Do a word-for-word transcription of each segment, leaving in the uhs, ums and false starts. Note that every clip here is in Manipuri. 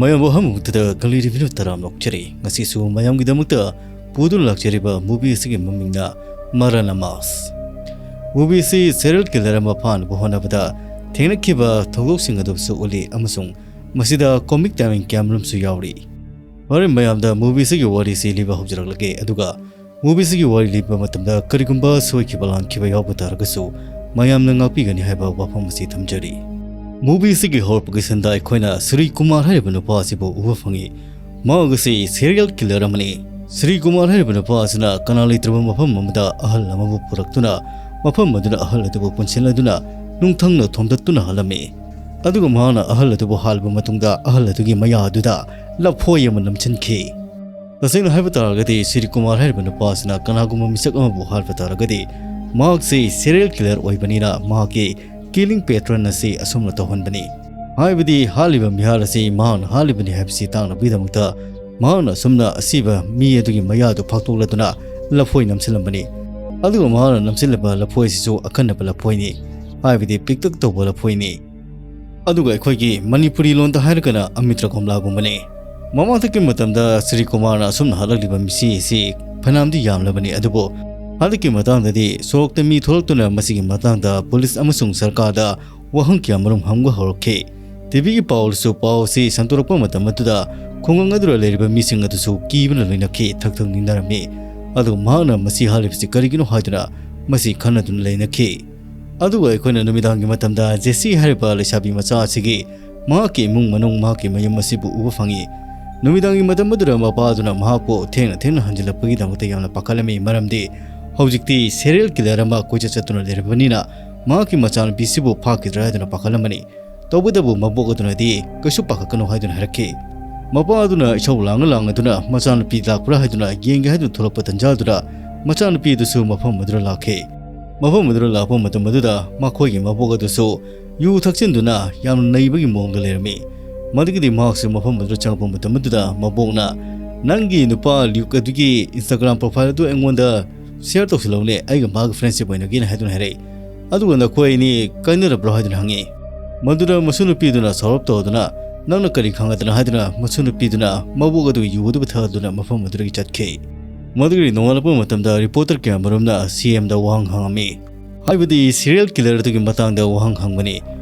ꯃꯌꯥꯝꯕꯨ ꯑꯍꯥꯟꯕꯃꯛꯇꯗ ꯀꯪꯂꯩ ꯔꯤꯚꯤꯌꯨ ꯇꯔꯥꯝꯅ ꯑꯣꯛꯆꯔꯤ꯫ ꯉꯁꯤꯁꯨ ꯃꯌꯥꯝꯒꯤꯗꯃꯛꯇ ꯄꯨꯗꯨꯅ ꯂꯥꯛꯆꯔꯤꯕ movie ꯑꯁꯤꯒꯤ ꯃꯃꯤꯡꯅ ꯃꯔꯥꯅꯥꯃꯥꯁ꯫ Movie ꯑꯁꯤ serial killer ꯑꯃ ꯐꯥꯅꯕ ꯍꯣꯠꯅꯕꯗ ꯊꯦꯡꯅꯈꯤꯕ ꯊꯧꯗꯣꯛꯁꯤꯡ ꯑꯗꯨꯁꯨ ꯎꯠꯂꯤ ꯑꯃꯁꯨꯡ ꯃꯁꯤꯗ comic timing ꯀꯌꯥꯃꯔꯨꯝꯁꯨ ꯌꯥꯎꯔꯤ꯫ ꯍꯣꯔꯦꯟ ꯃꯌꯥꯝꯗ movie ꯑꯁꯤꯒꯤ ꯋꯥꯔꯤꯁꯤ ꯂꯤꯕ ꯍꯧꯖꯔꯛꯂꯒꯦ, ꯑꯗꯨꯒ movie ꯑꯁꯤꯒꯤ ꯋꯥꯔꯤ ꯂꯤꯕ ꯃꯇꯝꯗ ꯀꯔꯤꯒꯨꯝꯕ ꯁꯣꯏꯈꯤꯕ ꯂꯥꯟꯈꯤꯕ ꯌꯥꯎꯕ ꯇꯥꯔꯒꯁꯨ ꯃꯌꯥꯝꯅ ꯉꯥꯛꯄꯤꯒꯅꯤ ꯍꯥꯏꯕ ꯋꯥꯐꯝ ꯑꯁꯤ ꯊꯝꯖꯔꯤ꯫ Movie ꯑꯁꯤꯒꯤ ꯍꯧꯔꯛꯄꯒꯤ ꯁꯟꯗ ꯑꯩꯈꯣꯏꯅ ꯁ꯭ꯔꯤ ꯀꯨꯃꯥꯔ ꯍꯥꯏꯔꯤꯕ ꯅꯨꯄꯥ ꯑꯁꯤꯕꯨ ꯎꯕ ꯐꯪꯏ꯫ ꯃꯍꯥꯛ ꯑꯁꯤ serial killer ꯑꯃꯅꯤ꯫ ꯁ꯭ꯔꯤ ꯀꯨꯃꯥꯔ ꯍꯥꯏꯔꯤꯕ ꯅꯨꯄꯥ ꯑꯁꯤꯅ ꯀꯅꯥ ꯂꯩꯇ꯭ꯔꯕ ꯃꯐꯝ ꯑꯃꯗ ꯑꯍꯜ ꯑꯃꯕꯨ ꯄꯨꯔꯛꯇꯨꯅ ꯃꯐꯝ ꯑꯗꯨꯗ ꯑꯍꯜ ꯑꯗꯨꯕꯨ ꯄꯨꯟꯁꯤꯜꯂꯗꯨꯅ ꯅꯨꯡꯊꯪꯅ ꯊꯣꯝꯗꯠꯇꯨꯅ ꯍꯥꯠꯂꯝꯃꯤ꯫ ꯑꯗꯨꯒ ꯃꯍꯥꯛꯅ ꯑꯍꯜ ꯑꯗꯨꯕꯨ ꯍꯥꯠꯂꯕ ꯃꯇꯨꯡꯗ ꯑꯍꯜ ꯑꯗꯨꯒꯤ ꯃꯌꯥ ꯑꯗꯨꯗ ꯂꯐꯣꯏ ꯑꯃ ꯅꯝꯁꯤꯟꯈꯤ꯫ ꯇꯁꯦꯡꯅ ꯍꯥꯏꯕ ꯇꯥꯔꯒꯗꯤ ꯁ꯭ꯔꯤ ꯀꯨꯃꯥꯔ ꯍꯥꯏꯔꯤꯕ ꯅꯨꯄꯥ ꯑꯁꯤꯅ ꯀꯅꯥꯒꯨꯝꯕ ꯃꯤꯁꯛ ꯑꯃꯕꯨ ꯍꯥꯠꯄ ꯇꯥꯔꯒꯗꯤ ꯃꯍꯥꯛꯁꯤ serial killer ꯑꯣꯏꯕꯅꯤꯅ ꯃꯍꯥꯛꯀꯤ killing pattern ꯑꯁꯤ ꯑꯁꯨꯝꯅ ꯇꯧꯍꯟꯕꯅꯤ꯫ ꯍꯥꯏꯕꯗꯤ ꯍꯥꯠꯂꯤꯕ ꯃꯤꯍꯥꯠ ꯑꯁꯤ ꯃꯍꯥꯛꯅ ꯍꯥꯠꯂꯤꯕꯅꯤ ꯍꯥꯏꯕꯁꯤ ꯇꯥꯛꯅꯕꯒꯤꯗꯃꯛꯇ ꯃꯍꯥꯛꯅ ꯑꯁꯨꯝꯅ ꯑꯁꯤꯕ ꯃꯤ ꯑꯗꯨꯒꯤ ꯃꯌꯥꯗꯨ ꯐꯥꯛꯇꯣꯛꯂꯗꯨꯅ ꯂꯐꯣꯏ ꯅꯝꯁꯤꯜꯂꯝꯕꯅꯤ꯫ ꯑꯗꯨꯒ ꯃꯍꯥꯛꯅ ꯅꯝꯁꯤꯜꯂꯤꯕ ꯂꯐꯣꯏ ꯑꯁꯤꯁꯨ ꯑꯈꯟꯅꯕ ꯂꯐꯣꯏꯅꯤ꯫ ꯍꯥꯏꯕꯗꯤ ꯄꯤꯛꯇꯛ ꯇꯧꯕ ꯂꯐꯣꯏꯅꯤ꯫ ꯑꯗꯨꯒ ꯑꯩꯈꯣꯏꯒꯤ ꯃꯅꯤꯄꯨꯔꯤ ꯂꯣꯟꯗ ꯍꯥꯏꯔꯒꯅ ꯑꯃꯤꯇ꯭ꯔ ꯀꯣꯝꯂꯥꯒꯨꯝꯕꯅꯤ꯫ ꯃꯃꯥꯡꯊꯛꯀꯤ ꯃꯇꯝꯗ ꯁ꯭ꯔꯤ ꯀꯨꯃꯥꯔꯅ ꯑꯁꯨꯝꯅ ꯍꯥꯠꯂꯛꯂꯤꯕ ꯃꯤꯁꯤ ꯑꯁꯤ ꯐꯅꯌꯥꯝꯗꯤ ꯌꯥꯝꯂꯕꯅꯤ, ꯑꯗꯨꯕꯨ ꯍꯟꯗꯛꯀꯤ ꯃꯇꯥꯡꯗꯗꯤ ꯁꯣꯔꯣꯛꯇ ꯃꯤ ꯊꯣꯛꯂꯛꯇꯨꯅ ꯃꯁꯤꯒꯤ ꯃꯇꯥꯡꯗ ꯄꯨꯂꯤꯁ ꯑꯃꯁꯨꯡ ꯁꯔꯀꯥꯔꯗ ꯋꯥꯍꯪ ꯀꯌꯥꯃꯔꯨꯝ ꯍꯪꯕ ꯍꯧꯔꯛꯈꯤ꯫ ꯇꯤꯚꯤꯒꯤ ꯄꯥꯎꯗꯁꯨ ꯄꯥꯎ ꯑꯁꯤ ꯁꯟꯗꯣꯔꯛꯄ ꯃꯇꯝ ꯑꯗꯨꯗ ꯈꯨꯡꯒꯪ ꯑꯗꯨꯗ ꯂꯩꯔꯤꯕ ꯃꯤꯁꯤꯡ ꯑꯗꯨꯁꯨ ꯀꯤꯕꯅ ꯂꯣꯏꯅꯈꯤ, ꯊꯛ ꯊꯛ ꯅꯤꯛꯅꯔꯝꯃꯤ꯫ ꯑꯗꯨꯒ ꯃꯍꯥꯛꯅ ꯃꯁꯤ ꯍꯥꯠꯂꯤꯕꯁꯤ ꯀꯔꯤꯒꯤꯅꯣ ꯍꯥꯏꯗꯨꯅ ꯃꯁꯤ ꯈꯟꯅꯗꯨꯅ ꯂꯩꯅꯈꯤ꯫ ꯑꯗꯨꯒ ꯑꯩꯈꯣꯏꯅ ꯅꯨꯃꯤꯗꯥꯡꯒꯤ ꯃꯇꯝꯗ ꯖꯦꯁꯤ ꯍꯥꯏꯔꯤꯕ ꯂꯩꯁꯥꯕꯤ ꯃꯆꯥ ꯑꯁꯤꯒꯤ ꯃꯍꯥꯛꯀꯤ ꯏꯃꯨꯡ ꯃꯅꯨꯡ, ꯃꯍꯥꯛꯀꯤ ꯃꯌꯨꯝ ꯑꯁꯤꯕꯨ ꯎꯕ ꯐꯪꯏ꯫ ꯅꯨꯃꯤꯗꯥꯡꯒꯤ ꯃꯇꯝ ꯑꯗꯨꯗ ꯃꯄꯥ ꯑꯗꯨꯅ ꯃꯍꯥꯛꯄꯨ ꯊꯦꯡꯅ ꯊꯦꯡꯅ ꯍꯟꯖꯤꯜꯂꯛꯄꯒꯤꯗꯃꯛꯇ ꯌꯥꯝꯅ ꯄꯥꯈꯠꯂꯝꯃꯤ, ꯃꯔꯝꯗꯤ ꯍꯧꯖꯤꯛꯇꯤ serial killer ꯑꯃ ꯀꯣꯏꯆꯠ ꯆꯠꯇꯨꯅ ꯂꯩꯔꯕꯅꯤꯅ ꯃꯍꯥꯛꯀꯤ ꯃꯆꯥꯅꯨꯄꯤꯁꯤꯕꯨ ꯐꯥꯈꯤꯗ꯭ꯔꯥ ꯍꯥꯏꯗꯨꯅ ꯄꯥꯈꯠꯂꯝꯃꯅꯤ꯫ ꯇꯧꯕꯇꯕꯨ ꯃꯕꯣꯛ ꯑꯗꯨꯅꯗꯤ ꯀꯩꯁꯨ ꯄꯥꯈꯠꯀꯅꯨ ꯍꯥꯏꯗꯨꯅ ꯍꯥꯏꯔꯛꯈꯤ꯫ ꯃꯄꯥ ꯑꯗꯨꯅ ꯏꯁꯧ ꯂꯥꯡꯉ ꯂꯥꯡꯉꯗꯨꯅ ꯃꯆꯥꯅꯨꯄꯤ ꯂꯥꯛꯄ꯭ꯔꯥ ꯍꯥꯏꯗꯨꯅ ꯌꯦꯡꯒꯦ ꯍꯥꯏꯗꯨꯅ ꯊꯣꯛꯂꯛꯄ ꯇꯟꯖꯥꯗꯨꯗ ꯃꯆꯥꯅꯨꯄꯤ ꯑꯗꯨꯁꯨ ꯃꯐꯝ ꯑꯗꯨꯗ ꯂꯥꯛꯈꯤ꯫ ꯃꯐꯝ ꯑꯗꯨꯗ ꯂꯥꯛꯄ ꯃꯇꯝ ꯑꯗꯨꯗ ꯃꯈꯣꯏꯒꯤ ꯃꯕꯣꯛ ꯑꯗꯨꯁꯨ ꯌꯨ ꯊꯛꯆꯤꯟꯗꯨꯅ ꯌꯥꯝꯅ ꯅꯩꯕꯒꯤ ꯃꯑꯣꯡꯗ ꯂꯩꯔꯝꯃꯤ꯫ ꯃꯗꯨꯒꯤꯗꯤ ꯃꯍꯥꯛꯁꯨ ꯃꯐꯝ ꯑꯗꯨꯗ ꯆꯪꯂꯛꯄ ꯃꯇꯝ ꯑꯗꯨꯗ ꯃꯕꯣꯛꯅ, "ꯅꯪꯒꯤ ꯅꯨꯄꯥ ꯂ꯭ꯌꯨꯛ ꯑꯗꯨꯒꯤ Instagram profile ꯑꯗꯨ ꯑꯩꯉꯣꯟꯗ share ꯇꯧꯁꯤꯜꯂꯛꯎꯅꯦ, ꯑꯩꯒ ꯃꯥꯒ friendship ꯑꯣꯏꯅꯒꯦꯅ" ꯍꯥꯏꯗꯨꯅ ꯍꯥꯏꯔꯛꯏ꯫ "ꯑꯗꯨꯒ ꯅꯈꯣꯏ ꯑꯅꯤ ꯀꯥꯏꯅꯔꯕ꯭ꯔꯣ?" ꯍꯥꯏꯗꯨꯅ ꯍꯪꯉꯤ꯫ ꯃꯗꯨꯗ ꯃꯁꯨ ꯅꯨꯄꯤꯗꯨꯅ ꯁꯥꯎꯔꯞ ꯇꯧꯗꯨꯅ, "ꯅꯪꯅ ꯀꯔꯤ ꯈꯪꯒꯗꯅ?" ꯍꯥꯏꯗꯨꯅ ꯃꯁꯨ ꯅꯨꯄꯤꯗꯨꯅ ꯃꯕꯣꯛ ꯑꯗꯨꯒꯤ ꯌꯨ ꯑꯗꯨꯕꯨ ꯊꯛꯍꯟꯗꯨꯅ ꯃꯐꯝ ꯑꯗꯨꯗꯒꯤ ꯆꯠꯈꯤ꯫ ꯃꯗꯨꯒꯤ ꯅꯣꯡꯉꯥꯜꯂꯛꯄ ꯃꯇꯝꯗ reporter ꯀꯌꯥꯃꯔꯨꯝꯅ C M ꯗ ꯋꯥꯍꯪ ꯍꯪꯉꯝꯃꯤ꯫ ꯍꯥꯏꯕꯗꯤ serial killer ꯑꯗꯨꯒꯤ ꯃꯇꯥꯡꯗ ꯋꯥꯍꯪ ꯍꯪꯕꯅꯤ꯫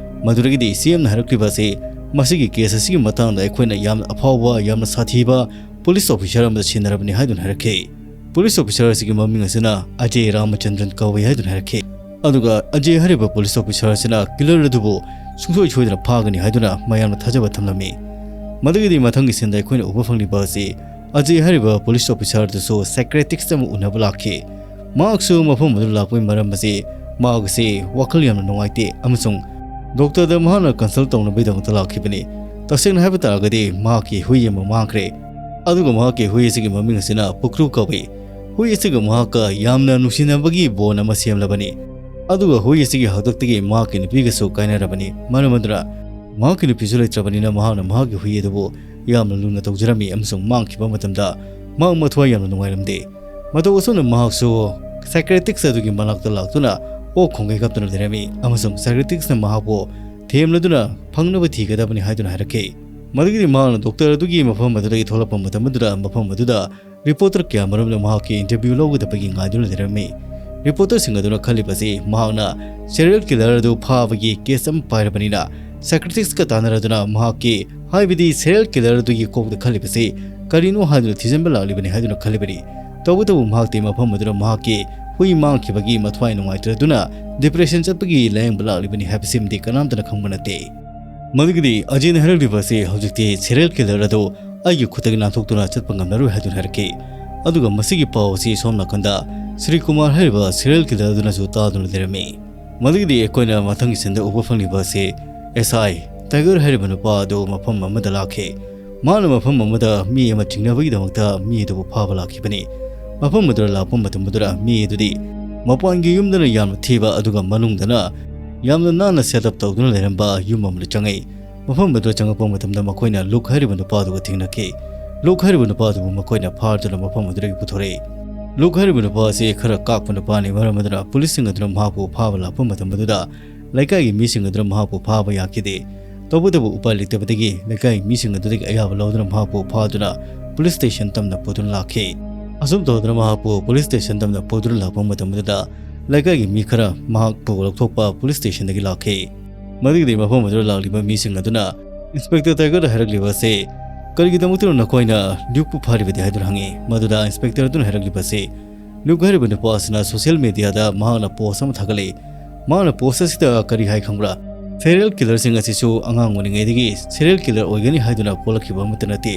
ꯃꯗꯨꯗꯒꯤꯗꯤ C M ꯅ ꯍꯥꯏꯔꯛꯂꯤꯕ ꯑꯁꯤ, "ꯃꯁꯤꯒꯤ case ꯑꯁꯤꯒꯤ ꯃꯇꯥꯡꯗ ꯑꯩꯈꯣꯏꯅ ꯌꯥꯝꯅ ꯑꯐꯥꯎꯕ, ꯌꯥꯝꯅ ꯁꯥꯊꯤꯕ police officer ꯑꯃꯗ ꯁꯤꯟꯅꯔꯕꯅꯤ" ꯍꯥꯏꯗꯨꯅ ꯍꯥꯏꯔꯛꯈꯤ꯫ Police officer ꯑꯁꯤꯒꯤ ꯃꯃꯤꯡ ꯑꯁꯤꯅ ꯑꯖꯦ ꯔꯥꯃꯆꯟꯗ꯭ꯔꯟ ꯀꯧꯏ ꯍꯥꯏꯗꯨꯅ ꯍꯥꯏꯔꯛꯈꯤ꯫ ꯑꯗꯨꯒ ꯑꯖꯦ ꯍꯥꯏꯔꯤꯕ police officer ꯑꯁꯤꯅ killer ꯑꯗꯨꯕꯨ ꯁꯨꯡꯁꯣꯏ ꯁꯣꯏꯗꯅ ꯐꯥꯒꯅꯤ ꯍꯥꯏꯗꯨꯅ ꯃꯌꯥꯝꯅ ꯊꯥꯖꯕ ꯊꯝꯂꯝꯃꯤ꯫ ꯃꯗꯨꯒꯤꯗꯤ ꯃꯊꯪꯒꯤ scene ꯗ ꯑꯩꯈꯣꯏꯅ ꯎꯕ ꯐꯪꯂꯤꯕ ꯑꯁꯤ, ꯑꯖꯦ ꯍꯥꯏꯔꯤꯕ police officer ꯑꯗꯨꯁꯨ psychiatrist ꯑꯃ ꯎꯅꯕ ꯂꯥꯛꯈꯤ꯫ ꯃꯍꯥꯛꯁꯨ ꯃꯐꯝ ꯑꯗꯨꯗ ꯂꯥꯛꯄꯒꯤ ꯃꯔꯝ ꯑꯁꯤ, ꯃꯍꯥꯛ ꯑꯁꯤ ꯋꯥꯈꯜ ꯌꯥꯝꯅ ꯅꯨꯡꯉꯥꯏꯇꯦ ꯑꯃꯁꯨꯡ doctor ꯗ ꯃꯍꯥꯛꯅ consult ꯇꯧꯅꯕꯒꯤꯗꯃꯛꯇ ꯂꯥꯛꯈꯤꯕꯅꯤ꯫ ꯇꯁꯦꯡꯅ ꯍꯥꯏꯕ ꯇꯥꯔꯒꯗꯤ, ꯃꯍꯥꯛꯀꯤ ꯍꯨꯏ ꯑꯃ ꯃꯥꯡꯈ꯭ꯔꯦ, ꯑꯗꯨꯒ ꯃꯍꯥꯛꯀꯤ ꯍꯨꯏ ꯑꯁꯤꯒꯤ ꯃꯃꯤꯡ ꯑꯁꯤꯅ ꯄꯨꯀ꯭ꯔꯨ ꯀꯧꯏ꯫ ꯍꯨꯏ ꯑꯁꯤꯒ ꯃꯍꯥꯛꯀ ꯌꯥꯝꯅ ꯅꯨꯡꯁꯤꯅꯕꯒꯤ bond ꯑꯃ ꯁꯦꯝꯂꯕꯅꯤ꯫ ꯑꯗꯨꯒ ꯍꯨꯏ ꯑꯁꯤꯒꯤ ꯍꯥꯛꯇꯛꯇꯒꯤ ꯃꯍꯥꯛꯀꯤ ꯅꯨꯄꯤꯒꯁꯨ ꯀꯥꯏꯅꯔꯕꯅꯤ꯫ ꯃꯔꯝ ꯑꯗꯨꯅ ꯃꯍꯥꯛꯀꯤ ꯅꯨꯄꯤꯁꯨ ꯂꯩꯇ꯭ꯔꯕꯅꯤꯅ, ꯃꯍꯥꯛꯅ ꯃꯍꯥꯛꯀꯤ ꯍꯨꯏ ꯑꯗꯨꯕꯨ ꯌꯥꯝꯅ ꯂꯨꯅ ꯇꯧꯖꯔꯝꯃꯤ ꯑꯃꯁꯨꯡ ꯃꯥꯡꯈꯤꯕ ꯃꯇꯝꯗ ꯃꯍꯥꯛ ꯃꯊ꯭ꯋꯥꯏ ꯌꯥꯝꯅ ꯅꯨꯡꯉꯥꯏꯔꯝꯗꯦ꯫ ꯃꯇꯧ ꯑꯁꯨꯝꯅ ꯃꯍꯥꯛꯁꯨ psychiatrist ꯑꯗꯨꯒꯤ ꯃꯅꯥꯛꯇ ꯂꯥꯛꯇꯨꯅ ꯑꯣꯛ ꯈꯣꯡꯒꯩ ꯀꯞꯇꯨꯅ ꯂꯩꯔꯝꯃꯤ ꯑꯃꯁꯨꯡ psychiatrist ꯅ ꯃꯍꯥꯛꯄꯨ ꯊꯦꯝꯂꯗꯨꯅ ꯐꯪꯅꯕ ꯊꯤꯒꯗꯕꯅꯤ ꯍꯥꯏꯗꯨꯅ ꯍꯥꯏꯔꯛꯈꯤ꯫ ꯃꯗꯨꯒꯤꯗꯤ ꯃꯍꯥꯛꯅ doctor ꯑꯗꯨꯒꯤ ꯃꯐꯝ ꯑꯗꯨꯗꯒꯤ ꯊꯣꯛꯂꯛꯄ ꯃꯇꯝ ꯑꯗꯨꯗ, ꯃꯐꯝ ꯑꯗꯨꯗ reporter ꯀꯌꯥꯃꯔꯨꯝꯅ ꯃꯍꯥꯛꯀꯤ interview ꯂꯧꯒꯗꯕꯒꯤ ꯉꯥꯏꯗꯨꯅ ꯂꯩꯔꯝꯃꯤ꯫ Reporter ꯁꯤꯡ ꯑꯗꯨꯅ ꯈꯜꯂꯤꯕꯁꯤ, ꯃꯍꯥꯛꯅ serial killer ꯑꯗꯨ ꯐꯥꯕꯒꯤ case ꯑꯃ ꯄꯥꯏꯔꯕꯅꯤꯅ, psychiatrist ꯀ ꯇꯥꯟꯅꯔꯗꯨꯅ ꯃꯍꯥꯛꯀꯤ, ꯍꯥꯏꯕꯗꯤ serial killer ꯑꯗꯨꯒꯤ ꯀꯣꯛꯇ ꯈꯜꯂꯤꯕꯁꯤ ꯀꯔꯤꯅꯣ ꯍꯥꯏꯗꯨꯅ ꯊꯤꯖꯤꯟꯕ ꯂꯥꯛꯂꯤꯕꯅꯤ ꯍꯥꯏꯗꯨꯅ ꯈꯜꯂꯤꯕꯅꯤ꯫ ꯇꯧꯕꯇꯕꯨ ꯃꯍꯥꯛꯇꯤ ꯃꯐꯝ ꯑꯗꯨꯗ ꯃꯍꯥꯛꯀꯤ ꯍꯨꯏ ꯃꯥꯡꯈꯤꯕꯒꯤ ꯃꯊ꯭ꯋꯥꯏ ꯅꯨꯡꯉꯥꯏꯇ꯭ꯔꯗꯨꯅ depression ꯆꯠꯄꯒꯤ ꯂꯥꯌꯦꯡꯕ ꯂꯥꯛꯂꯤꯕꯅꯤ ꯍꯥꯏꯕꯁꯤꯃꯗꯤ ꯀꯅꯥꯝꯇꯅ ꯈꯪꯕ ꯅꯠꯇꯦ꯫ ꯃꯗꯨꯒꯤꯗꯤ ꯑꯖꯦꯅ ꯍꯥꯏꯔꯛꯂꯤꯕ ꯑꯁꯤ, "ꯍꯧꯖꯤꯛꯇꯤ serial killer ꯑꯗꯨ ꯑꯩꯒꯤ ꯈꯨꯠꯇꯒꯤ ꯅꯥꯟꯊꯣꯛꯇꯨꯅ ꯆꯠꯄ ꯉꯝꯂꯔꯣꯏ" ꯍꯥꯏꯗꯨꯅ ꯍꯥꯏꯔꯛꯈꯤ꯫ ꯑꯗꯨꯒ ꯃꯁꯤꯒꯤ ꯄꯥꯎ ꯑꯁꯤ ꯁꯣꯝ ꯅꯥꯀꯟꯗ ꯁ꯭ꯔꯤ ꯀꯨꯃꯥꯔ ꯍꯥꯏꯔꯤꯕ serial killer ꯑꯗꯨꯅꯁꯨ ꯇꯥꯗꯨꯅ ꯂꯩꯔꯝꯃꯤ꯫ ꯃꯗꯨꯒꯤꯗꯤ ꯑꯩꯈꯣꯏꯅ ꯃꯊꯪꯒꯤ scene ꯗ ꯎꯕ ꯐꯪꯂꯤꯕ ꯑꯁꯤ, S I ꯇꯥꯏꯒꯔ ꯍꯥꯏꯔꯤꯕ ꯅꯨꯄꯥ ꯑꯗꯨ ꯃꯐꯝ ꯑꯃꯗ ꯂꯥꯛꯈꯤ꯫ ꯃꯥꯅ ꯃꯐꯝ ꯑꯃꯗ ꯃꯤ ꯑꯃ ꯆꯤꯡꯅꯕꯒꯤꯗꯃꯛꯇ ꯃꯤ ꯑꯗꯨꯕꯨ ꯐꯥꯕ ꯂꯥꯛꯈꯤꯕꯅꯤ꯫ ꯃꯐꯝ ꯑꯗꯨꯗ ꯂꯥꯛꯄ ꯃꯇꯝ ꯑꯗꯨꯗ ꯃꯤ ꯑꯗꯨꯗꯤ ꯃꯄꯥꯟꯒꯤ ꯌꯨꯝꯗꯅ ꯌꯥꯝꯅ ꯊꯤꯕ, ꯑꯗꯨꯒ ꯃꯅꯨꯡꯗꯅ ꯌꯥꯝꯅ ꯅꯥꯟꯅ set up ꯇꯧꯗꯨꯅ ꯂꯩꯔꯝꯕ ꯌꯨꯝ ꯑꯃꯗ ꯆꯪꯉꯛꯏ꯫ ꯃꯐꯝ ꯑꯗꯨꯗ ꯆꯪꯉꯛꯄ ꯃꯇꯝꯗ ꯃꯈꯣꯏꯅ ꯂꯨꯛ ꯍꯥꯏꯔꯤꯕ ꯅꯨꯄꯥ ꯑꯗꯨꯒ ꯊꯦꯡꯅꯈꯤ꯫ ꯂꯨꯛ ꯍꯥꯏꯔꯤꯕ ꯅꯨꯄꯥ ꯑꯗꯨꯕꯨ ꯃꯈꯣꯏꯅ ꯐꯥꯗꯨꯅ ꯃꯐꯝ ꯑꯗꯨꯗꯒꯤ ꯄꯨꯊꯣꯔꯛꯏ꯫ ꯂꯨꯛ ꯍꯥꯏꯔꯤꯕ ꯅꯨꯄꯥ ꯑꯁꯤ ꯈꯔ ꯀꯥꯛꯄ ꯅꯨꯄꯥꯅꯤ, ꯃꯔꯝ ꯑꯗꯨꯅ police ꯁꯤꯡ ꯑꯗꯨꯅ ꯃꯍꯥꯛꯄꯨ ꯐꯥꯕ ꯂꯥꯛꯄ ꯃꯇꯝ ꯑꯗꯨꯗ ꯂꯩꯀꯥꯏꯒꯤ ꯃꯤꯁꯤꯡ ꯑꯗꯨꯅ ꯃꯍꯥꯛꯄꯨ ꯐꯥꯕ ꯌꯥꯈꯤꯗꯦ꯫ ꯇꯧꯕꯇꯕꯨ ꯎꯄꯥꯏ ꯂꯩꯇꯕꯗꯒꯤ ꯂꯩꯀꯥꯏ ꯃꯤꯁꯤꯡ ꯑꯗꯨꯗꯒꯤ ꯑꯌꯥꯕ ꯂꯧꯗꯨꯅ ꯃꯍꯥꯛꯄꯨ ꯐꯥꯗꯨꯅ ꯄꯨꯂꯤꯁ ꯁ꯭ꯇꯦꯁꯟ ꯇꯝꯅ ꯄꯨꯗꯨꯅ ꯂꯥꯛꯈꯤ꯫ ꯑꯁꯨꯝ ꯇꯧꯗꯨꯅ ꯃꯍꯥꯛꯄꯨ ꯄꯨꯂꯤꯁ ꯁ꯭ꯇꯦꯁꯟ ꯇꯝꯅ ꯄꯨꯗꯨꯅ ꯂꯥꯛꯄ ꯃꯇꯝ ꯑꯗꯨꯗ ꯂꯩꯀꯥꯏꯒꯤ ꯃꯤ ꯈꯔ ꯃꯍꯥꯛꯄꯨ ꯂꯧꯊꯣꯛꯄ ꯄꯨꯂꯤꯁ ꯁ꯭ꯇꯦꯁꯟꯗꯒꯤ ꯂꯥꯛꯈꯤ꯫ ꯃꯗꯨꯒꯤꯗꯤ ꯃꯐꯝ ꯑꯗꯨꯗ ꯂꯥꯛꯂꯤꯕ ꯃꯤꯁꯤꯡ ꯑꯗꯨꯅ ꯏꯟꯁꯄꯦꯛꯇꯔ ꯇꯥꯏꯒꯔꯗ ꯍꯥꯏꯔꯛꯂꯤꯕ ꯑꯁꯤ, "ꯀꯔꯤꯒꯤꯗꯃꯛꯇꯅꯣ ꯅꯈꯣꯏꯅ ꯂ꯭ꯌꯨꯛꯄꯨ ꯐꯥꯔꯤꯕꯗꯤ?" ꯍꯥꯏꯗꯨꯅ ꯍꯪꯉꯤ꯫ ꯃꯗꯨꯗ ꯏꯟꯁꯄꯦꯛꯇꯔ ꯑꯗꯨꯅ ꯍꯥꯏꯔꯛꯂꯤꯕ ꯑꯁꯤ, ꯂ꯭ꯌꯨꯛ ꯍꯥꯏꯔꯤꯕ ꯅꯨꯄꯥ ꯑꯁꯤꯅ ꯁꯣꯁꯤꯌꯦꯜ ꯃꯦꯗꯤꯌꯥꯗ ꯃꯍꯥꯛꯅ ꯄꯣꯁ ꯑꯃ ꯊꯥꯒꯠꯂꯤ꯫ ꯃꯍꯥꯛꯅ ꯄꯣꯁ ꯑꯁꯤꯗ ꯀꯔꯤ ꯍꯥꯏ ꯈꯪꯕ꯭ꯔꯥ? "ꯁꯦꯔꯤꯌꯦꯜ ꯀꯤꯂꯔꯁꯤꯡ ꯑꯁꯤꯁꯨ ꯑꯉꯥꯡ ꯑꯣꯏꯔꯤꯉꯩꯗꯒꯤ ꯁꯦꯔꯤꯌꯦꯜ ꯀꯤꯂꯔ ꯑꯣꯏꯒꯅꯤ ꯍꯥꯏꯗꯨꯅ ꯄꯣꯛꯂꯛꯈꯤꯕ ꯑꯃꯠꯇ ꯅꯠꯇꯦ꯫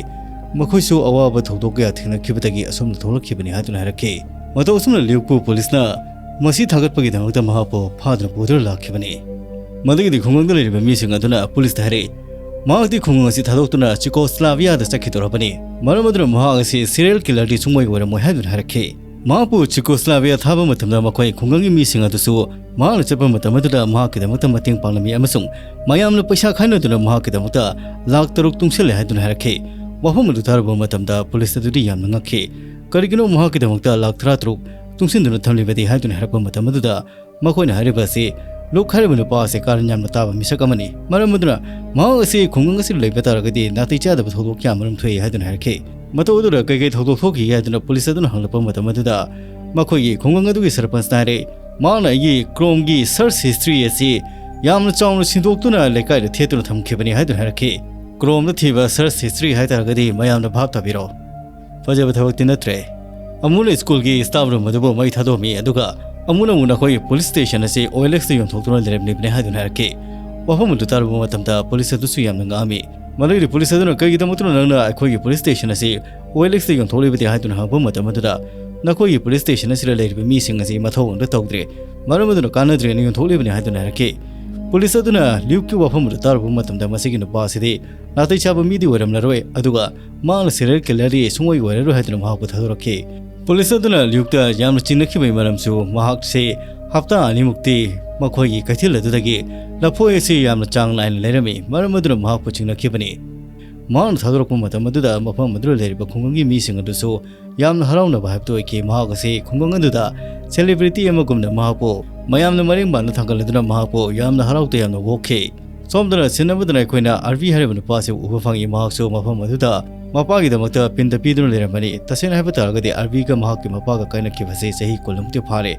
ꯃꯈꯣꯏꯁꯨ ꯑꯋꯥꯕ ꯊꯧꯗꯣꯛ ꯀꯌꯥ ꯊꯦꯡꯅꯈꯤꯕꯗꯒꯤ ꯑꯁꯨꯝꯅ ꯊꯣꯛꯂꯛꯈꯤꯕꯅꯤ" ꯍꯥꯏꯗꯨꯅ ꯍꯥꯏꯔꯛꯈꯤ꯫ ꯃꯇꯧ ꯑꯁꯨꯝꯅ ꯂ꯭ꯌꯨꯛꯄꯨ ꯄꯨꯂꯤꯁꯅ ꯃꯁꯤ ꯊꯥꯒꯠꯄꯒꯤꯗꯃꯛꯇ ꯃꯍꯥꯛꯄꯨ ꯐꯥꯗꯨꯅ ꯄꯨꯗꯨꯅ ꯂꯥꯛꯈꯤꯕꯅꯤ꯫ ꯃꯗꯨꯒꯤꯗꯤ ꯈꯨꯡꯒꯪꯗ ꯂꯩꯔꯤꯕ ꯃꯤꯁꯤꯡ ꯑꯗꯨꯅ ꯄꯨꯂꯤꯁꯇ ꯍꯥꯏꯔꯛꯏ, ꯃꯍꯥꯛꯇꯤ ꯈꯨꯡꯒꯪ ꯑꯁꯤ ꯊꯥꯗꯣꯛꯇꯨꯅ ꯆꯤꯀꯣꯁꯂꯥꯚꯤꯌꯥꯗ ꯆꯠꯈꯤꯗꯧꯔꯕꯅꯤ꯫ ꯃꯔꯝ ꯑꯗꯨꯅ ꯃꯍꯥꯛ ꯑꯁꯤ ꯁꯦꯔꯤꯌꯦꯜ ꯀꯤꯂꯔꯗꯤ ꯁꯨꯡꯑꯣꯏ ꯑꯣꯏꯔꯝꯃꯣꯏ ꯍꯥꯏꯗꯨꯅ ꯍꯥꯏꯔꯛꯈꯤ꯫ ꯃꯍꯥꯛꯄꯨ ꯆꯤꯀꯣꯁꯂꯥꯚꯤꯌꯥ ꯊꯥꯕ ꯃꯇꯝꯗ ꯃꯈꯣꯏ ꯈꯨꯡꯒꯪꯒꯤ ꯃꯤꯁꯤꯡ ꯑꯗꯨꯁꯨ ꯃꯍꯥꯛꯅ ꯆꯠꯄ ꯃꯇꯝ ꯑꯗꯨꯗ ꯃꯍꯥꯛꯀꯤꯗꯃꯛꯇ ꯃꯇꯦꯡ ꯄꯥꯡꯂꯝꯃꯤ ꯑꯃꯁꯨꯡ ꯃꯌꯥꯝꯅ ꯄꯩꯁꯥ ꯈꯥꯏꯅꯗꯨꯅ ꯃꯍꯥꯛꯀꯤꯗꯃꯛꯇ ꯂꯥꯈ ꯇꯔꯨꯛ ꯇꯨꯡꯁꯤꯜꯂꯦ ꯍꯥꯏꯗꯨꯅ ꯍꯥꯏꯔꯛꯈꯤ꯫ ꯋꯥꯐꯝ ꯑꯗꯨ ꯇꯥꯔꯨꯕ ꯃꯇꯝꯗ ꯄꯨꯂꯤꯁ ꯑꯗꯨꯗꯤ ꯌꯥꯝꯅ ꯉꯛꯈꯤ꯫ "ꯀꯔꯤꯒꯤꯅꯣ ꯃꯍꯥꯛꯀꯤꯗꯃꯛꯇ ꯂꯥꯈ ꯇꯔꯥ ꯇꯔꯨꯛ ꯇꯨꯡꯁꯤꯟꯗꯨꯅ ꯊꯝꯂꯤꯕꯗꯤ?" ꯍꯥꯏꯗꯨꯅ ꯍꯥꯏꯔꯛꯄ ꯃꯇꯝ ꯑꯗꯨꯗ ꯃꯈꯣꯏꯅ ꯍꯥꯏꯔꯤꯕ ꯑꯁꯤ, "ꯂ꯭ꯌꯨꯛ ꯍꯥꯏꯔꯤꯕ ꯅꯨꯄꯥ ꯑꯁꯤ ꯀꯥꯔꯟ ꯌꯥꯝꯅ ꯇꯥꯕ ꯃꯤꯁꯛ ꯑꯃꯅꯤ꯫ ꯃꯔꯝ ꯑꯗꯨꯅ ꯃꯍꯥꯛ ꯑꯁꯤ ꯈꯨꯡꯒꯪ ꯑꯁꯤꯗ ꯂꯩꯕ ꯇꯥꯔꯒꯗꯤ ꯅꯥꯇꯩ ꯆꯥꯗꯕ ꯊꯧꯗꯣꯛ ꯀꯌꯥ ꯃꯔꯨꯝ ꯊꯣꯛꯏ" ꯍꯥꯏꯗꯨꯅ ꯍꯥꯏꯔꯛꯈꯤ꯫ ꯃꯇꯧ ꯑꯗꯨꯗ ꯀꯩꯀꯩ ꯊꯧꯗꯣꯛ ꯊꯣꯛꯈꯤꯒꯦ ꯍꯥꯏꯗꯨꯅ ꯄꯨꯂꯤꯁ ꯑꯗꯨꯅ ꯍꯪꯂꯛꯄ ꯃꯇꯝ ꯑꯗꯨꯗ ꯃꯈꯣꯏꯒꯤ ꯈꯨꯡꯒꯪ ꯑꯗꯨꯒꯤ ꯁꯔꯄꯟꯁꯅ ꯍꯥꯏꯔꯦ, ꯃꯍꯥꯛꯅ ꯑꯩꯒꯤ ꯀ꯭ꯔꯣꯝꯒꯤ ꯁꯔꯆ ꯍꯤꯁꯇ꯭ꯔꯤ ꯑꯁꯤ ꯌꯥꯝꯅ ꯆꯥꯎꯅ ꯁꯤꯟꯗꯣꯛꯇꯨꯅ ꯂꯩꯀꯥꯏꯗ ꯊꯦꯠꯇꯨꯅ ꯊꯝꯈꯤꯕꯅꯤ ꯍꯥꯏꯗꯨꯅ ꯍꯥꯏꯔꯛꯈꯤ꯫ ꯀ꯭ꯔꯣꯝꯗ ꯊꯤꯕ ꯁꯔꯆ ꯍꯤꯁꯇ꯭ꯔꯤ ꯍꯥꯏ ꯇꯥꯔꯒꯗꯤ ꯃꯌꯥꯝꯅ ꯚꯥꯞ ꯇꯥꯕꯤꯔꯣ꯫ ꯐꯖꯕ ꯊꯕꯛꯇꯤ ꯅꯠꯇ꯭ꯔꯦ꯫ ꯑꯃꯨꯅ ꯁ꯭ꯀꯨꯜꯒꯤ ꯁ꯭ꯇꯥꯐ ꯔꯨꯝ ꯑꯗꯨꯕꯨ ꯃꯩ ꯊꯥꯗꯣꯛꯑꯝꯃꯤ, ꯑꯗꯨꯒ ꯑꯃꯨꯅ ꯑꯃꯨꯛ ꯅꯈꯣꯏ ꯄꯨꯂꯤꯁ ꯁ꯭ꯇꯦꯁꯟ ꯑꯁꯤ ꯑꯣ ꯑꯦꯜ ꯑꯦꯛꯁꯇ ꯌꯣꯟꯊꯣꯛꯇꯨꯅ ꯂꯩꯔꯝꯂꯤꯕꯅꯤ ꯍꯥꯏꯗꯨꯅ ꯍꯥꯏꯔꯛꯈꯤ꯫ ꯋꯥꯐꯝ ꯑꯗꯨ ꯇꯥꯔꯨꯕ ꯃꯇꯝꯗ ꯄꯨꯂꯤꯁ ꯑꯗꯨꯁꯨ ꯌꯥꯝꯅ ꯉꯛꯑꯝꯃꯤ꯫ ꯃꯗꯨꯒꯤꯗꯤ ꯄꯨꯂꯤꯁ ꯑꯗꯨꯅ, "ꯀꯩꯒꯤꯗꯃꯛꯇꯅꯣ ꯅꯪꯅ ꯑꯩꯈꯣꯏꯒꯤ ꯄꯨꯂꯤꯁ ꯁ꯭ꯇꯦꯁꯟ ꯑꯁꯤ ꯑꯣ ꯑꯦꯜ ꯑꯦꯛꯁꯇ ꯌꯣꯟꯊꯣꯛꯂꯤꯕꯗꯤ?" ꯍꯥꯏꯗꯨꯅ ꯍꯪꯂꯛꯄ ꯃꯇꯝ ꯑꯗꯨꯗ, "ꯅꯈꯣꯏꯒꯤ ꯄꯨꯂꯤꯁ ꯁ꯭ꯇꯦꯁꯟ ꯑꯁꯤꯗ ꯂꯩꯔꯤꯕ ꯃꯤꯁꯤꯡ ꯑꯁꯤ ꯃꯊꯧ ꯑꯝꯇ ꯇꯧꯗ꯭ꯔꯦ, ꯃꯔꯝ ꯑꯗꯨꯅ ꯀꯥꯟꯅꯗ꯭ꯔꯦꯅ ꯌꯣꯟꯊꯣꯛꯂꯤꯕꯅꯤ" ꯍꯥꯏꯗꯨꯅ ꯍꯥꯏꯔꯛꯈꯤ꯫ ꯄꯨꯂꯤꯁ ꯑꯗꯨꯅ ꯂ꯭ꯌꯨꯛꯀꯤ ꯋꯥꯐꯝ ꯑꯗꯨ ꯇꯥꯔꯨꯕ ꯃꯇꯝꯗ ꯃꯁꯤꯒꯤ ꯅꯨꯄꯥ ꯑꯁꯤꯗꯤ ꯅꯥꯇꯩ ꯆꯥꯕ ꯃꯤꯗꯤ ꯑꯣꯏꯔꯝꯂꯔꯣꯏ, ꯑꯗꯨꯒ ꯃꯍꯥꯛꯅ ꯁꯦꯔꯤꯌꯦꯜ ꯀꯤꯂꯔꯗꯤ ꯁꯨꯡꯑꯣꯏ ꯑꯣꯏꯔꯔꯣꯏ ꯍꯥꯏꯗꯨꯅ ꯃꯍꯥꯛꯄꯨ ꯊꯥꯗꯣꯔꯛꯈꯤ꯫ ꯄꯨꯂꯤꯁ ꯑꯗꯨꯅ ꯂ꯭ꯌꯨꯛꯇ ꯌꯥꯝꯅ ꯆꯤꯡꯅꯈꯤꯕꯒꯤ ꯃꯔꯝꯁꯨ ꯃꯍꯥꯛꯁꯦ ꯍꯞꯇꯥ ꯑꯅꯤꯃꯨꯛꯇꯤ ꯃꯈꯣꯏꯒꯤ ꯀꯩꯊꯦꯜ ꯑꯗꯨꯗꯒꯤ ꯂꯐꯣꯏ ꯑꯁꯤ ꯌꯥꯝꯅ ꯆꯥꯡ ꯅꯥꯏꯅ ꯂꯩꯔꯝꯃꯤ, ꯃꯔꯝ ꯑꯗꯨꯅ ꯃꯍꯥꯛꯄꯨ ꯆꯤꯡꯅꯈꯤꯕꯅꯤ꯫ ꯃꯍꯥꯛꯅ ꯊꯥꯗꯣꯔꯛꯄ ꯃꯇꯝ ꯑꯗꯨꯗ ꯃꯐꯝ ꯑꯗꯨꯗ ꯂꯩꯔꯤꯕ ꯈꯨꯡꯒꯪꯒꯤ ꯃꯤꯁꯤꯡ ꯑꯗꯨꯁꯨ ꯌꯥꯝꯅ ꯍꯔꯥꯎꯅꯕ ꯍꯥꯏꯕꯗꯨ ꯑꯣꯏꯈꯤ꯫ ꯃꯍꯥꯛ ꯑꯁꯤ ꯈꯨꯡꯒꯪ ꯑꯗꯨꯗ ꯁꯦꯂꯤꯕ꯭ꯔꯤꯇꯤ ꯑꯃꯒꯨꯝꯅ ꯃꯍꯥꯛꯄꯨ ꯃꯌꯥꯝꯅ ꯃꯔꯦꯡ ꯄꯥꯟꯅ ꯊꯥꯡꯒꯠꯂꯗꯨꯅ ꯃꯍꯥꯛꯄꯨ ꯌꯥꯝꯅ ꯍꯔꯥꯎ ꯇꯌꯥꯝꯅ ꯑꯣꯛꯈꯤ꯫ ꯁꯣꯝꯗꯅ ꯁꯤꯟ ꯑꯃꯗꯅ ꯑꯩꯈꯣꯏꯅ ꯑꯥꯔꯕꯤ ꯍꯥꯏꯔꯤꯕ ꯅꯨꯄꯥ ꯑꯁꯤ ꯎꯕ ꯐꯪꯉꯤ꯫ ꯃꯍꯥꯛꯁꯨ ꯃꯐꯝ ꯑꯗꯨꯗ ꯃꯄꯥꯒꯤꯗꯃꯛꯇ ꯄꯤꯟꯗ ꯄꯤꯗꯨꯅ ꯂꯩꯔꯝꯕꯅꯤ꯫ ꯇꯁꯦꯡꯅ ꯍꯥꯏꯕ ꯇꯥꯔꯒꯗꯤ ꯑꯥꯔꯕꯤꯒ ꯃꯍꯥꯛꯀꯤ ꯃꯄꯥꯒ ꯀꯥꯏꯅꯈꯤꯕꯁꯤ ꯆꯍꯤ ꯀꯨꯟꯂꯣꯝꯗꯤ ꯐꯥꯔꯦ꯫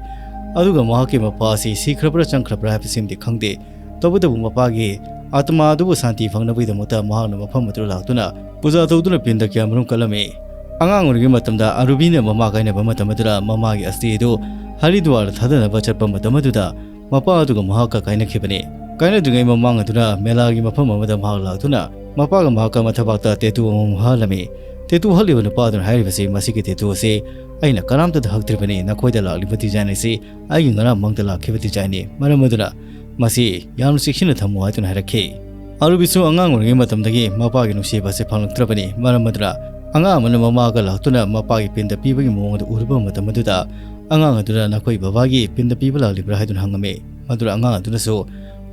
ꯑꯗꯨꯒ ꯃꯍꯥꯛꯀꯤ ꯃꯄꯥ ꯑꯁꯤ ꯁꯤꯈ꯭ꯔꯕ꯭ꯔꯥ ꯆꯪꯈ꯭ꯔꯕ꯭ꯔꯥ ꯍꯥꯏꯕꯁꯤꯃꯗꯤ ꯈꯪꯗꯦ꯫ ꯇꯧꯕꯇꯕꯨ ꯃꯄꯥꯒꯤ ꯑꯥꯇꯃꯥ ꯑꯗꯨꯕꯨ ꯁꯥꯟꯇꯤ ꯐꯪꯅꯕꯒꯤꯗꯃꯛꯇ ꯃꯍꯥꯛꯅ ꯃꯐꯝ ꯑꯗꯨꯗ ꯂꯥꯛꯇꯨꯅ ꯄꯨꯖꯥ ꯇꯧꯗꯨꯅ ꯄꯤꯟꯗ ꯀꯌꯥꯃꯔꯨꯝ ꯀꯠꯂꯝꯃꯤ꯫ ꯑꯉꯥꯡ ꯑꯣꯏꯔꯤꯉꯩ ꯃꯇꯝꯗ ꯑꯔꯨꯕꯤꯅ ꯃꯃꯥ ꯀꯥꯏꯅꯕ ꯃꯇꯝ ꯑꯗꯨꯗ ꯃꯃꯥꯒꯤ ꯑꯁꯇꯤ ꯑꯗꯨ ꯍꯔꯤꯗ꯭ꯋꯥꯔ ꯊꯥꯗꯅꯕ ꯆꯠꯄ ꯃꯇꯝ ꯑꯗꯨꯗ ꯃꯄꯥ ꯑꯗꯨꯒ ꯃꯍꯥꯛꯀ ꯀꯥꯏꯅꯈꯤꯕꯅꯤ꯫ ꯀꯥꯏꯅꯗ꯭ꯔꯤꯉꯩ ꯃꯃꯥꯡ ꯑꯗꯨꯗ ꯃꯦꯂꯥꯒꯤ ꯃꯐꯝ ꯑꯃꯗ ꯃꯍꯥꯛ ꯂꯥꯛꯇꯨꯅ ꯃꯄꯥꯒ ꯃꯍꯥꯛꯀ ꯃꯊꯕꯥꯛꯇ ꯇꯦꯇꯨ ꯑꯃꯃꯝ ꯍꯛꯍꯜꯂꯝꯃꯤ꯫ ꯇꯦꯇꯨ ꯍꯛꯂꯤꯕ ꯅꯨꯄꯥ ꯑꯗꯨꯅ ꯍꯥꯏꯔꯤꯕꯁꯤ, "ꯃꯁꯤꯒꯤ ꯇꯦꯇꯨ ꯑꯁꯤ ꯑꯩꯅ ꯀꯅꯥꯝꯇꯗ ꯍꯛꯇ꯭ꯔꯤꯕꯅꯤ꯫ ꯅꯈꯣꯏꯗ ꯂꯥꯛꯂꯤꯕ ꯗꯤꯖꯥꯏꯟ ꯑꯁꯤ ꯑꯩꯒꯤ ꯉꯔꯥꯡ ꯃꯪꯗ ꯂꯥꯛꯈꯤꯕ ꯗꯤꯖꯥꯏꯟꯅꯤ꯫ ꯃꯔꯝ ꯑꯗꯨꯅ ꯃꯁꯤ ꯌꯥꯝꯅ ꯆꯦꯛꯁꯤꯟꯅ ꯊꯝꯃꯨ" ꯍꯥꯏꯗꯨꯅ ꯍꯥꯏꯔꯛꯈꯤ꯫ ꯑꯔꯨꯕꯤꯁꯨ ꯑꯉꯥꯡ ꯑꯣꯏꯔꯤꯉꯩ ꯃꯇꯝꯗꯒꯤ ꯃꯄꯥꯒꯤ ꯅꯨꯡꯁꯤꯕ ꯑꯁꯤ ꯐꯪꯂꯛꯇ꯭ꯔꯕꯅꯤ꯫ ꯃꯔꯝ ꯑꯗꯨꯅ ꯑꯉꯥꯡ ꯑꯃꯅ ꯃꯃꯥꯒ ꯂꯥꯛꯇꯨꯅ ꯃꯄꯥꯒꯤ ꯄꯤꯟꯗ ꯄꯤꯕꯒꯤ ꯃꯑꯣꯡ ꯑꯗꯨ ꯎꯔꯨꯕ ꯃꯇꯝ ꯑꯗꯨꯗ ꯑꯉꯥꯡ ꯑꯗꯨꯅ, "ꯅꯈꯣꯏ ꯕꯕꯥꯒꯤ ꯄꯤꯟꯗ ꯄꯤꯕ ꯂꯥꯛꯂꯤꯕ꯭ꯔꯥ?" ꯍꯥꯏꯗꯨꯅ ꯍꯪꯉꯝꯃꯤ꯫ ꯃꯗꯨꯗ ꯑꯉꯥꯡ ꯑꯗꯨꯅꯁꯨ,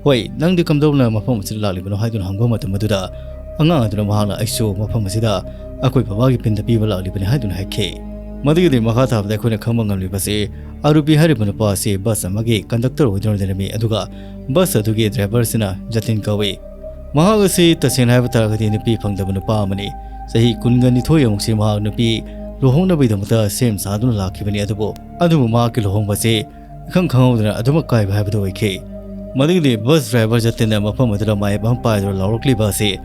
"ꯍꯣꯏ, ꯅꯪꯗꯤ ꯀꯝꯗꯧꯅ ꯃꯐꯝ ꯑꯁꯤꯗ ꯂꯥꯛꯂꯤꯕꯅꯣ?" ꯍꯥꯏꯗꯨꯅ ꯍꯪꯕ ꯃꯇꯝ ꯑꯗꯨꯗ ꯑꯉꯥꯡ ꯑꯗꯨꯅ ꯃꯍꯥꯛꯅ, "ꯑꯩꯁꯨ ꯃꯐꯝ ꯑꯁꯤꯗ ꯑꯩꯈꯣꯏ ꯕꯕꯥꯒꯤ ꯄꯤꯟꯗ ꯄꯤꯕ ꯂꯥꯛꯂꯤꯕꯅꯤ" ꯍꯥꯏꯗꯨꯅ ꯍꯥꯏꯈꯤ꯫ ꯃꯗꯨꯒꯤꯗꯤ ꯃꯈꯥ ꯇꯥꯕꯗ ꯑꯩꯈꯣꯏꯅ ꯈꯪꯕ ꯉꯝꯂꯤꯕꯁꯤ, ꯑꯔꯨꯕꯤ ꯍꯥꯏꯔꯤꯕ ꯅꯨꯄꯥ ꯑꯁꯤ ꯕꯁ ꯑꯃꯒꯤ ꯀꯟꯗꯛꯇꯔ ꯑꯣꯏꯗꯨꯅ ꯂꯩꯔꯝꯃꯤ, ꯑꯗꯨꯒ ꯕꯁ ꯑꯗꯨꯒꯤ ꯗ꯭ꯔꯥꯏꯚꯔꯁꯤꯅ ꯖꯇꯤꯟ ꯀꯧꯏ꯫ ꯃꯍꯥꯛ ꯑꯁꯤ ꯇꯁꯦꯡꯅ ꯍꯥꯏꯕ ꯇꯥꯔꯒꯗꯤ ꯅꯨꯄꯤ ꯐꯪꯗꯕ ꯅꯨꯄꯥ ꯑꯃꯅꯤ꯫ ꯆꯍꯤ ꯀꯨꯟꯒ ꯅꯤꯊꯣꯏ ꯑꯃꯨꯛꯁꯤ ꯃꯍꯥꯛ ꯅꯨꯄꯤ ꯂꯨꯍꯣꯡꯅꯕꯒꯤꯗꯃꯛꯇ ꯁꯦꯝ ꯁꯥꯗꯨꯅ ꯂꯥꯛꯈꯤꯕꯅꯤ, ꯑꯗꯨꯕꯨ, ꯑꯗꯨꯕꯨ ꯃꯍꯥꯛꯀꯤ ꯂꯨꯍꯣꯡꯕꯁꯤ ꯏꯈꯪ ꯈꯪꯍꯧꯗꯅ ꯑꯗꯨꯃꯛ ꯀꯥꯏꯕ ꯍꯥꯏꯕꯗꯨ ꯑꯣꯏꯈꯤ꯫ ꯃꯗꯨꯒꯤꯗꯤ ꯕꯁ ꯗ꯭ꯔꯥꯏꯚꯔ ꯖꯇꯤꯟꯅ ꯃꯐꯝ ꯑꯗꯨꯗ ꯃꯥꯌꯦꯞ ꯑꯃ ꯄꯥꯏꯗꯨꯅ ꯂꯥꯎꯔꯛꯂꯤꯕ ꯑꯁꯤ,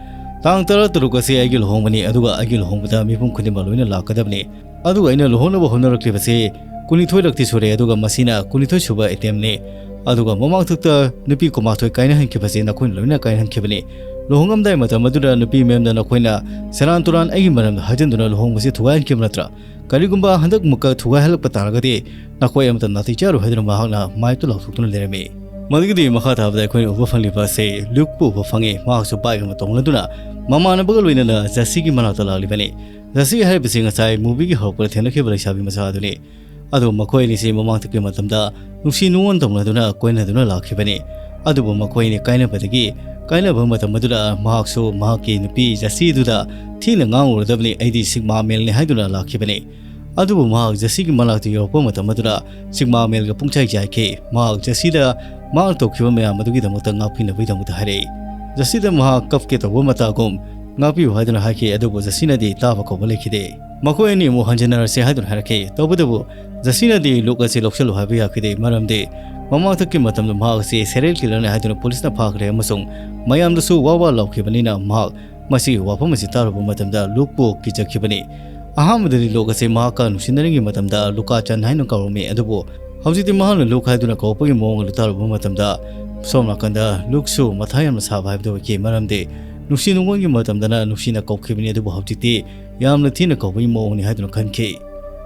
"ꯇꯥꯡ ꯇꯔꯥ ꯇꯔꯨꯛ ꯑꯁꯤ ꯑꯩꯒꯤ ꯂꯨꯍꯣꯡꯕꯅꯤ, ꯑꯗꯨꯒ ꯑꯩꯒꯤ ꯂꯨꯍꯣꯡꯕꯗ ꯃꯤꯄꯨꯝ ꯈꯨꯗꯤꯡꯃꯛ ꯂꯣꯏꯅ ꯂꯥꯛꯀꯗꯕꯅꯤ꯫ ꯑꯗꯨꯒ ꯑꯩꯅ ꯂꯨꯍꯣꯡꯅꯕ ꯍꯣꯠꯅꯔꯛꯂꯤꯕꯁꯤ ꯀꯨꯟꯅꯤꯊꯣꯏꯔꯛꯇꯤ ꯁꯨꯔꯦ, ꯑꯗꯨꯒ ꯃꯁꯤꯅ ꯀꯨꯟꯅꯤꯊꯣꯏ ꯁꯨꯕ ꯑꯦꯇꯦꯝꯅꯤ꯫ ꯑꯗꯨꯒ ꯃꯃꯥꯡꯊꯛꯇ ꯅꯨꯄꯤ ꯀꯨꯟꯃꯥꯊꯣꯏ ꯀꯥꯏꯅꯍꯟꯈꯤꯕꯁꯤ ꯅꯈꯣꯏꯅ ꯂꯣꯏꯅ ꯀꯥꯏꯅꯍꯟꯈꯤꯕꯅꯤ꯫ ꯂꯨꯍꯣꯡꯉꯝꯗꯥꯏ ꯃꯇꯝ ꯑꯗꯨꯗ ꯅꯨꯄꯤ ꯃꯌꯥꯝꯅ ꯅꯈꯣꯏꯅ ꯁꯦꯔꯥꯟ ꯇꯨꯔꯥꯟ ꯑꯩꯒꯤ ꯃꯔꯝꯗ ꯍꯥꯏꯖꯤꯟꯗꯨꯅ ꯂꯨꯍꯣꯡꯕꯁꯤ ꯊꯨꯒꯥꯏꯍꯟꯈꯤꯕ ꯅꯠꯇ꯭ꯔꯥ? ꯀꯔꯤꯒꯨꯝꯕ ꯍꯟꯗꯛꯃꯛꯀ ꯊꯨꯒꯥꯏꯍꯜꯂꯛꯄ ꯇꯥꯔꯒꯗꯤ ꯅꯈꯣꯏ ꯑꯃꯠꯇ ꯅꯥꯇꯩ ꯆꯥꯔꯣꯏ" ꯍꯥꯏꯗꯨꯅ ꯃꯍꯥꯛꯅ ꯃꯥꯏꯞꯇ ꯂꯥꯎꯊꯣꯛꯇꯨꯅ ꯂꯩꯔꯝꯃꯤ꯫ ꯃꯗꯨꯒꯤꯗꯤ ꯃꯈꯥ ꯇꯥꯕꯗ ꯑꯩꯈꯣꯏꯅ ꯎꯕ ꯐꯪꯂꯤꯕ ꯑꯁꯤ ꯂ꯭ꯌꯨꯛꯄꯨ ꯎꯕ ꯐꯪꯉꯤ꯫ ꯃꯍꯥꯛꯁꯨ ꯕꯥꯏꯛ ꯑꯃ ꯇꯣꯡꯂꯗꯨꯅ ꯃꯃꯥꯟꯅꯕꯒ ꯂꯣꯏꯅꯅ ꯖꯦꯁꯤꯒꯤ ꯃꯅꯥꯛꯇ ꯂꯥꯛꯂꯤꯕꯅꯤ꯫ ꯖꯦꯁꯤ ꯍꯥꯏꯔꯤꯕꯁꯤ ꯉꯁꯥꯏ movieꯒꯤ ꯍꯧꯔꯛꯄꯗ ꯊꯦꯡꯅꯈꯤꯕ ꯂꯩꯁꯥꯕꯤ ꯃꯆꯥ ꯑꯗꯨꯅꯤ꯫ ꯑꯗꯨ ꯃꯈꯣꯏ ꯑꯅꯤꯁꯤ ꯃꯃꯥꯡꯊꯛꯀꯤ ꯃꯇꯝꯗ ꯅꯨꯡꯁꯤ ꯅꯨꯡꯉꯣꯟ ꯇꯧꯅꯗꯨꯅ ꯀꯣꯏꯅꯗꯨꯅ ꯂꯥꯛꯈꯤꯕꯅꯤ꯫ ꯑꯗꯨꯕꯨ ꯃꯈꯣꯏ ꯑꯅꯤ ꯀꯥꯏꯅꯕꯗꯒꯤ, ꯀꯥꯏꯅꯕ ꯃꯇꯝ ꯑꯗꯨꯗ ꯃꯍꯥꯛꯁꯨ ꯃꯍꯥꯛꯀꯤ ꯅꯨꯄꯤ ꯖꯦꯁꯤꯗꯨꯗ ꯊꯤꯅ ꯉꯥꯡꯉꯨꯔꯗꯕꯅꯤ, "ꯑꯩꯗꯤ ꯁꯤꯒꯃꯥ ꯃꯦꯜꯅꯤ" ꯍꯥꯏꯗꯨꯅ ꯂꯥꯛꯈꯤꯕꯅꯤ꯫ ꯑꯗꯨꯕꯨ ꯃꯍꯥꯛ ꯖꯦꯁꯤꯒꯤ ꯃꯅꯥꯛꯇ ꯌꯧꯔꯛꯄ ꯃꯇꯝ ꯑꯗꯨꯗ ꯁꯤꯒꯃꯥ ꯃꯦꯜꯒ ꯄꯨꯡꯆꯥꯏ ꯆꯥꯏꯈꯤ꯫ ꯃꯍꯥꯛ ꯖꯦꯁꯤꯗ ꯃꯍꯥꯛꯅ ꯇꯧꯈꯤꯕ ꯃꯌꯥꯝ ꯑꯗꯨꯒꯤꯗꯃꯛꯇ ꯉꯥꯛꯄꯤꯅꯕꯒꯤꯗꯃꯛꯇ ꯍꯥꯏꯔꯛꯏ꯫ ꯖꯁꯤꯗ ꯃꯍꯥꯛ ꯀꯞꯀꯦ ꯇꯧꯕ ꯃꯇꯥꯒꯨꯝ ꯉꯥꯛꯄꯤꯌꯨ ꯍꯥꯏꯗꯨꯅ ꯍꯥꯏꯈꯤ, ꯑꯗꯨꯕꯨ ꯖꯁꯤꯅꯗꯤ ꯇꯥꯕ ꯀꯧꯕ ꯂꯩꯈꯤꯗꯦ꯫ ꯃꯈꯣꯏ ꯑꯅꯤ ꯑꯃꯨꯛ ꯍꯟꯖꯤꯟꯅꯔꯁꯦ ꯍꯥꯏꯗꯨꯅ ꯍꯥꯏꯔꯛꯈꯤ꯫ ꯇꯧꯕꯇꯕꯨ ꯖꯁꯤꯅꯗꯤ ꯂꯨꯛ ꯑꯁꯤ ꯂꯧꯁꯤꯜꯂꯨ ꯍꯥꯏꯕ ꯌꯥꯈꯤꯗꯦ, ꯃꯔꯝꯗꯤ ꯃꯃꯥꯡꯊꯛꯀꯤ ꯃꯇꯝꯗ ꯃꯍꯥꯛ ꯑꯁꯤ serial killerꯅꯤ ꯍꯥꯏꯗꯨꯅ ꯄꯨꯂꯤꯁꯅ ꯐꯥꯈ꯭ꯔꯦ ꯑꯃꯁꯨꯡ ꯃꯌꯥꯝꯗꯁꯨ ꯋꯥ ꯋꯥ ꯂꯥꯎꯈꯤꯕꯅꯤꯅ ꯃꯍꯥꯛ ꯃꯁꯤꯒꯤ ꯋꯥꯐꯝ ꯑꯁꯤ ꯇꯥꯔꯨꯕ ꯃꯇꯝꯗ ꯂꯨꯛꯄꯨ ꯀꯤꯖꯈꯤꯕꯅꯤ꯫ ꯑꯍꯥꯟꯕꯗꯗꯤ ꯂꯨꯛ ꯑꯁꯤ ꯃꯍꯥꯛꯀ ꯅꯨꯡꯁꯤꯅꯔꯤꯉꯩ ꯃꯇꯝꯗ ꯂꯨꯀꯥ ꯆꯟ ꯍꯥꯏꯅ ꯀꯧꯔꯝꯃꯤ, ꯑꯗꯨꯕꯨ ꯍꯧꯖꯤꯛꯇꯤ ꯃꯍꯥꯛꯅ ꯂꯨꯛ ꯍꯥꯏꯗꯨꯅ ꯀꯧꯔꯛꯄꯒꯤ ꯃꯑꯣꯡ ꯑꯗꯨ ꯇꯥꯔꯨꯕ ꯃꯇꯝꯗ ꯁꯣꯝ ꯅꯥꯀꯟꯗ ꯂꯨꯛꯁꯨ ꯃꯊꯥ ꯌꯥꯝꯅ ꯁꯥꯕ ꯍꯥꯏꯕꯗꯨ ꯑꯣꯏꯈꯤ, ꯃꯔꯝꯗꯤ ꯅꯨꯡꯁꯤ ꯅꯨꯡꯉꯣꯟꯒꯤ ꯃꯇꯝꯗꯅ ꯅꯨꯡꯁꯤꯅ ꯀꯧꯈꯤꯕꯅꯤ, ꯑꯗꯨꯕꯨ ꯍꯧꯖꯤꯛꯇꯤ ꯌꯥꯝꯅ ꯊꯤꯅ ꯀꯧꯕꯒꯤ ꯃꯑꯣꯡꯅꯤ ꯍꯥꯏꯗꯨꯅ ꯈꯟꯈꯤ꯫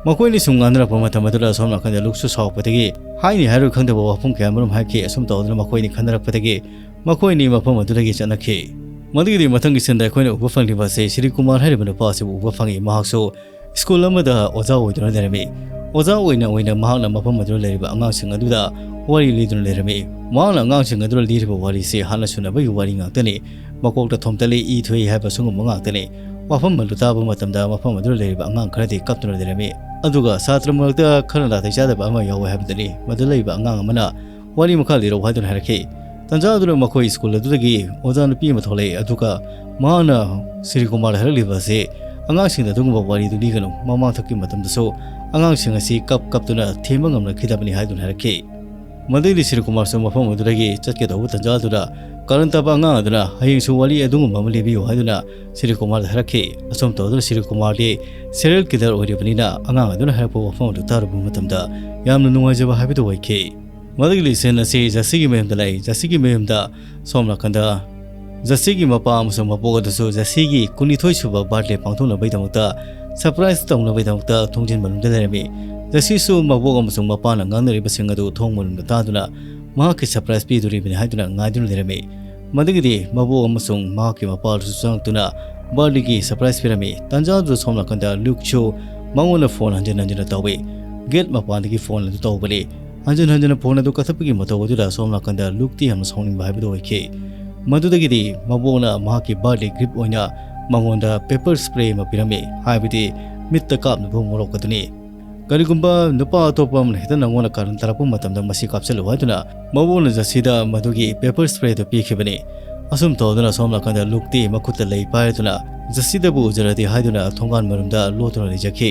ꯃꯈꯣꯏ ꯑꯅꯤ ꯁꯨꯝ ꯉꯥꯡꯅꯔꯛꯄ ꯃꯇꯝ ꯑꯗꯨꯗ ꯁꯣꯝ ꯅꯥꯀꯟꯗ ꯂꯨꯛꯁꯨ ꯁꯥꯎꯔꯛꯄꯗꯒꯤ ꯍꯥꯏꯅꯤ ꯍꯥꯏꯔꯣꯏ ꯈꯪꯗꯕ ꯋꯥꯐꯝ ꯀꯌꯥ ꯃꯔꯨꯝ ꯍꯥꯏꯈꯤ꯫ ꯑꯁꯨꯝ ꯇꯧꯗꯨꯅ ꯃꯈꯣꯏ ꯑꯅꯤ ꯈꯟꯅꯔꯛꯄꯗꯒꯤ ꯃꯈꯣꯏ ꯑꯅꯤ ꯃꯐꯝ ꯑꯗꯨꯗꯒꯤ ꯆꯠꯅꯈꯤ꯫ ꯃꯗꯨꯒꯤꯗꯤ ꯃꯊꯪꯒꯤ sceneꯗ ꯑꯩꯈꯣꯏꯅ ꯎꯕ ꯐꯪꯂꯤꯕ ꯑꯁꯤ ꯁ꯭ꯔꯤ ꯀꯨꯃꯥꯔ ꯍꯥꯏꯔꯤꯕ ꯅꯨꯄꯥ ꯑꯁꯤꯕꯨ ꯎꯕ ꯐꯪꯏ꯫ ꯃꯍꯥꯛꯁꯨ ꯁ꯭ꯀꯨꯜ ꯑꯃꯗ ꯑꯣꯖꯥ ꯑꯣꯏꯗꯨꯅ ꯂꯩꯔꯝꯃꯤ꯫ ꯑꯣꯖꯥ ꯑꯣꯏꯅ ꯑꯣꯏꯅ ꯃꯍꯥꯛꯅ ꯃꯐꯝ ꯑꯗꯨꯗ ꯂꯩꯔꯤꯕ ꯑꯉꯥꯡꯁꯤꯡ ꯑꯗꯨꯗ ꯋꯥꯔꯤ ꯂꯤꯗꯨꯅ ꯂꯩꯔꯝꯃꯤ꯫ ꯃꯍꯥꯛꯅ ꯑꯉꯥꯡꯁꯤꯡ ꯑꯗꯨꯗ ꯂꯤꯔꯤꯕ ꯋꯥꯔꯤꯁꯤ ꯍꯥꯟꯅ ꯁꯨꯅꯕꯒꯤ ꯋꯥꯔꯤ ꯉꯥꯛꯇꯅꯤ꯫ ꯃꯀꯣꯛꯇ ꯊꯣꯝꯇꯠꯂꯤ, ꯏ ꯊꯣꯛꯏ ꯍꯥꯏꯕ ꯁꯤꯒꯨꯝꯕ ꯉꯥꯛꯇꯅꯤ꯫ ꯋꯥꯐꯝ ꯑꯗꯨ ꯇꯥꯕ ꯃꯇꯝꯗ ꯃꯐꯝ ꯑꯗꯨꯗ ꯂꯩꯔꯤꯕ ꯑꯉꯥꯡ ꯈꯔꯗꯤ ꯀꯞꯇꯨꯅ ꯂꯩꯔꯝꯃꯤ꯫ ꯑꯗꯨꯒ ꯁꯥꯇ꯭ꯔ ꯃꯔꯛꯇ ꯈꯔ ꯅꯥꯇꯩ ꯆꯥꯗꯕ ꯑꯃ ꯌꯥꯎꯋꯦ ꯍꯥꯏꯕꯗꯨꯅꯤ꯫ ꯃꯗꯨ ꯂꯩꯕ ꯑꯉꯥꯡ ꯑꯃꯅ ꯋꯥꯔꯤ ꯃꯈꯥ ꯂꯤꯔꯛꯎ ꯍꯥꯏꯗꯨꯅ ꯍꯥꯏꯔꯛꯈꯤ꯫ ꯇꯟꯖꯥ ꯑꯗꯨꯗ ꯃꯈꯣꯏ ꯁ꯭ꯀꯨꯜ ꯑꯗꯨꯗꯒꯤ ꯑꯣꯖꯥ ꯅꯨꯄꯤ ꯑꯃ ꯊꯣꯛꯂꯛꯏ, ꯑꯗꯨꯒ ꯃꯍꯥꯛꯅ ꯁ꯭ꯔꯤ ꯀꯨꯃꯥꯔꯗ ꯍꯥꯏꯔꯛꯂꯤꯕ ꯑꯁꯤ ꯑꯉꯥꯡꯁꯤꯡꯗ ꯑꯗꯨꯒꯨꯝꯕ ꯋꯥꯔꯤꯗꯨ ꯂꯤꯒꯅꯨ, ꯃꯃꯥꯡꯊꯛꯀꯤ ꯃꯇꯝꯗꯁꯨ ꯑꯉꯥꯡꯁꯤꯡ ꯑꯁꯤ ꯀꯞ ꯀꯞꯇꯨꯅ ꯊꯦꯝꯕ ꯉꯝꯂꯛꯈꯤꯗꯕꯅꯤ ꯍꯥꯏꯗꯨꯅ ꯍꯥꯏꯔꯛꯈꯤ꯫ ꯃꯗꯨꯗꯤ ꯁ꯭ꯔꯤ ꯀꯨꯃꯥꯔꯁꯨ ꯃꯐꯝ ꯑꯗꯨꯗꯒꯤ ꯆꯠꯀꯦ ꯇꯧꯕ ꯇꯟꯖꯥ ꯑꯗꯨꯗ ꯀꯔꯟ ꯇꯥꯕ ꯑꯉꯥꯡ ꯑꯗꯨꯅ ꯍꯌꯦꯡꯁꯨ ꯋꯥꯔꯤ ꯑꯗꯨꯒꯨꯝꯕ ꯑꯃ ꯂꯤꯕꯤꯌꯨ ꯍꯥꯏꯗꯨꯅ ꯁ꯭ꯔꯤ ꯀꯨꯃꯥꯔꯗ ꯍꯥꯏꯔꯛꯈꯤ꯫ ꯑꯁꯨꯝ ꯇꯧꯗꯨꯅ ꯁ꯭ꯔꯤ ꯀꯨꯃꯥꯔꯗꯤ serial killer ꯑꯣꯏꯔꯤꯕꯅꯤꯅ ꯑꯉꯥꯡ ꯑꯗꯨꯅ ꯍꯥꯏꯔꯛꯄ ꯋꯥꯐꯝ ꯑꯗꯨ ꯇꯥꯔꯨꯕ ꯃꯇꯝꯗ ꯌꯥꯝꯅ ꯅꯨꯡꯉꯥꯏꯖꯕ ꯍꯥꯏꯕꯗꯨ ꯑꯣꯏꯈꯤ꯫ ꯃꯗꯨꯒꯤ scene ꯑꯁꯤ ꯖꯁꯤꯒꯤ ꯃꯌꯨꯝꯗ ꯂꯩ꯫ ꯖꯁꯤꯒꯤ ꯃꯌꯨꯝꯗ ꯁꯣꯝ ꯅꯥꯀꯟꯗ ꯖꯁꯤꯒꯤ ꯃꯄꯥ ꯑꯃꯁꯨꯡ ꯃꯕꯣꯛ ꯑꯗꯨꯁꯨ ꯖꯁꯤꯒꯤ ꯀꯨꯟꯅꯤꯊꯣꯏ ꯁꯨꯕ birthday ꯄꯥꯡꯊꯣꯛꯅꯕꯒꯤꯗꯃꯛꯇ surprise ꯇꯧꯅꯕꯒꯤꯗꯃꯛꯇ ꯊꯣꯡꯖꯤꯟ ꯃꯅꯨꯡꯗ ꯂꯩꯔꯝꯃꯤ꯫ ꯖꯁꯤꯁꯨ ꯃꯕꯣꯛ ꯑꯃꯁꯨꯡ ꯃꯄꯥꯅ ꯉꯥꯡꯅꯔꯤꯕꯁꯤꯡ ꯑꯗꯨ ꯊꯣꯡ ꯃꯅꯨꯡꯗ ꯇꯥꯗꯨꯅ ꯃꯍꯥꯛꯀꯤ surprise ꯄꯤꯗꯣꯔꯤꯕꯅꯤ ꯍꯥꯏꯗꯨꯅ ꯉꯥꯏꯗꯨꯅ ꯂꯩꯔꯝꯃꯤ꯫ ꯃꯗꯨꯒꯤꯗꯤ ꯃꯕꯣꯛ ꯑꯃꯁꯨꯡ ꯃꯍꯥꯛꯀꯤ ꯃꯄꯥꯗꯨꯁꯨ ꯆꯪꯂꯛꯇꯨꯅ birthdayꯒꯤ surprise ꯄꯤꯔꯝꯃꯤ꯫ ꯇꯥꯟꯖꯥꯗꯨꯗ ꯁꯣꯝ ꯅꯥꯀꯟꯗ ꯂꯨꯛꯁꯨ ꯃꯉꯣꯟꯗ phone ꯍꯟꯖꯤꯟ ꯍꯟꯖꯤꯟꯅ ꯇꯧꯏ꯫ Gate ꯃꯄꯥꯟꯗꯒꯤ phone ꯑꯗꯨ ꯇꯧꯕꯅꯤ꯫ ꯍꯟꯖꯤꯟ ꯍꯟꯖꯤꯟꯅ phone ꯑꯗꯨ ꯀꯛꯊꯠꯄꯒꯤ ꯃꯇꯧ ꯑꯗꯨꯗ ꯁꯣꯝ ꯅꯥꯀꯟꯗ ꯂꯨꯛꯇꯤ ꯌꯥꯝꯅ ꯁꯥꯎꯅꯤꯡꯕ ꯍꯥꯏꯕꯗꯨ ꯑꯣꯏꯈꯤ꯫ ꯃꯗꯨꯗꯒꯤꯗꯤ ꯃꯕꯣꯛꯅ ꯃꯍꯥꯛꯀꯤ birthday gift ꯑꯣꯏꯅ ꯃꯉꯣꯟꯗ pepper spray ꯑꯃ ꯄꯤꯔꯝꯃꯤ, ꯍꯥꯏꯕꯗꯤ ꯃꯤꯠꯇ ꯀꯥꯞꯅꯕ ꯃꯣꯔꯣꯛ ꯑꯗꯨꯅꯤ꯫ ꯀꯔꯤꯒꯨꯝꯕ ꯅꯨꯄꯥ ꯑꯇꯣꯞꯄ ꯑꯃꯅ ꯍꯦꯛꯇ ꯅꯪꯉꯣꯟꯗ ꯀꯥꯔꯟ ꯇꯥꯔꯛꯄ ꯃꯇꯝꯗ ꯃꯁꯤ ꯀꯥꯞꯁꯤꯜꯂꯨ ꯍꯥꯏꯗꯨꯅ ꯃꯕꯣꯛꯅ ꯖꯁꯤꯗ ꯃꯗꯨꯒꯤ pepper sprayꯗꯨ ꯄꯤꯈꯤꯕꯅꯤ꯫ ꯑꯁꯨꯝ ꯇꯧꯗꯨꯅ ꯁꯣꯝ ꯅꯥꯀꯟꯗ ꯂꯨꯛꯇꯤ ꯃꯈꯨꯠꯇ ꯂꯩ ꯄꯥꯏꯔꯗꯨꯅ ꯖꯁꯤꯗꯕꯨ ꯎꯖꯔꯗꯤ ꯍꯥꯏꯗꯨꯅ ꯊꯣꯡꯒꯥꯟ ꯃꯔꯨꯝꯗ ꯂꯣꯠꯇꯨꯅ ꯂꯩꯖꯈꯤ꯫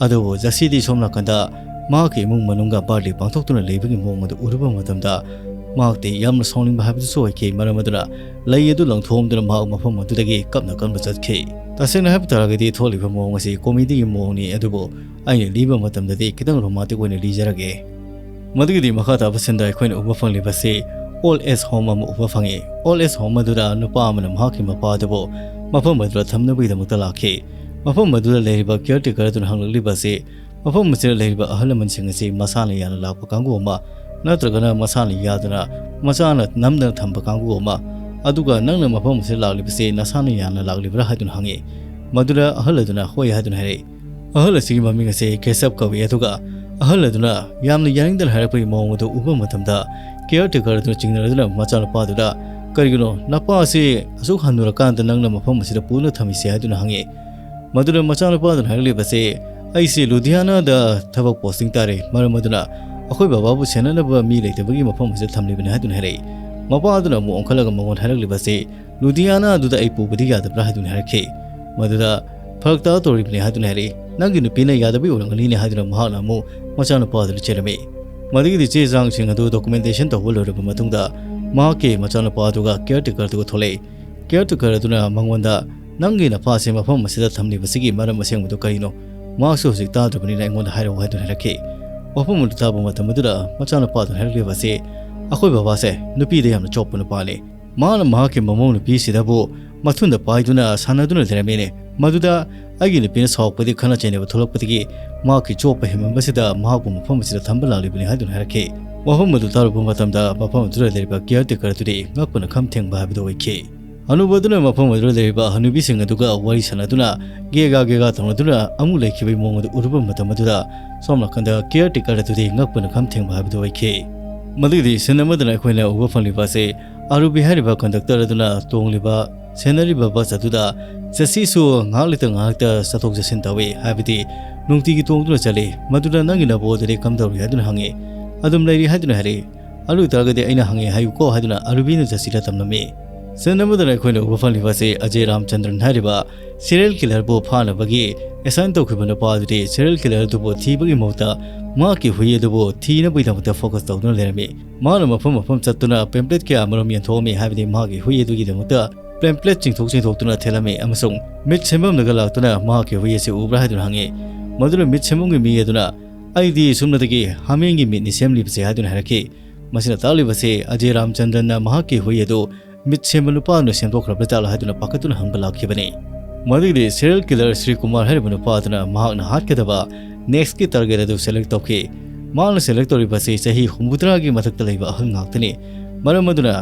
ꯑꯗꯨꯕꯨ ꯖꯁꯤꯗꯤ ꯁꯣꯝ ꯅꯥꯀꯟꯗ ꯃꯍꯥꯛꯀꯤ ꯏꯃꯨꯡ ꯃꯅꯨꯡꯒ ꯕꯥꯔꯗꯦ ꯄꯥꯡꯊꯣꯛꯇꯨꯅ ꯂꯩꯕꯒꯤ ꯃꯑꯣꯡ ꯑꯗꯨ ꯎꯔꯨꯕ ꯃꯇꯝꯗ ꯃꯍꯥꯛꯇꯤ ꯌꯥꯝꯅ ꯁꯥꯎꯅꯤꯡꯕ ꯍꯥꯏꯕꯗꯨꯁꯨ ꯑꯣꯏꯈꯤ꯫ ꯃꯔꯝ ꯑꯗꯨꯅ ꯂꯩ ꯑꯗꯨ ꯂꯪꯊꯣꯛꯑꯝꯗꯨꯅ ꯃꯍꯥꯛ ꯃꯐꯝ ꯑꯗꯨꯗꯒꯤ ꯀꯞꯅ ꯀꯞꯅ ꯆꯠꯈꯤ꯫ ꯇꯁꯦꯡꯅ ꯍꯥꯏꯕ ꯇꯥꯔꯒꯗꯤ ꯊꯣꯛꯂꯤꯕ ꯃꯑꯣꯡ ꯑꯁꯤ ꯀꯣꯃꯦꯗꯤꯒꯤ ꯃꯑꯣꯡꯅꯤ, ꯑꯗꯨꯕꯨ ꯑꯩꯅ ꯂꯤꯕ ꯃꯇꯝꯗꯗꯤ ꯈꯤꯇꯪ ꯔꯣꯃꯥꯟꯇꯤꯛ ꯑꯣꯏꯅ ꯂꯤꯖꯔꯒꯦ꯫ ꯃꯗꯨꯒꯤꯗꯤ ꯃꯈꯥ ꯇꯥꯕ ꯁꯤꯟꯗ ꯑꯩꯈꯣꯏꯅ ꯎꯕ ꯐꯪꯂꯤꯕꯁꯤ ꯑꯣꯜ ꯑꯦꯖ ꯍꯣꯝ ꯑꯃ ꯎꯕ ꯐꯪꯉꯤ꯫ ꯑꯣꯜ ꯑꯦꯖ ꯍꯣꯝ ꯑꯗꯨꯗ ꯅꯨꯄꯥ ꯑꯃꯅ ꯃꯍꯥꯛꯀꯤ ꯃꯄꯥ ꯑꯗꯨꯕꯨ ꯃꯐꯝ ꯑꯗꯨꯗ ꯊꯝꯅꯕꯒꯤꯗꯃꯛꯇ ꯂꯥꯛꯈꯤ꯫ ꯃꯐꯝ ꯑꯗꯨꯗ ꯂꯩꯔꯤꯕ ꯀꯤꯌꯔ ꯇꯦꯀꯔ ꯑꯗꯨꯅ ꯍꯪꯂꯛꯂꯤꯕ ꯑꯁꯤ ꯃꯐꯝ ꯑꯁꯤꯗ ꯂꯩꯔꯤꯕ ꯑꯍꯜ ꯂꯃꯟꯁꯤꯡ ꯑꯁꯤ ꯃꯁꯥꯅ ꯌꯥꯅ ꯂꯥꯛꯄ ꯀꯥꯡꯕꯨ ꯑꯃ ꯅꯠꯇ꯭ꯔꯒꯅ ꯃꯁꯥꯅ ꯌꯥꯗꯅ ꯃꯆꯥꯅ ꯅꯝꯗꯅ ꯊꯝꯕ ꯀꯥꯡꯕꯨ ꯑꯃ, ꯑꯗꯨꯒ ꯅꯪꯅ ꯃꯐꯝ ꯑꯁꯤꯗ ꯂꯥꯛꯂꯤꯕꯁꯤ ꯅꯁꯥꯅ ꯌꯥꯅ ꯂꯥꯛꯂꯤꯕ꯭ꯔꯥ ꯍꯥꯏꯗꯨꯅ ꯍꯪꯉꯤ꯫ ꯃꯗꯨꯗ ꯑꯍꯜ ꯑꯗꯨꯅ ꯍꯣꯏ ꯍꯥꯏꯗꯨꯅ ꯍꯥꯏꯔꯛꯏ꯫ ꯑꯍꯜ ꯑꯁꯤꯒꯤ ꯃꯃꯤꯡ ꯑꯁꯤ ꯀꯦꯁꯞ ꯀꯧꯏ꯫ ꯑꯗꯨꯒ ꯑꯍꯜ ꯑꯗꯨꯅ ꯌꯥꯝꯅ ꯌꯥꯅꯤꯡꯗꯅ ꯍꯥꯏꯔꯛꯄꯒꯤ ꯃꯑꯣꯡ ꯑꯗꯨ ꯎꯕ ꯃꯇꯝꯗ ꯀꯤꯌꯔ ꯇꯦꯀꯔ ꯑꯗꯨꯅ ꯆꯤꯡꯅꯔꯗꯨꯅ ꯃꯆꯥꯅꯨꯄꯥꯗꯨꯗ, "ꯀꯔꯤꯒꯤꯅꯣ ꯅꯄꯥ ꯑꯁꯤ ꯑꯁꯨꯛ ꯍꯟꯅꯨꯔꯀꯥꯟꯗ ꯅꯪꯅ ꯃꯐꯝ ꯑꯁꯤꯗ ꯄꯨꯗꯨꯅ ꯊꯝꯃꯤꯁꯦ?" ꯍꯥꯏꯗꯨꯅ ꯍꯪꯉꯤ꯫ ꯃꯗꯨꯗ ꯃꯆꯥꯅꯨꯄꯥꯗꯨꯅ ꯍꯥꯏꯔꯛꯂꯤꯕꯁꯤ, "ꯑꯩꯁꯤ ꯂꯨꯙꯤꯌꯥꯅꯥꯗ ꯊꯕꯛ ꯄꯣꯁꯇꯤꯡ ꯇꯥꯔꯦ, ꯃꯔꯝ ꯑꯗꯨꯅ ꯑꯩꯈꯣꯏ ꯕꯕꯥꯕꯨ ꯁꯦꯟꯅꯅꯕ ꯃꯤ ꯂꯩꯇꯕꯒꯤ ꯃꯐꯝ ꯑꯁꯤꯗ ꯊꯝꯂꯤꯕꯅꯤ" ꯍꯥꯏꯗꯨꯅ ꯍꯥꯏꯔꯛꯏ꯫ ꯃꯄꯥ ꯑꯗꯨꯅ ꯑꯃꯨꯛ ꯑꯣꯟꯈꯠꯂꯒ ꯃꯉꯣꯟꯗ ꯍꯥꯏꯔꯛꯂꯤꯕꯁꯤ, "ꯂꯨꯙꯤꯌꯥꯅꯥ ꯑꯗꯨꯗ ꯑꯩ ꯄꯨꯕꯗꯤ ꯌꯥꯗꯕ꯭ꯔꯥ?" ꯍꯥꯏꯗꯨꯅ ꯍꯥꯏꯔꯛꯈꯤ꯫ ꯃꯗꯨꯗ, "ꯐꯔꯛ ꯇꯥ ꯇꯧꯔꯤꯕꯅꯤ" ꯍꯥꯏꯗꯨꯅ ꯍꯥꯏꯔꯛꯏ꯫ "ꯅꯪꯒꯤ ꯅꯨꯄꯤꯅ ꯌꯥꯗꯕꯒꯤ ꯑꯣꯏꯔꯝꯒꯅꯤꯅꯦ" ꯍꯥꯏꯗꯨꯅ ꯃꯍꯥꯛꯅ ꯑꯃꯨꯛ ꯃꯆꯥꯅꯨꯄꯥꯗꯨꯗ ꯆꯦꯜꯂꯝꯃꯤ꯫ ꯃꯗꯨꯒꯤꯗꯤ ꯆꯦ ꯆꯥꯡꯁꯤꯡ ꯑꯗꯨ ꯗꯣꯀꯨꯃꯦꯟꯇꯦꯁꯟ ꯇꯧꯕ ꯂꯣꯏꯔꯕ ꯃꯇꯨꯡꯗ ꯃꯍꯥꯛꯀꯤ ꯃꯆꯥꯅꯨꯄꯥ ꯑꯗꯨꯒ ꯀꯤꯌꯔ ꯇꯦꯀꯔ ꯑꯗꯨꯒ ꯊꯣꯛꯂꯛꯏ꯫ ꯀꯤꯌꯔ ꯇꯦꯀꯔ ꯑꯗꯨꯅ ꯃꯉꯣꯟꯗ, "ꯅꯪꯒꯤ ꯅꯄꯥꯁꯦ ꯃꯐꯝ ꯑꯁꯤꯗ ꯊꯝꯂꯤꯕꯁꯤꯒꯤ ꯃꯔꯝ ꯑꯁꯦꯡꯕꯗꯨ ꯀꯔꯤꯅꯣ? ꯃꯍꯥꯛꯁꯨ ꯍꯧꯖꯤꯛ ꯇꯥꯗ꯭ꯔꯕꯅꯤꯅ ꯑꯩꯉꯣꯟꯗ ꯍꯥꯏꯔꯛꯎ" ꯍꯥꯏꯗꯨꯅ ꯍꯥꯏꯔꯛꯈꯤ꯫ ꯋꯥꯐꯝ ꯑꯗꯨ ꯇꯥꯕ ꯃꯇꯝ ꯑꯗꯨꯗ ꯃꯆꯥꯅꯨꯄꯥꯗꯨꯅ ꯍꯥꯏꯔꯛꯂꯤꯕ ꯑꯁꯤ, "ꯑꯩꯈꯣꯏ ꯕꯕꯥꯁꯦ ꯅꯨꯄꯤꯗ ꯌꯥꯝꯅ ꯆꯣꯞꯄ ꯅꯨꯄꯥꯅꯤ꯫ ꯃꯍꯥꯛꯅ ꯃꯍꯥꯛꯀꯤ ꯃꯃꯧ ꯅꯨꯄꯤꯁꯤꯗꯕꯨ ꯃꯊꯨꯟꯗ ꯄꯥꯏꯗꯨꯅ ꯁꯥꯟꯅꯗꯨꯅ ꯂꯩꯔꯝꯃꯤꯅꯦ꯫ ꯃꯗꯨꯗ ꯑꯩꯒꯤ ꯅꯨꯄꯤꯅ ꯁꯥꯎꯔꯛꯄꯗꯒꯤ ꯈꯠꯅ ꯆꯩꯅꯕ ꯊꯣꯛꯂꯛꯄꯗꯒꯤ ꯃꯍꯥꯛꯀꯤ ꯆꯣꯞꯄ ꯍꯦꯟꯃꯟꯕꯁꯤꯗ ꯃꯍꯥꯛꯄꯨ ꯃꯐꯝ ꯑꯁꯤꯗ ꯊꯝꯕ ꯂꯥꯛꯂꯤꯕꯅꯤ" ꯍꯥꯏꯗꯨꯅ ꯍꯥꯏꯔꯛꯈꯤ꯫ ꯋꯥꯐꯝ ꯑꯗꯨ ꯇꯥꯔꯨꯕ ꯃꯇꯝꯗ ꯃꯐꯝ ꯑꯗꯨꯗ ꯂꯩꯔꯤꯕ ꯀꯤꯌꯔ ꯇꯦꯀꯔ ꯑꯗꯨꯗꯤ ꯉꯛꯄꯅ ꯈꯝ ꯊꯦꯡꯕ ꯍꯥꯏꯕꯗꯨ ꯑꯣꯏꯈꯤ꯫ ꯍꯅꯨꯕ ꯑꯗꯨꯅ ꯃꯐꯝ ꯑꯗꯨꯗ ꯂꯩꯔꯤꯕ ꯍꯅꯨꯕꯤꯁꯤꯡ ꯑꯗꯨꯒ ꯋꯥꯔꯤ ꯁꯥꯟꯅꯗꯨꯅ ꯒꯦꯒꯥ ꯒꯦꯒꯥ ꯇꯧꯅꯗꯨꯅ ꯑꯃꯨꯛ ꯂꯩꯈꯤꯕꯒꯤ ꯃꯑꯣꯡ ꯑꯗꯨ ꯎꯔꯨꯕ ꯃꯇꯝ ꯑꯗꯨꯗ ꯁꯣꯝ ꯅꯥꯀꯟꯗ ꯀꯤꯌꯔ ꯇꯦꯀꯔ ꯑꯗꯨꯗꯤ ꯉꯛꯄꯅ ꯈꯝ ꯊꯦꯡꯕ ꯍꯥꯏꯕꯗꯨ ꯑꯣꯏꯈꯤ꯫ ꯃꯗꯨꯒꯤꯗꯤ ꯁꯤꯟ ꯑꯃꯗꯅ ꯑꯩꯈꯣꯏꯅ ꯎꯕ ꯐꯪꯂꯤꯕ ꯑꯁꯤ ꯑꯥꯔꯨꯕꯤ ꯍꯥꯏꯔꯤꯕ ꯀꯟꯗꯛꯇꯔ ꯑꯗꯨꯅ ꯇꯣꯡꯂꯤꯕ ꯁꯦꯟꯅꯔꯤꯕ ꯕꯁ ꯑꯗꯨꯗ ꯖꯦꯁꯤꯁꯨ ꯉꯥꯏꯍꯥꯛ ꯂꯩꯇ ꯉꯥꯏꯍꯥꯛꯇ ꯆꯠꯊꯣꯛ ꯆꯠꯁꯤꯟ ꯇꯧꯏ, ꯍꯥꯏꯕꯗꯤ ꯅꯨꯡꯇꯤꯒꯤ ꯇꯣꯡꯗꯨꯅ ꯆꯠꯂꯤ꯫ "ꯃꯗꯨꯗ ꯅꯪꯒꯤ ꯅꯕꯣ ꯑꯗꯨꯗꯤ ꯀꯝꯗꯧꯔꯤ?" ꯍꯥꯏꯗꯨꯅ ꯍꯪꯉꯤ꯫ "ꯑꯗꯨꯝ ꯂꯩꯔꯤ" ꯍꯥꯏꯗꯨꯅ ꯍꯥꯏꯔꯛꯏ꯫ "ꯑꯗꯨ ꯑꯣꯏꯇꯥꯔꯒꯗꯤ ꯑꯩꯅ ꯍꯪꯉꯦ ꯍꯥꯏꯌꯨꯀꯣ" ꯍꯥꯏꯗꯨꯅ ꯑꯥꯔꯨꯕꯤꯅ ꯖꯦꯁꯤꯗ ꯇꯝꯂꯝꯃꯤ꯫ Scene ꯑꯃꯗꯅ ꯑꯩꯈꯣꯏꯅ ꯎꯕ ꯐꯪꯂꯤꯕ ꯑꯁꯤ ꯑꯖꯦ ꯔꯥꯝꯆꯟꯗ꯭ꯔꯟ ꯍꯥꯏꯔꯤꯕ serial killerꯕꯨ ꯐꯥꯅꯕꯒꯤ assign ꯇꯧꯈꯤꯕ ꯅꯨꯄꯥ ꯑꯗꯨꯗꯤ serial killerꯗꯨꯕꯨ ꯊꯤꯕꯒꯤ ꯃꯍꯨꯠꯇ ꯃꯍꯥꯛꯀꯤ ꯍꯨꯏ ꯑꯗꯨꯕꯨ ꯊꯤꯅꯕꯒꯤꯗꯃꯛꯇ focus ꯇꯧꯗꯨꯅ ꯂꯩꯔꯝꯃꯤ꯫ ꯃꯍꯥꯛꯅ ꯃꯐꯝ ꯃꯐꯝ ꯆꯠꯇꯨꯅ pamphlet ꯀꯌꯥ ꯑꯃꯔꯣꯝ ꯌꯦꯟꯊꯣꯛꯑꯝꯃꯤ, ꯍꯥꯏꯕꯗꯤ ꯃꯍꯥꯛꯀꯤ ꯍꯨꯏ ꯑꯗꯨꯒꯤꯗꯃꯛꯇ pamphlet ꯆꯤꯡꯊꯣꯛ ꯆꯤꯡꯊꯣꯛꯇꯨꯅ ꯊꯦꯠꯂꯝꯃꯤ ꯑꯃꯁꯨꯡ ꯃꯤꯠ ꯁꯦꯝꯐꯝꯗꯒ ꯂꯥꯛꯇꯨꯅ ꯃꯍꯥꯛꯀꯤ ꯍꯨꯏ ꯑꯁꯤ ꯎꯕ꯭ꯔꯥ ꯍꯥꯏꯗꯨꯅ ꯍꯪꯉꯤ꯫ ꯃꯗꯨꯅ ꯃꯤꯠ ꯁꯦꯝꯐꯝꯒꯤ ꯃꯤ ꯑꯗꯨꯅ "ꯑꯩꯗꯤ ꯁꯨꯞꯅꯇꯒꯤ ꯍꯥꯃꯦꯡꯒꯤ ꯃꯤꯠꯅꯤ ꯁꯦꯝꯂꯤꯕꯁꯦ" ꯍꯥꯏꯗꯨꯅ ꯍꯥꯏꯔꯛꯈꯤ꯫ ꯃꯁꯤꯅ ꯇꯥꯛꯂꯤꯕꯁꯤ ꯑꯖꯦ ꯔꯥꯝꯆꯟꯗ꯭ꯔꯟꯅ ꯃꯍꯥꯛꯀꯤ ꯍꯨꯏ ꯑꯗꯨ ꯃꯤꯠ ꯁꯦꯝꯕ ꯅꯨꯄꯥ ꯑꯗꯨꯅ ꯁꯦꯝꯗꯣꯛꯈ꯭ꯔꯕ ꯖꯥꯠꯂꯥ ꯍꯥꯏꯗꯨꯅ ꯄꯥꯈꯠꯇꯨꯅ ꯍꯪꯕ ꯂꯥꯛꯈꯤꯕꯅꯤ꯫ ꯃꯗꯨꯒꯤꯗꯤ serial killer ꯁ꯭ꯔꯤ ꯀꯨꯃꯥꯔ ꯍꯥꯏꯔꯤꯕ ꯅꯨꯄꯥ ꯑꯗꯨꯅ ꯃꯍꯥꯛꯅ ꯍꯥꯠꯀꯗꯕ next ꯀꯤ target ꯑꯗꯨ select ꯇꯧꯈꯤ꯫ ꯃꯍꯥꯛꯅ select ꯇꯧꯔꯤꯕꯁꯤ ꯆꯍꯤ ꯍꯨꯝꯐꯨꯇꯔꯥꯒꯤ ꯃꯊꯛꯇ ꯂꯩꯕ ꯑꯍꯜ ꯉꯥꯛꯇꯅꯤ꯫ ꯃꯔꯝ ꯑꯗꯨꯅ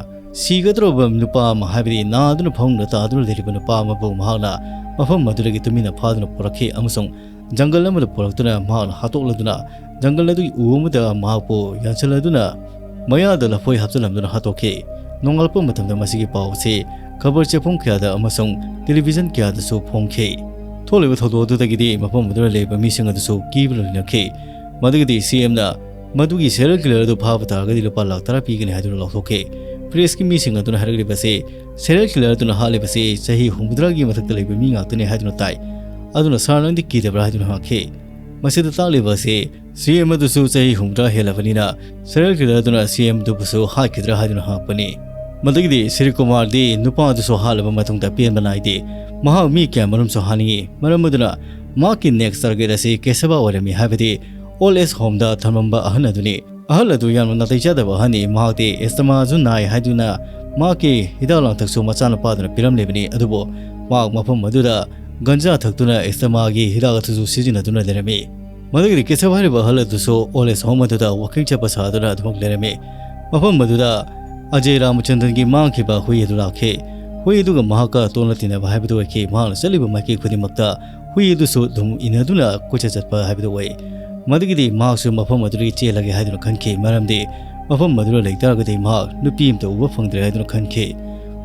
ꯁꯤꯒꯗꯧꯔꯕ ꯅꯨꯄꯥ ꯑꯃ, ꯍꯥꯏꯕꯗꯤ ꯅꯥꯗꯨꯅ ꯐꯃꯨꯡꯗ ꯇꯥꯗꯨꯅ ꯂꯩꯔꯤꯕ ꯅꯨꯄꯥ ꯑꯃꯕꯨ ꯃꯍꯥꯛꯅ ꯃꯐꯝ ꯑꯗꯨꯗꯒꯤ ꯇꯨꯃꯤꯟꯅ ꯐꯥꯗꯨꯅ ꯄꯨꯔꯛꯈꯤ ꯑꯃꯁꯨꯡ ꯖꯪꯒꯜ ꯑꯃꯗ ꯄꯨꯔꯛꯇꯨꯅ ꯃꯍꯥꯛꯅ ꯍꯥꯠꯇꯣꯛꯂꯗꯨꯅ ꯖꯪꯒꯜ ꯑꯗꯨꯒꯤ ꯎ ꯑꯃꯗ ꯃꯍꯥꯛꯄꯨ ꯌꯥꯟꯁꯤꯜꯂꯗꯨꯅ ꯃꯌꯥꯗ ꯂꯐꯣꯏ ꯍꯥꯞꯆꯤꯜꯂꯝꯗꯨꯅ ꯍꯥꯠꯇꯣꯛꯈꯤ꯫ ꯅꯣꯡꯉꯥꯜꯂꯛꯄ ꯃꯇꯝꯗ ꯃꯁꯤꯒꯤ ꯄꯥꯎ ꯑꯁꯤ ꯈꯕꯔ ꯆꯦꯐꯣꯡ ꯀꯌꯥꯗ ꯑꯃꯁꯨꯡ television ꯀꯌꯥꯗꯁꯨ ꯐꯣꯡꯈꯤ꯫ ꯊꯣꯛꯂꯤꯕ ꯊꯧꯗꯣꯛ ꯑꯗꯨꯗꯒꯤꯗꯤ ꯃꯐꯝ ꯑꯗꯨꯗ ꯂꯩꯕ ꯃꯤꯁꯤꯡ ꯑꯗꯨꯁꯨ ꯀꯤꯕꯅ ꯂꯣꯏꯅꯈꯤ꯫ ꯃꯗꯨꯒꯤꯗꯤ ꯁꯤ ꯑꯦꯝꯅ ꯃꯗꯨꯒꯤ serial killer ꯑꯗꯨ ꯐꯥꯕ ꯇꯥꯔꯒꯗꯤ ꯂꯨꯄꯥ ꯂꯥꯈ ꯇꯔꯥ ꯄꯤꯒꯅꯤ ꯍꯥꯏꯗꯨꯅ ꯂꯥꯎꯊꯣꯛꯈꯤ꯫ Press ꯀꯤ ꯃꯤꯁꯤꯡ ꯑꯗꯨꯅ ꯍꯥꯏꯔꯛꯂꯤꯕꯁꯤ serial killer ꯑꯗꯨꯅ ꯍꯥꯠꯂꯤꯕꯁꯤ ꯆꯍꯤ ꯍꯨꯝꯐꯨꯇꯔꯥꯒꯤ ꯃꯊꯛꯇ ꯂꯩꯕ ꯃꯤ ꯉꯥꯛꯇꯅꯤ ꯍꯥꯏꯗꯨꯅ ꯇꯥꯏ꯫ ꯑꯗꯨꯅ "ꯁꯥꯔ, ꯅꯪꯗꯤ ꯀꯤꯗꯕ꯭ꯔꯥ?" ꯍꯥꯏꯗꯨꯅ ꯍꯪꯉꯛꯈꯤ꯫ ꯃꯁꯤꯗ ꯇꯥꯛꯂꯤꯕ ꯑꯁꯤ ꯁꯤ ꯑꯦꯝ ꯑꯗꯨꯁꯨ ꯆꯍꯤ ꯍꯨꯝꯐꯨꯇꯔꯥ ꯍꯦꯜꯂꯕꯅꯤꯅ serial killer ꯑꯗꯨꯅ ꯁꯤ ꯑꯦꯝ ꯑꯗꯨꯕꯨꯁꯨ ꯍꯥꯠꯈꯤꯗ꯭ꯔꯥ ꯍꯥꯏꯗꯨꯅ ꯍꯪꯉꯛꯄꯅꯤ꯫ ꯃꯗꯨꯒꯤꯗꯤ ꯁ꯭ꯔꯤ ꯀꯨꯃꯥꯔꯗꯤ ꯅꯨꯄꯥ ꯑꯗꯨꯁꯨ ꯍꯥꯠꯂꯕ ꯃꯇꯨꯡꯗ ꯄꯦꯟꯕ ꯅꯥꯏꯗꯦ꯫ ꯃꯍꯥꯛ ꯃꯤ ꯀꯌꯥꯃꯔꯨꯝꯁꯨ ꯍꯥꯠꯅꯤꯡꯏ꯫ ꯃꯔꯝ ꯑꯗꯨꯅ ꯃꯍꯥꯛꯀꯤ next target ꯑꯁꯤ ꯀꯦꯁꯕ ꯑꯣꯏꯔꯝꯃꯤ, ꯍꯥꯏꯕꯗꯤ old age home ꯗ ꯊꯝꯂꯝꯕ ꯑꯍꯜ ꯑꯗꯨꯅꯤ꯫ ꯑꯍꯜ ꯑꯗꯨ ꯌꯥꯝꯅ ꯅꯥꯇꯩ ꯆꯥꯗꯕ ꯑꯍꯜꯅꯤ꯫ ꯃꯍꯥꯛꯇꯤ asthma ꯁꯨ ꯅꯥꯏ ꯍꯥꯏꯗꯨꯅ ꯃꯍꯥꯛꯀꯤ ꯍꯤꯗꯥꯛ ꯂꯥꯡꯊꯛꯁꯨ ꯃꯆꯥꯅꯨꯄꯥꯗꯨꯅ ꯄꯤꯔꯝꯂꯤꯕꯅꯤ꯫ ꯑꯗꯨꯕꯨ ꯃꯍꯥꯛ ꯃꯐꯝ ꯑꯗꯨꯗ ꯒꯟꯖꯥ ꯊꯛꯇꯨꯅ asthma ꯒꯤ ꯍꯤꯗꯥꯛ ꯑꯗꯨꯁꯨ ꯁꯤꯖꯤꯟꯅꯗꯨꯅ ꯂꯩꯔꯝꯃꯤ꯫ ꯃꯗꯨꯒꯤꯗꯤ ꯀꯦꯁꯕ ꯍꯥꯏꯔꯤꯕ ꯑꯍꯜ ꯑꯗꯨꯁꯨ old age home ꯑꯗꯨꯗ walking ꯆꯠꯄ ꯁꯥꯗꯨꯅ ꯑꯗꯨꯃꯛ ꯂꯩꯔꯝꯃꯤ꯫ ꯃꯐꯝ ꯑꯗꯨꯗ ꯑꯖꯦ ꯔꯥꯃꯆꯟꯗ꯭ꯔꯟꯒꯤ ꯃꯥꯡꯈꯤꯕ ꯍꯨꯏ ꯑꯗꯨ ꯂꯥꯛꯈꯤ꯫ ꯍꯨꯏ ꯑꯗꯨꯒ ꯃꯍꯥꯛꯀ ꯇꯣꯠꯅ ꯇꯤꯟꯅꯕ ꯍꯥꯏꯕꯗꯨ ꯑꯣꯏꯈꯤ꯫ ꯃꯍꯥꯛꯅ ꯆꯠꯂꯤꯕ ꯃꯥꯏꯀꯩ ꯈꯨꯗꯤꯡꯃꯛꯇ ꯍꯨꯏ ꯑꯗꯨꯁꯨ ꯑꯗꯨꯝ ꯏꯟꯅꯗꯨꯅ ꯀꯣꯏꯆꯠ ꯆꯠꯄ ꯍꯥꯏꯕꯗꯨ ꯑꯣꯏ꯫ ꯃꯗꯨꯒꯤꯗꯤ ꯃꯍꯥꯛꯁꯨ ꯃꯐꯝ ꯑꯗꯨꯗꯒꯤ ꯆꯦꯜꯂꯒꯦ ꯍꯥꯏꯗꯨꯅ ꯈꯟꯈꯤ, ꯃꯔꯝꯗꯤ ꯃꯐꯝ ꯑꯗꯨꯗ ꯂꯩ ꯇꯥꯔꯒꯗꯤ ꯃꯍꯥꯛ ꯅꯨꯄꯤ ꯑꯃꯇ ꯎꯕ ꯐꯪꯗ꯭ꯔꯦ ꯍꯥꯏꯗꯨꯅ ꯈꯟꯈꯤ꯫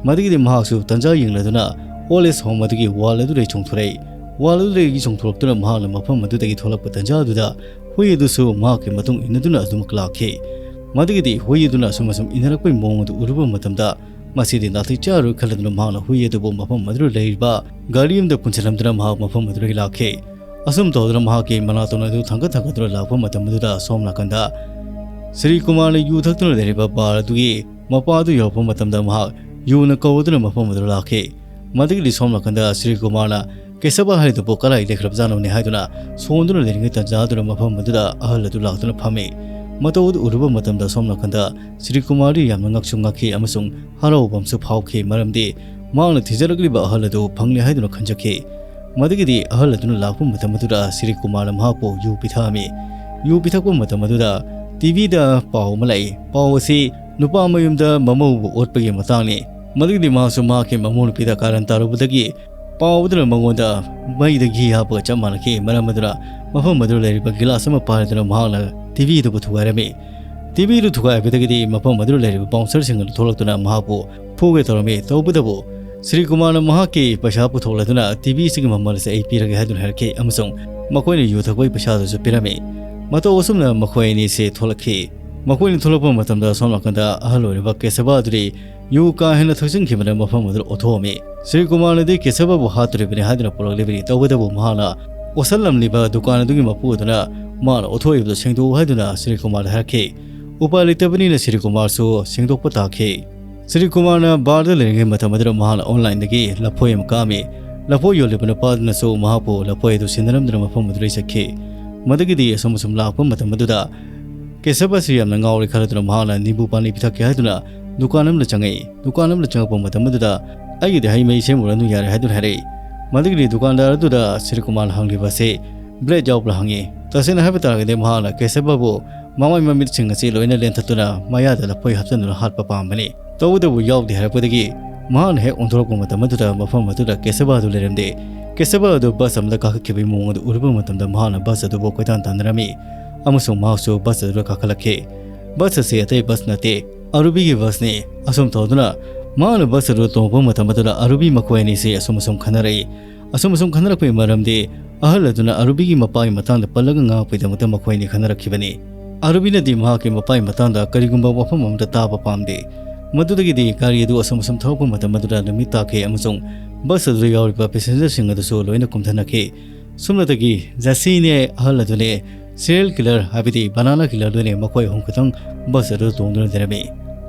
ꯃꯗꯨꯒꯤꯗꯤ ꯃꯍꯥꯛꯁꯨ ꯇꯟꯖꯥ ꯌꯦꯡꯂꯗꯨꯅ old age home ꯑꯗꯨꯒꯤ wall ꯑꯗꯨꯗꯒꯤ ꯆꯣꯡꯊꯣꯔꯛꯏ꯫ Wall ꯑꯗꯨꯗꯒꯤ ꯆꯣꯡꯊꯣꯔꯛꯇꯨꯅ ꯃꯍꯥꯛꯅ ꯃꯐꯝ ꯑꯗꯨꯗꯒꯤ ꯊꯣꯛꯂꯛꯄ ꯇꯟꯖꯥ ꯑꯗꯨꯗ ꯍꯨꯏ ꯑꯗꯨꯁꯨ ꯃꯍꯥꯛꯀꯤ ꯃꯇꯨꯡ ꯏꯟꯅꯗꯨꯅ ꯑꯗꯨꯃꯛ ꯂꯥꯛꯈꯤ꯫ ꯃꯗꯨꯒꯤꯗꯤ ꯍꯨꯏ ꯑꯗꯨꯅ ꯑꯁꯨꯝ ꯑꯁꯨꯝ ꯏꯟꯅꯔꯛꯄꯒꯤ ꯃꯑꯣꯡ ꯑꯗꯨ ꯎꯔꯨꯕ ꯃꯇꯝꯗ ꯃꯁꯤꯗꯤ ꯅꯥꯇꯩ ꯆꯥꯔꯣꯏ ꯈꯜꯂꯗꯨꯅ ꯃꯍꯥꯛꯅ ꯍꯨꯏ ꯑꯗꯨꯕꯨ ꯃꯐꯝ ꯑꯗꯨꯗ ꯂꯩꯔꯤꯕ ꯒꯥꯔꯤ ꯑꯃꯗ ꯄꯨꯟꯁꯤꯜꯂꯝꯗꯨꯅ ꯃꯍꯥꯛ ꯃꯐꯝ ꯑꯗꯨꯗꯒꯤ ꯂꯥꯛꯈꯤ꯫ ꯑꯁꯨꯝ ꯇꯧꯗꯨꯅ ꯃꯍꯥꯛꯀꯤ ꯃꯅꯥꯇꯣꯟ ꯑꯗꯨ ꯊꯥꯡꯒꯠ ꯊꯥꯡꯒꯠꯇꯨꯅ ꯂꯥꯛꯄ ꯃꯇꯝ ꯑꯗꯨꯗ ꯁꯣꯝ ꯅꯥꯀꯟꯗ ꯁ꯭ꯔꯤ ꯀꯨꯃꯥꯔꯅ ꯌꯨ ꯊꯛꯇꯨꯅ ꯂꯩꯔꯤꯕ ꯕꯥꯔ ꯑꯗꯨꯒꯤ ꯃꯄꯥ ꯑꯗꯨ ꯌꯧꯔꯛꯄ ꯃꯇꯝꯗ ꯃꯍꯥꯛ ꯌꯨꯅ ꯀꯧꯗꯨꯅ ꯃꯐꯝ ꯑꯗꯨꯗ ꯂꯥꯛꯈꯤ꯫ ꯃꯗꯨꯒꯤꯗꯤ ꯁꯣꯝ ꯅꯥꯀꯟꯗ ꯁ꯭ꯔꯤ ꯀꯨꯃꯥꯔꯅ ꯀꯦꯁꯕ ꯍꯥꯏꯔꯤꯗꯨꯕꯨ ꯀꯗꯥꯏ ꯂꯩꯈ꯭ꯔꯕꯖꯥꯠꯅꯣꯅꯦ ꯍꯥꯏꯗꯨꯅ ꯁꯣꯟꯗꯨꯅ ꯂꯩꯔꯤꯉꯩ ꯇꯟꯖꯥ ꯑꯗꯨꯗ ꯃꯐꯝ ꯑꯗꯨꯗ ꯑꯍꯜ ꯑꯗꯨ ꯂꯥꯛꯇꯨꯅ ꯐꯝꯃꯤ꯫ ꯃꯇꯧ ꯑꯗꯨ ꯎꯔꯨꯕ ꯃꯇꯝꯗ ꯁꯣꯝ ꯅꯥꯀꯟꯗ ꯁ꯭ꯔꯤ ꯀꯨꯃꯥꯔꯗꯤ ꯌꯥꯝꯅ ꯉꯛꯁꯨ ꯉꯛꯈꯤ ꯑꯃꯁꯨꯡ ꯍꯔꯥꯎꯕ ꯑꯃꯁꯨ ꯐꯥꯎꯈꯤ, ꯃꯔꯝꯗꯤ ꯃꯍꯥꯛꯅ ꯊꯤꯖꯔꯛꯂꯤꯕ ꯑꯍꯜ ꯑꯗꯨ ꯐꯪꯂꯦ ꯍꯥꯏꯗꯨꯅ ꯈꯟꯖꯈꯤ꯫ ꯃꯗꯨꯒꯤꯗꯤ ꯑꯍꯜ ꯑꯗꯨꯅ ꯂꯥꯛꯄ ꯃꯇꯝ ꯑꯗꯨꯗ ꯁ꯭ꯔꯤ ꯀꯨꯃꯥꯔꯅ ꯃꯍꯥꯛꯄꯨ ꯌꯨ ꯄꯤꯊꯛꯑꯝꯃꯤ꯫ ꯌꯨ ꯄꯤꯊꯛꯄ ꯃꯇꯝ ꯑꯗꯨꯗ ꯇꯤꯚꯤꯗ ꯄꯥꯎ ꯑꯃ ꯂꯥꯛꯏ꯫ ꯄꯥꯎ ꯑꯁꯤ ꯅꯨꯄꯥ ꯃꯌꯨꯝꯗ ꯃꯃꯧꯕꯨ ꯑꯣꯠꯄꯒꯤ ꯃꯇꯥꯡꯅꯤ꯫ ꯃꯗꯨꯒꯤꯗꯤ ꯃꯍꯥꯛꯁꯨ ꯃꯍꯥꯛꯀꯤ ꯃꯃꯧ ꯅꯨꯄꯤꯗ ꯀꯥꯔꯟ ꯇꯥꯔꯨꯕꯗꯒꯤ ꯄꯥꯎ ꯑꯗꯨꯅ ꯃꯉꯣꯟꯗ ꯃꯩꯗ ꯘꯤ ꯍꯥꯞꯄꯒ ꯆꯞ ꯃꯥꯟꯅꯈꯤ꯫ ꯃꯔꯝ ꯑꯗꯨꯅ ꯃꯐꯝ ꯑꯗꯨꯗ ꯂꯩꯔꯤꯕ ꯒꯤꯂꯥꯁ ꯑꯃ ꯄꯥꯏꯗꯨꯅ ꯃꯍꯥꯛꯅ ꯇꯤꯚꯤ ꯑꯗꯨꯕꯨ ꯊꯨꯒꯥꯏꯔꯝꯃꯤ꯫ ꯇꯤꯚꯤ ꯑꯗꯨ ꯊꯨꯒꯥꯏꯕꯗꯒꯤꯗꯤ ꯃꯐꯝ ꯑꯗꯨꯗ ꯂꯩꯔꯤꯕ bouncer ꯁꯤꯡ ꯑꯗꯨ ꯊꯣꯛꯂꯛꯇꯨꯅ ꯃꯍꯥꯛꯄꯨ ꯐꯨꯒꯦ ꯇꯧꯔꯝꯃꯤ꯫ ꯇꯧꯕꯇꯕꯨ ꯁ꯭ꯔꯤ ꯀꯨꯃꯥꯔꯅ ꯃꯍꯥꯛꯀꯤ ꯄꯩꯁꯥ ꯄꯨꯊꯣꯛꯂꯗꯨꯅ ꯇꯤꯚꯤ ꯑꯁꯤꯒꯤ ꯃꯃꯜ ꯑꯁꯤ ꯑꯩ ꯄꯤꯔꯒꯦ ꯍꯥꯏꯗꯨꯅ ꯍꯥꯏꯔꯛꯈꯤ ꯑꯃꯁꯨꯡ ꯃꯈꯣꯏꯅ ꯌꯨ ꯊꯛꯄꯒꯤ ꯄꯩꯁꯥ ꯑꯗꯨꯁꯨ ꯄꯤꯔꯝꯃꯤ꯫ ꯃꯇꯧ ꯑꯁꯨꯝꯅ ꯃꯈꯣꯏ ꯑꯅꯤꯁꯤ ꯊꯣꯛꯂꯛꯈꯤ꯫ ꯃꯈꯣꯏꯅ ꯊꯣꯛꯂꯛꯄ ꯃꯇꯝꯗ ꯁꯣꯝ ꯅꯥꯀꯟꯗ ꯑꯍꯜ ꯑꯣꯏꯔꯤꯕ ꯀꯦꯁꯕ ꯑꯗꯨꯗꯤ ꯌꯨ ꯀꯥ ꯍꯦꯟꯅ ꯊꯛꯆꯤꯟꯈꯤꯕꯅ ꯃꯐꯝ ꯑꯗꯨꯗ ꯑꯣꯊꯣꯛꯑꯝꯃꯤ꯫ ꯁ꯭ꯔꯤ ꯀꯨꯃꯥꯔꯅꯗꯤ ꯀꯦꯁꯕꯕꯨ ꯍꯥꯠꯇꯣꯔꯤꯕꯅꯤ ꯍꯥꯏꯗꯨꯅ ꯄꯨꯔꯛꯂꯤꯕꯅꯤ꯫ ꯇꯧꯕꯇꯕꯨ ꯃꯍꯥꯛꯅ ꯑꯣꯠꯁꯜꯂꯝꯂꯤꯕ ꯗꯨꯀꯥꯟ ꯑꯗꯨꯒꯤ ꯃꯄꯨ ꯑꯗꯨꯅ ꯃꯥꯅ ꯑꯣꯠꯊꯣꯛꯏꯕꯗꯨ ꯁꯦꯡꯗꯣꯛꯎ ꯍꯥꯏꯗꯨꯅ ꯁ꯭ꯔꯤ ꯀꯨꯃꯥꯔꯗ ꯍꯥꯏꯔꯛꯈꯤ꯫ ꯎꯄꯥꯏ ꯂꯩꯇꯕꯅꯤꯅ ꯁ꯭ꯔꯤ ꯀꯨꯃꯥꯔꯁꯨ ꯁꯦꯡꯗꯣꯛꯄ ꯇꯥꯈꯤ꯫ ꯁ꯭ꯔꯤ ꯀꯨꯃꯥꯔꯅ ꯕꯥꯔꯗ ꯂꯩꯔꯤꯉꯩ ꯃꯇꯝ ꯑꯗꯨꯗ ꯃꯍꯥꯛꯅ online ꯗꯒꯤ ꯂꯐꯣꯏ ꯑꯃ ꯀꯛꯑꯝꯃꯤ꯫ ꯂꯐꯣꯏ ꯌꯣꯜꯂꯤꯕ ꯅꯨꯄꯥ ꯑꯗꯨꯅꯁꯨ ꯃꯍꯥꯛꯄꯨ ꯂꯐꯣꯏ ꯑꯗꯨ ꯁꯤꯟꯅꯔꯝꯗꯨꯅ ꯃꯐꯝ ꯑꯗꯨꯗꯒꯤ ꯆꯠꯈꯤ꯫ ꯃꯗꯨꯒꯤꯗꯤ ꯑꯁꯨꯝ ꯑꯁꯨꯝ ꯂꯥꯛꯄ ꯃꯇꯝ ꯑꯗꯨꯗ ꯀꯦꯁꯕ ꯑꯁꯤ ꯌꯥꯝꯅ ꯉꯥꯎꯔꯦ ꯈꯜꯂꯗꯨꯅ ꯃꯍꯥꯛꯅ ꯅꯤꯝꯕꯨ ꯄꯥꯅꯤ ꯄꯤꯊꯛꯀꯦ ꯍꯥꯏꯗꯨꯅ ꯗꯨꯀꯥꯟ ꯑꯃꯗ ꯆꯪꯉꯛꯏ꯫ ꯗꯨꯀꯥꯟ ꯑꯃꯗ ꯆꯪꯉꯛꯄ ꯃꯇꯝ ꯑꯗꯨꯗ "ꯑꯩꯒꯤꯗꯤ ꯍꯩ ꯃꯍꯤ ꯁꯦꯝꯃꯨꯔꯅꯨ ꯌꯥꯔꯦ" ꯍꯥꯏꯗꯨꯅ ꯍꯥꯏꯔꯛꯏ꯫ ꯃꯗꯨꯒꯤꯗꯤ ꯗꯨꯀꯥꯟꯗꯥꯔ ꯑꯗꯨꯗ ꯁ꯭ꯔꯤ ꯀꯨꯃꯥꯔꯅ ꯍꯪꯂꯤꯕ ꯑꯁꯤ blade ꯌꯥꯎꯕ꯭ꯔꯥ ꯍꯪꯉꯤ꯫ ꯇꯁꯦꯡꯅ ꯍꯥꯏꯕ ꯇꯥꯔꯒꯗꯤ ꯃꯍꯥꯛꯅ ꯀꯦꯁꯕꯕꯨ ꯃꯃꯥꯏ ꯃꯃꯤꯠꯁꯤꯡ ꯑꯁꯤ ꯂꯣꯏꯅ ꯂꯦꯟꯊꯠꯇꯨꯅ ꯃꯌꯥꯗ ꯂꯐꯣꯏ ꯍꯥꯞꯆꯤꯟꯗꯨꯅ ꯍꯥꯠꯄ ꯄꯥꯝꯕꯅꯤ꯫ ꯇꯧꯕꯇꯕꯨ ꯌꯥꯎꯗꯦ ꯍꯥꯏꯔꯛꯄꯗꯒꯤ ꯃꯍꯥꯛꯅ ꯍꯦꯛ ꯑꯣꯟꯊꯣꯔꯛꯄ ꯃꯇꯝ ꯑꯗꯨꯗ ꯃꯐꯝ ꯑꯗꯨꯗ ꯀꯦꯁꯕ ꯑꯗꯨ ꯂꯩꯔꯝꯗꯦ꯫ ꯀꯦꯁꯕ ꯑꯗꯨ ꯕꯁ ꯑꯃꯗ ꯀꯥꯈꯠꯈꯤꯕꯒꯤ ꯃꯑꯣꯡ ꯑꯗꯨ ꯎꯔꯨꯕ ꯃꯇꯝꯗ ꯃꯍꯥꯛꯅ ꯕꯁ ꯑꯗꯨꯕꯨ ꯀꯣꯏꯇꯥꯟ ꯇꯥꯟꯅꯔꯝꯃꯤ ꯑꯃꯁꯨꯡ ꯃꯍꯥꯛꯁꯨ ꯕꯁ ꯑꯗꯨꯗ ꯀꯥꯈꯠꯂꯛꯈꯤ꯫ ꯕꯁ ꯑꯁꯤ ꯑꯇꯩ ꯕꯁ ꯅꯠꯇꯦ, ꯑꯔꯨꯕꯤꯒꯤ ꯕꯁꯅꯤ꯫ ꯑꯁꯨꯝ ꯇꯧꯗꯨꯅ ꯃꯍꯥꯛꯅ ꯕꯁ ꯑꯗꯨꯗ ꯇꯣꯡꯂꯛꯄ ꯃꯇꯝ ꯑꯗꯨꯗ ꯑꯔꯨꯕꯤ ꯃꯈꯣꯏ ꯑꯅꯤꯁꯤ ꯑꯁꯨꯝ ꯑꯁꯨꯝ ꯈꯟꯅꯔꯛꯏ꯫ ꯑꯁꯨꯝ ꯑꯁꯨꯝ ꯈꯟꯅꯔꯛꯄꯒꯤ ꯃꯔꯝꯗꯤ ꯑꯍꯜ ꯑꯗꯨꯅ ꯑꯔꯨꯕꯤꯒꯤ ꯃꯄꯥꯒꯤ ꯃꯇꯥꯡꯗ ꯄꯜꯂꯒ ꯉꯥꯡꯉꯛꯄꯒꯤꯗꯃꯛꯇ ꯃꯈꯣꯏ ꯑꯅꯤ ꯈꯟꯅꯔꯛꯈꯤꯕꯅꯤ꯫ ꯑꯔꯨꯕꯤꯅꯗꯤ ꯃꯍꯥꯛꯀꯤ ꯃꯄꯥꯒꯤ ꯃꯇꯥꯡꯗ ꯀꯔꯤꯒꯨꯝꯕ ꯋꯥꯐꯝ ꯑꯃꯠꯇ ꯇꯥꯕ ꯄꯥꯝꯗꯦ꯫ ꯃꯗꯨꯗꯒꯤꯗꯤ ꯒꯥꯔꯤ ꯑꯗꯨ ꯑꯁꯨꯝ ꯑꯁꯨꯝ ꯊꯧꯔꯛꯄ ꯃꯇꯝ ꯑꯗꯨꯗ ꯅꯨꯃꯤꯠ ꯇꯥꯈꯤ ꯑꯃꯁꯨꯡ ꯕꯁ ꯑꯗꯨꯗ ꯌꯥꯎꯔꯤꯕ ꯄꯦꯁꯦꯟꯖꯔꯁꯤꯡ ꯑꯗꯨꯁꯨ ꯂꯣꯏꯅ ꯀꯨꯝꯊꯅꯈꯤ꯫ ꯁꯨꯝꯂꯇꯒꯤ ꯖꯦꯁꯤꯅꯦ ꯑꯍꯜ ꯑꯗꯨꯅꯦ ꯁꯤꯔꯤꯌꯦꯜ ꯀꯤꯂꯔ, ꯍꯥꯏꯕꯗꯤ ꯕꯅꯥꯅꯥ ꯀꯤꯂꯔꯗꯨꯅꯦ ꯃꯈꯣꯏ ꯑꯍꯨꯝ ꯈꯛꯇꯪ ꯕꯁ ꯑꯗꯨꯗ ꯇꯣꯡꯗꯨꯅ ꯂꯩꯔꯝꯃꯤ꯫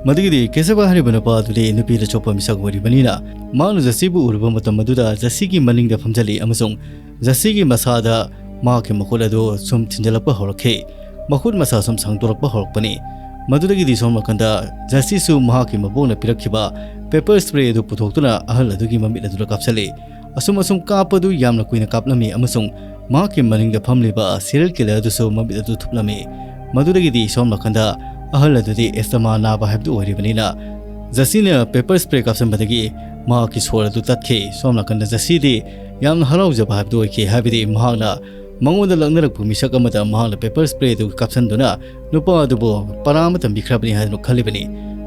ꯃꯗꯨꯒꯤꯗꯤ ꯀꯦꯁꯕ ꯍꯥꯏꯔꯤꯕ ꯅꯨꯄꯥ ꯑꯗꯨꯗꯤ ꯅꯨꯄꯤꯗ ꯆꯣꯞꯄ ꯃꯤꯁꯛ ꯑꯣꯏꯔꯤꯕꯅꯤꯅ, ꯃꯍꯥꯛꯅ ꯖꯦꯁꯤꯕꯨ ꯎꯔꯨꯕ ꯃꯇꯝ ꯑꯗꯨꯗ ꯖꯦꯁꯤꯒꯤ ꯃꯅꯤꯡꯗ ꯐꯝꯖꯤꯜꯂꯤ ꯑꯃꯁꯨꯡ ꯖꯦꯁꯤꯒꯤ ꯃꯁꯥꯗ ꯃꯍꯥꯛꯀꯤ ꯃꯈꯨꯠ ꯑꯗꯨ ꯁꯨꯝ ꯊꯤꯟꯖꯤꯜꯂꯛꯄ ꯍꯧꯔꯛꯈꯤ꯫ ꯃꯈꯨꯠ ꯃꯁꯥ ꯁꯨꯝ ꯁꯥꯡꯗꯣꯔꯛꯄ ꯍꯧꯔꯛꯄꯅꯤ꯫ ꯃꯗꯨꯗꯒꯤꯗꯤ ꯁꯣꯝ ꯅꯥꯀꯟꯗ ꯖꯦꯁꯤꯁꯨ ꯃꯍꯥꯛꯀꯤ ꯃꯕꯣꯛꯅ ꯄꯤꯔꯛꯈꯤꯕ ꯄꯦꯄꯔ ꯁ꯭ꯄ꯭ꯔꯦ ꯑꯗꯨ ꯄꯨꯊꯣꯛꯇꯨꯅ ꯑꯍꯜ ꯑꯗꯨꯒꯤ ꯃꯃꯤꯠ ꯑꯗꯨꯗ ꯀꯥꯞꯁꯤꯜꯂꯤ꯫ ꯑꯁꯨꯝ ꯑꯁꯨꯝ ꯀꯥꯞꯄꯗꯨ ꯌꯥꯝꯅ ꯀꯨꯏꯅ ꯀꯥꯞꯂꯝꯃꯤ ꯑꯃꯁꯨꯡ ꯃꯍꯥꯛꯀꯤ ꯃꯅꯤꯡꯗ ꯐꯝꯂꯤꯕ ꯁꯤꯔꯤꯌꯦꯜ ꯀꯤꯂꯔ ꯑꯗꯨꯁꯨ ꯃꯃꯤꯠ ꯑꯗꯨ ꯊꯨꯞꯂꯝꯃꯤ꯫ ꯃꯗꯨꯗꯒꯤꯗꯤ ꯁꯣꯝ ꯅꯥꯀꯟꯗ ꯑꯍꯜ ꯑꯗꯨꯗꯤ ꯑꯦꯁꯇꯃꯥ ꯅꯥꯕ ꯍꯥꯏꯕꯗꯨ ꯑꯣꯏꯔꯤꯕꯅꯤꯅ, ꯖꯦꯁꯤꯅ ꯄꯦꯄꯔ ꯁ꯭ꯄ꯭ꯔꯦ ꯀꯥꯞꯁꯤꯟꯕꯗꯒꯤ ꯃꯍꯥꯛꯀꯤ ꯁꯣꯔ ꯑꯗꯨ ꯇꯠꯈꯤ꯫ ꯁꯣꯝ ꯅꯥꯀꯟꯗ ꯖꯦꯁꯤꯗꯤ ꯌꯥꯝꯅ ꯍꯔꯥꯎꯖꯕ ꯍꯥꯏꯕꯗꯨ ꯑꯣꯏꯈꯤ, ꯍꯥꯏꯕꯗꯤ ꯃꯍꯥꯛꯅ ꯃꯉꯣꯟꯗ ꯂꯛꯅꯔꯛꯄ ꯃꯤꯁꯛ ꯑꯃꯗ ꯃꯍꯥꯛꯅ ꯄꯦꯄꯔ ꯁ꯭ꯄ꯭ꯔꯦ ꯑꯗꯨ ꯀꯥꯞꯁꯤꯟꯗꯨꯅ ꯅꯨꯄꯥ ꯑꯗꯨꯕꯨ ꯄꯔꯥ ꯑꯃ ꯇꯝꯕꯤꯈ꯭ꯔꯕꯅꯤ ꯍꯥꯏꯗꯨꯅ ꯈꯜꯂꯤꯕꯅꯤ꯫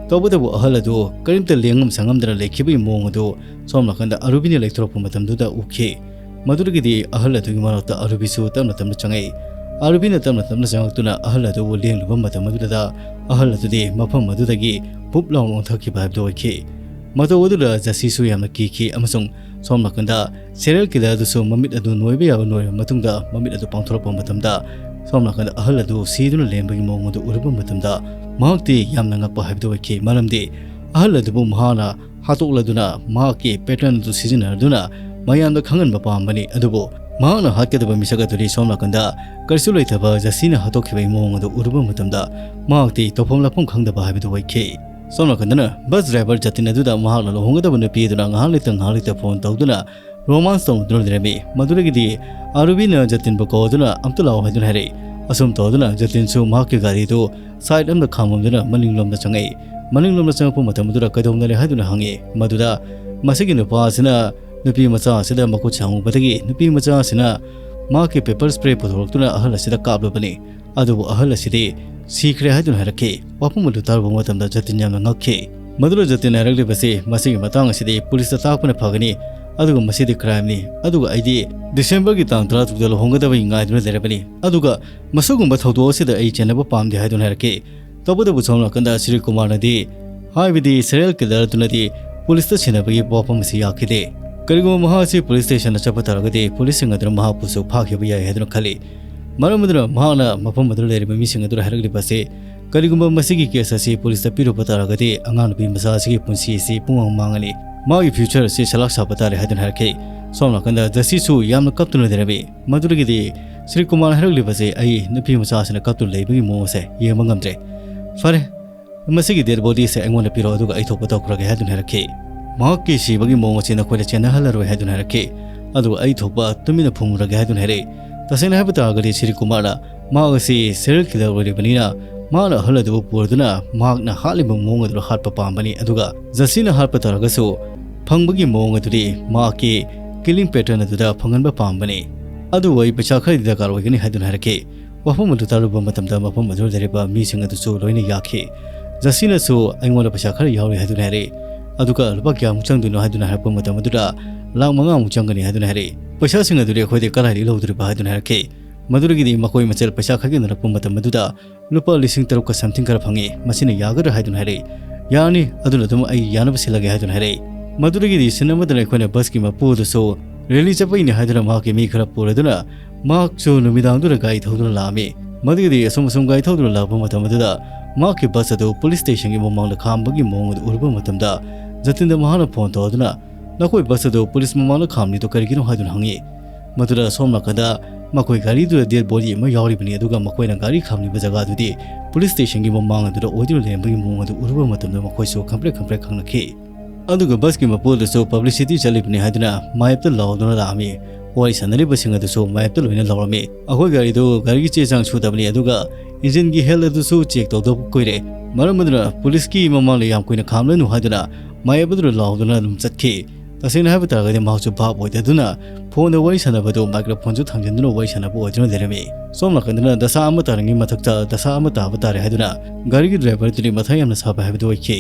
ꯇꯧꯕꯇꯕꯨ ꯑꯍꯜ ꯑꯗꯨ ꯀꯔꯤꯝꯇ ꯂꯦꯡꯉꯝ ꯁꯥꯡꯉꯝꯗꯅ ꯂꯩꯈꯤꯕꯒꯤ ꯃꯑꯣꯡ ꯑꯗꯨ ꯁꯣꯝ ꯅꯥꯀꯟꯗ ꯑꯔꯨꯕꯤꯅ ꯂꯩꯊꯣꯔꯛꯄ ꯃꯇꯝꯗꯨꯗ ꯎꯈꯤ꯫ ꯃꯗꯨꯗꯒꯤꯗꯤ ꯑꯍꯜ ꯑꯗꯨꯒꯤ ꯃꯅꯥꯛꯇ ꯑꯔꯨꯕꯤꯁꯨ ꯇꯞꯅ ꯇꯞꯅ ꯆꯪꯉꯛꯏ꯫ ꯑꯔꯨꯕꯤꯅ ꯇꯞꯅ ꯇꯞꯅ ꯆꯪꯉꯛꯇꯨꯅ ꯑꯍꯜ ꯑꯗꯨꯕꯨ ꯂꯦꯡꯂꯨꯕ ꯃꯇꯝ ꯑꯗꯨꯗ ꯑꯍꯜ ꯑꯗꯨꯗꯤ ꯃꯐꯝ ꯑꯗꯨꯗꯒꯤ ꯄꯨꯞ ꯂꯥꯎꯅ ꯑꯣꯟꯊꯈꯤꯕ ꯍꯥꯏꯕꯗꯨ ꯑꯣꯏꯈꯤ꯫ ꯃꯇꯧ ꯑꯗꯨꯗ ꯖꯦꯁꯤꯁꯨ ꯌꯥꯝꯅ ꯀꯤꯈꯤ ꯑꯃꯁꯨꯡ ꯁꯣꯝ ꯅꯥꯀꯟꯗ ꯁꯤꯔꯤꯌꯦꯜ ꯀꯤꯂꯔ ꯑꯗꯨꯁꯨ ꯃꯃꯤꯠ ꯑꯗꯨ ꯅꯣꯏꯕ ꯌꯥꯕ ꯅꯣꯏꯔꯕ ꯃꯇꯨꯡꯗ ꯃꯃꯤꯠ ꯑꯗꯨ ꯄꯥꯡꯊꯣꯔꯛꯄ ꯃꯇꯝꯗ ꯁꯣꯝ ꯅꯥꯀꯟꯗ ꯑꯍꯜ ꯑꯗꯨ ꯁꯤꯗꯨꯅ ꯂꯩꯔꯝꯕꯒꯤ ꯃꯑꯣꯡ ꯑꯗꯨ ꯎꯔꯨꯕ ꯃꯇꯝꯗ ꯃꯍꯥꯛꯇꯤ ꯌꯥꯝꯅ ꯉꯛꯄ ꯍꯥꯏꯕꯗꯨ ꯑꯣꯏꯈꯤ꯫ ꯃꯔꯝꯗꯤ ꯑꯍꯜ ꯑꯗꯨꯕꯨ ꯃꯍꯥꯛꯅ ꯍꯥꯠꯇꯣꯛꯂꯗꯨꯅ ꯃꯍꯥꯛꯀꯤ ꯄꯦꯇꯔꯟ ꯑꯗꯨ ꯁꯤꯖꯤꯟꯅꯗꯨꯅ ꯃꯌꯥꯝꯗ ꯈꯪꯍꯟꯕ ꯄꯥꯝꯕꯅꯤ꯫ ꯑꯗꯨꯕꯨ ꯃꯍꯥꯛꯅ ꯍꯥꯠꯀꯗꯕ ꯃꯤꯁꯛ ꯑꯗꯨꯗꯤ ꯁꯣꯝ ꯅꯥꯀꯟꯗ ꯀꯔꯤꯁꯨ ꯂꯩꯇꯕ ꯖꯦꯁꯤꯅ ꯍꯥꯠꯇꯣꯛꯈꯤꯕꯒꯤ ꯃꯑꯣꯡ ꯑꯗꯨ ꯎꯔꯨꯕ ꯃꯇꯝꯗ ꯃꯍꯥꯛꯇꯤ ꯇꯧꯐꯝ ꯂꯥꯛꯐꯝ ꯈꯪꯗꯕ ꯍꯥꯏꯕꯗꯨ ꯑꯣꯏꯈꯤ꯫ ꯁꯣꯝ ꯅꯥꯀꯟꯗꯅ ꯕꯁ ꯗ꯭ꯔꯥꯏꯚꯔ ꯖꯇꯤꯟ ꯑꯗꯨꯗ ꯃꯍꯥꯛꯅ ꯂꯨꯍꯣꯡꯒꯗꯕ ꯅꯨꯄꯤ ꯑꯗꯨꯅ ꯉꯥꯏꯍꯥꯛ ꯂꯩꯇ ꯉꯥꯏꯍꯥꯛ ꯂꯩꯇ ꯐꯣꯟ ꯇꯧꯗꯨꯅ ꯔꯣꯃꯥꯟꯁ ꯇꯧꯗꯨꯅ ꯂꯩꯔꯝꯃꯤ꯫ ꯃꯗꯨꯗꯒꯤꯗꯤ ꯑꯥꯔꯨꯕꯤꯅ ꯖꯇꯤꯟꯕꯨ ꯀꯧꯗꯨꯅ ꯑꯝꯇ ꯂꯥꯛꯑꯣ ꯍꯥꯏꯗꯨꯅ ꯍꯥꯏꯔꯛꯏ꯫ ꯑꯁꯨꯝ ꯇꯧꯗꯨꯅ ꯖꯇꯤꯟꯁꯨ ꯃꯍꯥꯛꯀꯤ ꯒꯥꯔꯤꯗꯨ ꯁꯥꯏꯠ ꯑꯃꯗ ꯈꯥꯝꯃꯝꯗꯨꯅ ꯃꯅꯤꯡꯂꯣꯝꯗ ꯆꯪꯉꯛꯏ꯫ ꯃꯅꯤꯡꯂꯣꯝꯗ ꯆꯪꯉꯛꯄ ꯃꯇꯝ ꯑꯗꯨꯗ ꯀꯩꯗꯧꯅꯔꯦ ꯍꯥꯏꯗꯨꯅ ꯍꯪꯉꯤ꯫ ꯃꯗꯨꯗ ꯃꯁꯤꯒꯤ ꯅꯨꯄꯥ ꯑꯁꯤꯅ ꯅꯨꯄꯤ ꯃꯆꯥ ꯑꯁꯤꯗ ꯃꯈꯨꯠ ꯁꯥꯡꯉꯨꯕꯗꯒꯤ ꯅꯨꯄꯤ ꯃꯆꯥ ꯑꯁꯤꯅ ꯃꯍꯥꯛꯀꯤ ꯄꯦꯄꯔ ꯁ꯭ꯄ꯭ꯔꯦ ꯄꯨꯊꯣꯔꯛꯇꯨꯅ ꯑꯍꯜ ꯑꯁꯤꯗ ꯀꯥꯞꯂꯨꯕꯅꯤ꯫ ꯑꯗꯨꯕꯨ ꯑꯍꯜ ꯑꯁꯤꯗꯤ ꯁꯤꯈ꯭ꯔꯦ ꯍꯥꯏꯗꯨꯅ ꯍꯥꯏꯔꯛꯈꯤ꯫ ꯋꯥꯐꯝ ꯑꯗꯨ ꯇꯥꯔꯨꯕ ꯃꯇꯝꯗ ꯖꯇꯤꯟ ꯌꯥꯝꯅ ꯉꯛꯈꯤ꯫ ꯃꯗꯨꯗ ꯖꯇꯤꯟ ꯍꯥꯏꯔꯛꯂꯤꯕꯁꯤ ꯃꯁꯤꯒꯤ ꯃꯇꯥꯡ ꯑꯁꯤꯗꯤ ꯄꯨꯂꯤꯁꯇ ꯇꯥꯛꯄꯅ ꯐꯒꯅꯤ, ꯑꯗꯨꯒ ꯃꯁꯤꯗꯤ ꯀ꯭ꯔꯥꯏꯝꯅꯤ, ꯑꯗꯨꯒ ꯑꯩꯗꯤ ꯗꯤꯁꯦꯝꯕꯔꯒꯤ ꯇꯥꯡ ꯇꯔꯥꯇꯔꯨꯛꯇ ꯂꯨꯍꯣꯡꯒꯗꯕꯒꯤ ꯉꯥꯏꯗꯨꯅ ꯂꯩꯔꯕꯅꯤ, ꯑꯗꯨꯒ ꯃꯁꯤꯒꯨꯝꯕ ꯊꯧꯗꯣꯛ ꯑꯁꯤꯗ ꯑꯩ ꯆꯦꯟꯅꯕ ꯄꯥꯝꯗꯦ ꯍꯥꯏꯗꯨꯅ ꯍꯥꯏꯔꯛꯈꯤ꯫ ꯇꯧꯕꯇꯕꯨ ꯁꯣꯝ ꯅꯥꯀꯟꯗ ꯁ꯭ꯔꯤ ꯀꯨꯃꯥꯔꯅꯗꯤ ꯍꯥꯏꯕꯗꯤ serial killer ꯑꯗꯨꯅꯗꯤ ꯄꯨꯂꯤꯁꯇ ꯁꯤꯟꯅꯕꯒꯤ ꯋꯥꯐꯝ ꯑꯁꯤ ꯌꯥꯈꯤꯗꯦ꯫ ꯀꯔꯤꯒꯨꯝꯕ ꯃꯍꯥꯛ ꯑꯁꯤ ꯄꯨꯂꯤꯁ ꯁ꯭ꯇꯦꯁꯟꯗ ꯆꯠꯄ ꯇꯥꯔꯒꯗꯤ ꯄꯨꯂꯤꯁꯁꯤꯡ ꯑꯗꯨꯅ ꯃꯍꯥꯛꯄꯨꯁꯨ ꯐꯥꯈꯤꯕ ꯌꯥꯏ ꯍꯥꯏꯗꯨꯅ ꯈꯜꯂꯤ꯫ ꯃꯔꯝ ꯑꯗꯨꯅ ꯃꯍꯥꯛꯅ ꯃꯐꯝ ꯑꯗꯨꯗ ꯂꯩꯔꯤꯕ ꯃꯤꯁꯤꯡ ꯑꯗꯨꯗ ꯍꯥꯏꯔꯛꯂꯤꯕ ꯑꯁꯤ, ꯀꯔꯤꯒꯨꯝꯕ ꯃꯁꯤꯒꯤ case ꯑꯁꯤ ꯄꯨꯂꯤꯁꯇ ꯄꯤꯔꯨꯕ ꯇꯥꯔꯒꯗꯤ ꯑꯉꯥꯡ ꯅꯨꯄꯤ ꯃꯆꯥ ꯑꯁꯤꯒꯤ ꯄꯨꯟꯁꯤ ꯑꯁꯤ ꯄꯨꯡꯃꯥꯡ ꯃꯥꯡꯉꯅꯤ, ꯃꯥꯒꯤ future ꯑꯁꯤ ꯁꯂꯥꯛ ꯁꯥꯕ ꯇꯥꯔꯦ ꯍꯥꯏꯗꯨꯅ ꯍꯥꯏꯔꯛꯈꯤ꯫ ꯁꯣꯝ ꯅꯥꯀꯟꯗ ꯖꯁꯤꯁꯨ ꯌꯥꯝꯅ ꯀꯞꯇꯨꯅ ꯂꯩꯔꯝꯃꯤ꯫ ꯃꯗꯨꯗꯒꯤꯗꯤ ꯁ꯭ꯔꯤ ꯀꯨꯃꯥꯔꯅ ꯍꯥꯏꯔꯛꯂꯤꯕꯁꯦ, ꯑꯩ ꯅꯨꯄꯤ ꯃꯆꯥꯁꯤꯅ ꯀꯞꯇꯨꯅ ꯂꯩꯕꯒꯤ ꯃꯑꯣꯡ ꯑꯁꯦ ꯌꯦꯡꯕ ꯉꯝꯗ꯭ꯔꯦ꯫ ꯐꯔꯦ, ꯃꯁꯤꯒꯤ dead body ꯑꯁꯦ ꯑꯩꯉꯣꯟꯗ ꯄꯤꯔꯣ, ꯑꯗꯨꯒ ꯑꯩ ꯊꯣꯛꯄ ꯇꯧꯈ꯭ꯔꯒꯦ ꯍꯥꯏꯗꯨꯅ ꯍꯥꯏꯔꯛꯈꯤ꯫ ꯃꯍꯥꯛꯀꯤ ꯁꯤꯕꯒꯤ ꯃꯑꯣꯡ ꯑꯁꯤ ꯅꯈꯣꯏꯅ ꯆꯦꯟꯅꯍꯜꯂꯔꯣꯏ ꯍꯥꯏꯗꯨꯅ ꯍꯥꯏꯔꯛꯈꯤ꯫ ꯑꯗꯨꯒ ꯑꯩ ꯊꯣꯛꯄ ꯇꯨꯃꯤꯟꯅ ꯐꯨꯝꯂꯨꯔꯒꯦ ꯍꯥꯏꯗꯨꯅ ꯍꯥꯏꯔꯛꯏ꯫ ꯇꯁꯦꯡꯅ ꯍꯥꯏꯕ ꯇꯥꯔꯒꯗꯤ ꯁ꯭ꯔꯤ ꯀꯨꯃꯥꯔꯅ ꯃꯍꯥꯛ ꯑꯁꯤ serial killer ꯑꯣꯏꯔꯤꯕꯅꯤꯅ ꯃꯍꯥꯛꯅ ꯑꯍꯜ ꯑꯗꯨꯕꯨ ꯄꯨꯔꯗꯨꯅ ꯃꯍꯥꯛꯅ ꯍꯥꯠꯂꯤꯕ ꯃꯑꯣꯡ ꯑꯗꯨꯗ ꯍꯥꯠꯄ ꯄꯥꯝꯕꯅꯤ, ꯑꯗꯨꯒ ꯖꯁꯤꯅ ꯍꯥꯠꯄ ꯇꯥꯔꯒꯁꯨ ꯐꯪꯕꯒꯤ ꯃꯑꯣꯡ ꯑꯗꯨꯗꯤ ꯃꯍꯥꯛꯀꯤ killing pattern ꯑꯗꯨꯗ ꯐꯪꯍꯟꯕ ꯄꯥꯝꯕꯅꯤ꯫ ꯑꯗꯨꯕꯨ ꯑꯩ ꯄꯩꯁꯥ ꯈꯔꯗꯤ ꯗꯔꯀꯥꯔ ꯑꯣꯏꯒꯅꯤ ꯍꯥꯏꯗꯨꯅ ꯍꯥꯏꯔꯛꯈꯤ꯫ ꯋꯥꯐꯝ ꯑꯗꯨ ꯇꯥꯔꯨꯕ ꯃꯇꯝꯗ ꯃꯐꯝ ꯑꯗꯨꯗ ꯂꯩꯔꯤꯕ ꯃꯤꯁꯤꯡ ꯑꯗꯨꯁꯨ ꯂꯣꯏꯅ ꯌꯥꯈꯤ꯫ ꯖꯁꯤꯅꯁꯨ ꯑꯩꯉꯣꯟꯗ ꯄꯩꯁꯥ ꯈꯔ ꯌꯥꯎꯔꯤ ꯍꯥꯏꯗꯨꯅ ꯍꯥꯏꯔꯛꯏ꯫ ꯑꯗꯨꯒ ꯂꯨꯄꯥ ꯀꯌꯥꯃꯨꯛ ꯆꯪꯗꯣꯏꯅꯣ ꯍꯥꯏꯗꯨꯅ ꯍꯥꯏꯔꯛꯄ ꯃꯇꯝ ꯑꯗꯨꯗ ꯂꯥꯛ ꯃꯉꯥꯃꯨꯛ ꯆꯪꯒꯅꯤ ꯍꯥꯏꯗꯨꯅ ꯍꯥꯏꯔꯛꯏ꯫ ꯄꯩꯁꯥꯁꯤꯡ ꯑꯗꯨꯗꯤ ꯑꯩꯈꯣꯏꯗꯤ ꯀꯗꯥꯏꯗꯒꯤ ꯂꯧꯗꯣꯔꯤꯕ ꯍꯥꯏꯗꯨꯅ ꯍꯥꯏꯔꯛꯈꯤ꯫ ꯃꯗꯨꯗꯒꯤꯗꯤ ꯃꯈꯣꯏ ꯃꯁꯦꯜ ꯄꯩꯁꯥ ꯈꯥꯏꯒꯠꯅꯔꯛꯄ ꯃꯇꯝ ꯑꯗꯨꯗ ꯂꯨꯄꯥ ꯂꯤꯁꯤꯡ ꯇꯔꯨꯛꯀ something ꯈꯔ ꯐꯪꯉꯤ, ꯃꯁꯤꯅ ꯌꯥꯒꯗ꯭ꯔꯥ ꯍꯥꯏꯗꯨꯅ ꯍꯥꯏꯔꯛꯏ꯫ ꯌꯥꯅꯤ, ꯑꯗꯨꯅ ꯑꯗꯨꯝ ꯑꯩ ꯌꯥꯅꯕ ꯁꯤꯜꯂꯒꯦ ꯍꯥꯏꯗꯨꯅ ꯍꯥꯏꯔꯛꯏ꯫ ꯃꯗꯨꯗꯒꯤꯗꯤ scene ꯑꯃꯗꯅ ꯑꯩꯈꯣꯏꯅ busꯀꯤ ꯃꯄꯨ ꯑꯗꯨꯁꯨ rally ꯆꯠꯄꯒꯤꯅꯤ ꯍꯥꯏꯗꯨꯅ ꯃꯍꯥꯛꯀꯤ ꯃꯤ ꯈꯔ ꯄꯨꯔꯗꯨꯅ ꯃꯍꯥꯛꯁꯨ ꯅꯨꯃꯤꯗꯥꯡꯗꯨꯗ ꯒꯥꯔꯤ ꯊꯧꯗꯨꯅ ꯂꯥꯛꯑꯝꯃꯤ꯫ ꯃꯗꯨꯒꯤꯗꯤ ꯑꯁꯨꯝ ꯑꯁꯨꯝ ꯒꯥꯔꯤ ꯊꯧꯗꯨꯅ ꯂꯥꯛꯄ ꯃꯇꯝ ꯑꯗꯨꯗ ꯃꯍꯥꯛꯀꯤ bus ꯑꯗꯨ police stationꯒꯤ ꯃꯃꯥꯡꯗ ꯈꯥꯝꯕꯒꯤ ꯃꯑꯣꯡ ꯑꯗꯨ ꯎꯔꯨꯕ ꯃꯇꯝꯗ ꯖꯇꯤꯟꯗ ꯃꯍꯥꯛꯅ phone ꯇꯧꯗꯨꯅ, "ꯅꯈꯣꯏ bus ꯑꯗꯨ police ꯃꯃꯥꯡꯗ ꯈꯥꯝꯂꯤꯗꯨ ꯀꯔꯤꯒꯤꯅꯣ?" ꯍꯥꯏꯗꯨꯅ ꯍꯪꯉꯤ꯫ ꯃꯗꯨꯗ ꯁꯣꯝ ꯅꯥꯀꯟꯗ ꯃꯈꯣꯏ ꯒꯥꯔꯤꯗꯨꯗ dead body ꯑꯃ ꯌꯥꯎꯔꯤꯕꯅꯤ, ꯑꯗꯨꯒ ꯃꯈꯣꯏꯅ ꯒꯥꯔꯤ ꯈꯥꯝꯂꯤꯕ ꯖꯒꯥꯗꯨꯗꯤ police stationꯒꯤ ꯃꯃꯥꯡ ꯑꯗꯨꯗ ꯑꯣꯏꯗꯨꯅ ꯂꯩꯔꯝꯕꯒꯤ ꯃꯑꯣꯡ ꯑꯗꯨ ꯎꯔꯨꯕ ꯃꯇꯝꯗ ꯃꯈꯣꯏꯁꯨ ꯈꯪꯄ꯭ꯔꯦꯛ ꯈꯪꯄ꯭ꯔꯦꯛ ꯈꯪꯂꯛꯈꯤ꯫ ꯑꯗꯨꯒ busꯀꯤ ꯃꯄꯨ ꯑꯗꯨꯁꯨ publicity ꯆꯠꯂꯤꯕꯅꯤ ꯍꯥꯏꯗꯨꯅ ꯃꯥꯌꯦꯞꯇ ꯂꯥꯎꯗꯨꯅ ꯂꯥꯛꯑꯝꯃꯤ꯫ ꯋꯥꯔꯤ ꯁꯥꯟꯅꯔꯤꯕꯁꯤꯡ ꯑꯗꯨꯁꯨ ꯃꯥꯌꯦꯞꯇ ꯂꯣꯏꯅ ꯂꯥꯎꯔꯝꯃꯤ꯫ ꯑꯩꯈꯣꯏ ꯒꯥꯔꯤꯗꯨ ꯒꯥꯔꯤꯒꯤ ꯆꯦ ꯆꯥꯡ ꯁꯨꯗꯕꯅꯤ, ꯑꯗꯨꯒ engineꯒꯤ health ꯑꯗꯨꯁꯨ check ꯇꯧꯗꯕ ꯀꯨꯏꯔꯦ꯫ ꯃꯔꯝ ꯑꯗꯨꯅ policeꯀꯤ ꯃꯃꯥꯡꯗ ꯌꯥꯝ ꯀꯨꯏꯅ ꯈꯥꯝꯂꯅꯨ ꯍꯥꯏꯗꯨꯅ ꯃꯥꯌꯦꯞ ꯑꯗꯨꯗ ꯂꯥꯎꯗꯨꯅ ꯑꯗꯨꯝ ꯆꯠꯈꯤ꯫ ꯇꯁꯦꯡꯅ ꯍꯥꯏꯕ ꯇꯥꯔꯒꯗꯤ ꯃꯍꯥꯛꯁꯨ ꯚꯥꯞ ꯑꯣꯏꯗꯗꯨꯅ phoneꯗ ꯋꯥꯔꯤ ꯁꯥꯟꯅꯕꯗꯨ microphoneꯁꯨ ꯊꯥꯡꯖꯤꯟꯗꯨꯅ ꯋꯥꯔꯤ ꯁꯥꯟꯅꯕ ꯑꯣꯏꯗꯨꯅ ꯂꯩꯔꯝꯃꯤ꯫ ꯁꯣꯝ ꯅꯥꯀꯟꯗꯅ ꯗꯁꯥ ꯑꯃ ꯇꯥꯔꯤꯉꯩ ꯃꯊꯛꯇ ꯗꯁꯥ ꯑꯃ ꯇꯥꯕ ꯇꯥꯔꯦ ꯍꯥꯏꯗꯨꯅ ꯒꯥꯔꯤꯒꯤ driverꯗꯨꯗꯤ ꯃꯊꯥ ꯌꯥꯝꯅ ꯁꯥꯕ ꯍꯥꯏꯕꯗꯨ ꯑꯣꯏꯈꯤ꯫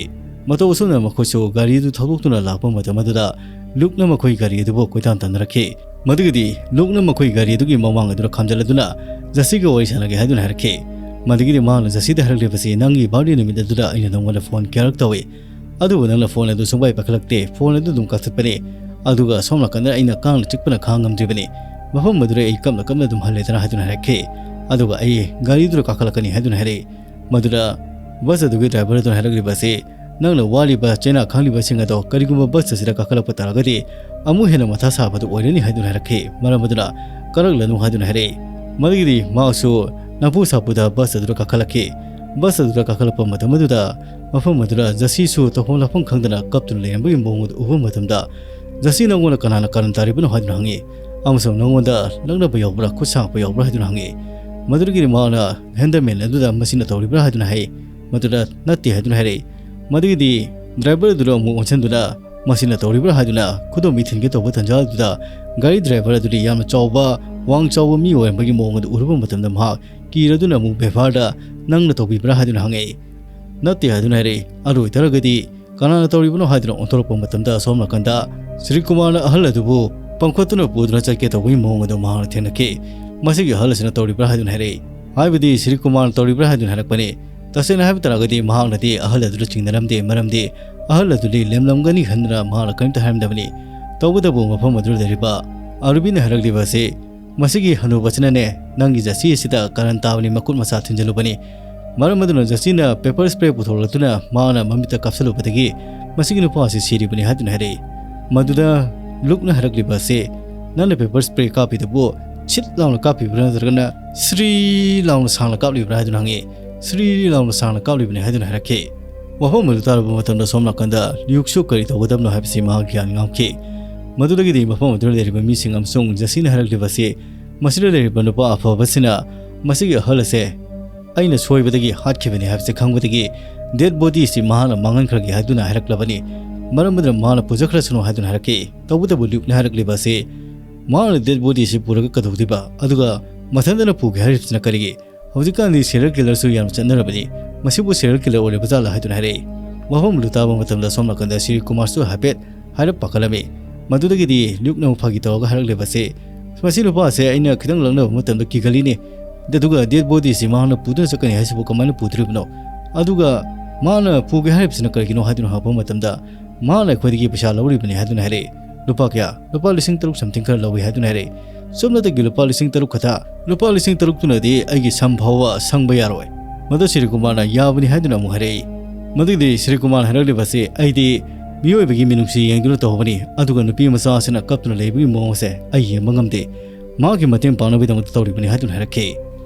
ꯃꯇꯧ ꯑꯁꯨꯝꯅ ꯃꯈꯣꯏꯁꯨ ꯒꯥꯔꯤ ꯑꯗꯨ ꯊꯧꯗꯣꯛꯇꯨꯅ ꯂꯥꯛꯄ ꯃꯇꯝ ꯑꯗꯨꯗ ꯂꯨꯛꯅ ꯃꯈꯣꯏ ꯒꯥꯔꯤ ꯑꯗꯨꯕꯨ ꯀꯣꯏꯇꯥꯟ ꯇꯥꯟꯅꯔꯛꯈꯤ꯫ ꯃꯗꯨꯒꯤꯗꯤ ꯂꯨꯛꯅ ꯃꯈꯣꯏ ꯒꯥꯔꯤ ꯑꯗꯨꯒꯤ ꯃꯃꯥꯡ ꯑꯗꯨꯗ ꯈꯥꯝꯖꯤꯜꯂꯗꯨꯅ ꯖꯁꯤꯒ ꯋꯥꯔꯤ ꯁꯥꯟꯅꯒꯦ ꯍꯥꯏꯗꯨꯅ ꯍꯥꯏꯔꯛꯈꯤ꯫ ꯃꯗꯨꯒꯤꯗꯤ ꯃꯥꯅ ꯖꯁꯤꯗ ꯍꯥꯏꯔꯛꯂꯤꯕꯁꯤ, "ꯅꯪꯒꯤ ꯕꯥꯔꯗꯦ ꯅꯨꯃꯤꯠ ꯑꯗꯨꯗ ꯑꯩꯅ ꯅꯪꯉꯣꯟꯗ ꯐꯣꯟ ꯀꯌꯥꯔꯛ ꯇꯧꯏ, ꯑꯗꯨꯕꯨ ꯅꯪꯅ ꯐꯣꯟ ꯑꯗꯨ ꯁꯨꯡꯄꯥꯏ ꯄꯥꯏꯈꯠꯂꯛꯇꯦ, ꯐꯣꯟ ꯑꯗꯨ ꯑꯗꯨꯝ ꯀꯛꯊꯠꯄꯅꯤ, ꯑꯗꯨꯒ ꯁꯣꯝ ꯅꯥꯀꯟꯗ ꯑꯩꯅ ꯀꯥꯡꯅ ꯆꯤꯛꯄꯅ ꯈꯥꯡ ꯉꯝꯗ꯭ꯔꯤꯕꯅꯤ, ꯃꯐꯝ ꯑꯗꯨꯗ ꯑꯩ ꯀꯞꯅ ꯀꯞꯅ ꯑꯗꯨꯝ ꯍꯜꯂꯦꯗꯅ" ꯍꯥꯏꯗꯨꯅ ꯍꯥꯏꯔꯛꯈꯤ꯫ ꯑꯗꯨꯒ "ꯑꯩ ꯒꯥꯔꯤꯗꯨꯗ ꯀꯥꯈꯠꯂꯛꯀꯅꯤ" ꯍꯥꯏꯗꯨꯅ ꯍꯥꯏꯔꯛꯏ꯫ ꯃꯗꯨꯗ ꯕꯁ ꯑꯗꯨꯒꯤ ꯗ꯭ꯔꯥꯏꯚꯔ ꯑꯗꯨꯅ ꯍꯥꯏꯔꯛꯂꯤꯕ ꯑꯁꯤ, "ꯅꯪꯅ ꯋꯥꯔꯤꯕ ꯆꯩꯅꯥ ꯈꯥꯡꯂꯤꯕꯁꯤꯡ ꯑꯗꯣ ꯀꯔꯤꯒꯨꯝꯕ ꯕꯁ ꯑꯁꯤꯗ ꯀꯥꯈꯠꯂꯛꯄ ꯇꯥꯔꯒꯗꯤ ꯑꯃꯨꯛ ꯍꯦꯟꯅ ꯃꯊꯥ ꯁꯥꯕꯗꯨ ꯑꯣꯏꯔꯅꯤ" ꯍꯥꯏꯗꯨꯅ ꯍꯥꯏꯔꯛꯈꯤ꯫ ꯃꯔꯝ ꯑꯗꯨꯅ "ꯀꯥꯔꯛꯂꯅꯨ" ꯍꯥꯏꯗꯨꯅ ꯍꯥꯏꯔꯛꯏ꯫ ꯃꯗꯨꯒꯤꯗꯤ ꯃꯍꯥꯛꯁꯨ ꯅꯝꯐꯨ ꯁꯥꯐꯨꯗ ꯕꯁ ꯑꯗꯨꯗ ꯀꯥꯈꯠꯂꯛꯈꯤ꯫ ꯕꯁ ꯑꯗꯨꯗ ꯀꯥꯈꯠꯂꯛꯄ ꯃꯇꯝ ꯑꯗꯨꯗ ꯃꯐꯝ ꯑꯗꯨꯗ ꯖꯁꯤꯁꯨ ꯇꯧꯐꯝ ꯂꯥꯛꯐꯝ ꯈꯪꯗꯅ ꯀꯞꯇꯨꯅ ꯂꯩꯔꯝꯕꯒꯤ ꯃꯑꯣꯡ ꯑꯗꯨ ꯎꯕ ꯃꯇꯝꯗ, "ꯖꯁꯤ, ꯅꯪꯉꯣꯟꯗ ꯀꯅꯥꯅ ꯀꯥꯔꯟ ꯇꯥꯔꯤꯕꯅꯣ?" ꯍꯥꯏꯗꯨꯅ ꯍꯪꯉꯤ꯫ "ꯑꯃꯁꯨꯡ ꯅꯪꯉꯣꯟꯗ ꯂꯛꯅꯕ ꯌꯥꯎꯕ꯭ꯔꯥ, ꯈꯨꯠ ꯁꯥꯡꯕ ꯌꯥꯎꯕ꯭ꯔꯥ?" ꯍꯥꯏꯗꯨꯅ ꯍꯪꯉꯤ꯫ ꯃꯗꯨꯗꯒꯤꯗꯤ ꯃꯍꯥꯛꯅ ꯍꯦꯟꯗꯜꯃꯦꯟ ꯑꯗꯨꯗ "ꯃꯁꯤꯅ ꯇꯧꯔꯤꯕ꯭ꯔꯥ?" ꯍꯥꯏꯗꯨꯅ ꯍꯥꯏ꯫ ꯃꯗꯨꯗ "ꯅꯠꯇꯦ" ꯍꯥꯏꯗꯨꯅ ꯍꯥꯏꯔꯛꯏ꯫ ꯃꯗꯨꯒꯤꯗꯤ ꯗ꯭ꯔꯥꯏꯚꯔ ꯑꯗꯨꯗ ꯑꯃꯨꯛ ꯑꯣꯟꯁꯤꯟꯗꯨꯅ "ꯃꯁꯤꯅ ꯇꯧꯔꯤꯕ꯭ꯔꯥ?" ꯍꯥꯏꯗꯨꯅ ꯈꯨꯗꯣꯝꯕꯤ ꯊꯤꯟꯒꯦ ꯇꯧꯕ ꯇꯟꯖꯥ ꯑꯗꯨꯗ, ꯒꯥꯔꯤ ꯗ꯭ꯔꯥꯏꯚꯔ ꯑꯗꯨꯗꯤ ꯌꯥꯝꯅ ꯆꯥꯎꯕ, ꯋꯥꯡ ꯆꯥꯎꯕ ꯃꯤ ꯑꯣꯏꯔꯝꯕꯒꯤ ꯃꯑꯣꯡ ꯑꯗꯨ ꯎꯔꯨꯕ ꯃꯇꯝꯗ, ꯃꯍꯥꯛ ꯀꯤꯔꯗꯨꯅ ꯑꯃꯨꯛ ꯕꯦꯚꯥꯔꯗ "ꯅꯪꯅ ꯇꯧꯕꯤꯕ꯭ꯔꯥ?" ꯍꯥꯏꯗꯨꯅ ꯍꯪꯉꯛꯏ꯫ "ꯅꯠꯇꯦ" ꯍꯥꯏꯗꯨꯅ ꯍꯥꯏꯔꯛꯏ꯫ ꯑꯗꯨ ꯑꯣꯏꯇꯥꯔꯒꯗꯤ ꯀꯅꯥꯅ ꯇꯧꯔꯤꯕꯅꯣ ꯍꯥꯏꯗꯨꯅ ꯑꯣꯟꯊꯣꯔꯛꯄ ꯃꯇꯝꯗ, ꯑꯁꯣꯝ ꯅꯥꯀꯟꯗ ꯁ꯭ꯔꯤ ꯀꯨꯃꯥꯔꯅ ꯑꯍꯜ ꯑꯗꯨꯕꯨ ꯄꯝꯈꯠꯇꯨꯅ ꯄꯨꯗꯨꯅ ꯆꯠꯀꯦ ꯇꯧꯕꯒꯤ ꯃꯑꯣꯡ ꯑꯗꯨ ꯃꯍꯥꯛꯅ ꯊꯦꯡꯅꯈꯤ꯫ "ꯃꯁꯤꯒꯤ ꯑꯍꯜ ꯑꯁꯤꯅ ꯇꯧꯔꯤꯕ꯭ꯔꯥ?" ꯍꯥꯏꯗꯨꯅ ꯍꯥꯏꯔꯛꯏ꯫ ꯍꯥꯏꯕꯗꯤ ꯁ꯭ꯔꯤ ꯀꯨꯃꯥꯔꯅ ꯇꯧꯔꯤꯕ꯭ꯔꯥ ꯍꯥꯏꯗꯨꯅ ꯍꯥꯏꯔꯛꯄꯅꯤ꯫ ꯇꯁꯦꯡꯅ ꯍꯥꯏꯕ ꯇꯥꯔꯒꯗꯤ ꯃꯍꯥꯛꯅꯗꯤ ꯑꯍꯜ ꯑꯗꯨꯗ ꯆꯤꯡꯅꯔꯝꯗꯦ, ꯃꯔꯝꯗꯤ ꯑꯍꯜ ꯑꯗꯨꯗꯤ ꯂꯦꯝꯂꯝꯒꯅꯤ ꯈꯟꯗꯨꯅ ꯃꯍꯥꯛꯅ ꯀꯔꯤꯝꯇ ꯍꯥꯏꯔꯝꯗꯕꯅꯤ꯫ ꯇꯧꯕꯇꯕꯨ ꯃꯐꯝ ꯑꯗꯨꯗ ꯂꯩꯔꯤꯕ ꯑꯔꯨꯕꯤꯅ ꯍꯥꯏꯔꯛꯂꯤꯕ ꯑꯁꯤ, "ꯃꯁꯤꯒꯤ ꯍꯅꯨꯕꯁꯤꯅꯅꯦ ꯅꯪꯒꯤ ꯖꯁꯤ ꯑꯁꯤꯗ ꯀꯥꯔꯟ ꯇꯥꯕꯅꯤ, ꯃꯈꯨꯠ ꯃꯁꯥ ꯊꯤꯟꯖꯤꯜꯂꯨꯕꯅꯤ꯫ ꯃꯔꯝ ꯑꯗꯨꯅ ꯖꯁꯤꯅ ꯄꯦꯄꯔ ꯁ꯭ꯄ꯭ꯔꯦ ꯄꯨꯊꯣꯛꯂꯛꯇꯨꯅ ꯃꯍꯥꯛꯅ ꯃꯃꯤꯠꯇ ꯀꯥꯞꯁꯤꯜꯂꯨꯕꯗꯒꯤ ꯃꯁꯤꯒꯤ ꯅꯨꯄꯥ ꯑꯁꯤ ꯁꯤꯔꯤꯕꯅꯤ" ꯍꯥꯏꯗꯨꯅ ꯍꯥꯏꯔꯛꯏ꯫ ꯃꯗꯨꯗ ꯂꯨꯛꯅ ꯍꯥꯏꯔꯛꯂꯤꯕ ꯑꯁꯤ, "ꯅꯪꯅ ꯄꯦꯄꯔ ꯁ꯭ꯄ꯭ꯔꯦ ꯀꯥꯞꯄꯤꯗꯨꯕꯨ ꯁꯤꯠ ꯂꯥꯎꯅ ꯀꯥꯞꯄꯤꯕ꯭ꯔꯥ ꯅꯠꯇ꯭ꯔꯒꯅ ꯁ꯭ꯔꯤ ꯂꯥꯎꯅ ꯁꯥꯡꯅ ꯀꯥꯞꯂꯤꯕ꯭ꯔꯥ?" ꯍꯥꯏꯗꯨꯅ ꯍꯪꯉꯤ꯫ "ꯁ꯭ꯔꯤ ꯂꯥꯎꯅ ꯁꯥꯡꯅ ꯀꯥꯞꯂꯤꯕꯅꯤ" ꯍꯥꯏꯗꯨꯅ ꯍꯥꯏꯔꯛꯈꯤ꯫ ꯋꯥꯐꯝ ꯑꯗꯨ ꯇꯥꯔꯨꯕ ꯃꯇꯝꯗ ꯁꯣꯝ ꯅꯥꯀꯟꯗ ꯂ꯭ꯌꯨꯛꯁꯨ ꯀꯔꯤ ꯇꯧꯒꯗꯕꯅꯣ ꯍꯥꯏꯕꯁꯤ ꯃꯍꯥꯛ ꯒ꯭ꯌꯥꯟ ꯉꯥꯎꯈꯤ꯫ ꯃꯗꯨꯗꯒꯤꯗꯤ ꯃꯐꯝ ꯑꯗꯨꯗ ꯂꯩꯔꯤꯕ ꯃꯤꯁꯤꯡ ꯑꯃꯁꯨꯡ ꯖꯁꯤꯅ ꯍꯥꯏꯔꯛꯂꯤꯕ ꯑꯁꯤ, "ꯃꯁꯤꯗ ꯂꯩꯔꯤꯕ ꯅꯨꯄꯥ ꯑꯐꯕꯁꯤꯅ ꯃꯁꯤꯒꯤ ꯑꯍꯜ ꯑꯁꯦ ꯑꯩꯅ ꯁꯣꯏꯕꯗꯒꯤ ꯍꯥꯠꯈꯤꯕꯅꯤ ꯍꯥꯏꯕꯁꯤ ꯈꯪꯕꯗꯒꯤ ꯗꯦꯗ ꯕꯣꯗꯤ ꯑꯁꯤ ꯃꯍꯥꯛꯅ ꯃꯥꯡꯍꯟꯈ꯭ꯔꯒꯦ ꯍꯥꯏꯗꯨꯅ ꯍꯥꯏꯔꯛꯂꯕꯅꯤ꯫ ꯃꯔꯝ ꯑꯗꯨꯅ ꯃꯍꯥꯛꯅ ꯄꯨꯖꯈ꯭ꯔꯁꯅꯨ" ꯍꯥꯏꯗꯨꯅ ꯍꯥꯏꯔꯛꯈꯤ꯫ ꯇꯧꯕꯇꯕꯨ ꯂ꯭ꯌꯨꯛꯅ ꯍꯥꯏꯔꯛꯂꯤꯕ ꯑꯁꯤ, "ꯃꯍꯥꯛꯅ ꯗꯦꯗ ꯕꯣꯗꯤ ꯑꯁꯤ ꯄꯨꯔꯒ ꯀꯩꯗꯧꯗꯣꯏꯕ? ꯑꯗꯨꯒ ꯃꯊꯟꯇꯅ ꯄꯨꯒꯦ ꯍꯥꯏꯔꯤꯕꯁꯤꯅ ꯀꯔꯤꯒꯤ? ꯍꯧꯖꯤꯛꯀꯥꯟꯗꯤ ꯁꯤꯔꯤꯌꯦꯜ ꯀꯤꯂꯔꯁꯨ ꯌꯥꯝꯅ ꯆꯠꯅꯔꯕꯅꯤ꯫ ꯃꯁꯤꯕꯨ ꯁꯤꯔꯤꯌꯦꯜ ꯀꯤꯂꯔ ꯑꯣꯏꯔꯤꯕ ꯖꯥꯠꯂꯥ?" ꯍꯥꯏꯗꯨꯅ ꯍꯥꯏꯔꯛꯏ꯫ ꯋꯥꯐꯝ ꯑꯗꯨ ꯇꯥꯕ ꯃꯇꯝꯗ ꯁꯣꯝ ꯅꯥꯀꯟꯗ ꯁ꯭ꯔꯤ ꯀꯨꯃꯥꯔꯁꯨ ꯍꯥꯏꯐꯦꯠ ꯍꯥꯏꯔꯞ ꯄꯥꯈꯠꯂꯝꯃꯤ꯫ ꯃꯗꯨꯗꯒꯤꯗꯤ ꯂ꯭ꯌꯨꯛꯅ ꯑꯃꯨꯛ ꯐꯥꯒꯤ ꯇꯧꯔꯒ ꯍꯥꯏꯔꯛꯂꯤꯕ ꯑꯁꯤ, "ꯃꯁꯤ ꯅꯨꯄꯥ ꯑꯁꯦ ꯑꯩꯅ ꯈꯤꯇꯪ ꯂꯛꯅꯕ ꯃꯇꯝꯗ ꯀꯤꯒꯜꯂꯤꯅꯦ꯫ ꯑꯗꯨꯒ dead body ꯁꯤ ꯃꯍꯥꯛꯅ ꯄꯨꯗꯨꯅ ꯆꯠꯀꯅꯤ ꯍꯥꯏꯁꯤꯕꯨ ꯀꯃꯥꯏꯅ ꯄꯨꯗꯣꯔꯤꯕꯅꯣ? ꯑꯗꯨꯒ ꯃꯥꯅ ꯄꯨꯒꯦ ꯍꯥꯏꯔꯤꯕꯁꯤꯅ ꯀꯔꯤꯒꯤꯅꯣ ꯍꯥꯏꯗꯨꯅ ꯍꯪꯉꯛꯄ ꯃꯇꯝꯗ, ꯃꯥꯅ ꯑꯩꯈꯣꯏꯗꯒꯤ ꯄꯩꯁꯥ ꯂꯧꯔꯤꯕꯅꯤ ꯍꯥꯏꯗꯨꯅ ꯍꯥꯏꯔꯛꯏ꯫ "ꯂꯨꯄꯥ ꯀꯌꯥ?" "ꯂꯨꯄꯥ ꯂꯤꯁꯤꯡ ꯇꯔꯨꯛ something ꯈꯔ ꯂꯧꯏ" ꯍꯥꯏꯗꯨꯅ ꯍꯥꯏꯔꯛꯏ꯫ "ꯆꯨꯞꯅꯇꯒꯤ ꯂꯨꯄꯥ ꯂꯤꯁꯤꯡ ꯇꯔꯨꯛ ꯈꯛꯇ? ꯂꯨꯄꯥ ꯂꯤꯁꯤꯡ ꯇꯔꯨꯛꯇꯨꯅꯗꯤ ꯑꯩꯒꯤ ꯁꯝ ꯐꯥꯎꯕ ꯁꯪꯕ ꯌꯥꯔꯣꯏ꯫" ꯃꯗꯨ ꯁꯤꯔꯤ ꯀꯨꯃꯥꯔꯅ ꯌꯥꯕꯅꯤ ꯍꯥꯏꯗꯨꯅ ꯑꯃꯨꯛ ꯍꯥꯏꯔꯛꯏ꯫ ꯃꯗꯨꯒꯤꯗꯤ ꯁꯤꯔꯤ ꯀꯨꯃꯥꯔꯅ ꯍꯥꯏꯔꯛꯂꯤꯕ ꯑꯁꯤ, "ꯑꯩꯗꯤ ꯃꯤꯑꯣꯏꯕꯒꯤ ꯃꯤꯅꯨꯡꯁꯤ ꯌꯦꯡꯗꯨꯅ ꯇꯧꯕꯅꯤ, ꯑꯗꯨꯒ ꯅꯨꯄꯤ ꯃꯆꯥ ꯑꯁꯤꯅ ꯀꯞꯇꯨꯅ ꯂꯩꯕꯒꯤ ꯃꯑꯣꯡ ꯑꯁꯦ ꯑꯩ ꯌꯦꯡꯕ ꯉꯝꯗꯦ꯫ ꯃꯍꯥꯛꯀꯤ ꯃꯇꯦꯡ ꯄꯥꯡꯅꯕꯒꯤꯗꯃꯛꯇ ꯇꯧꯔꯤꯕꯅꯤ" ꯍꯥꯏꯗꯨꯅ ꯍꯥꯏꯔꯛꯈꯤ꯫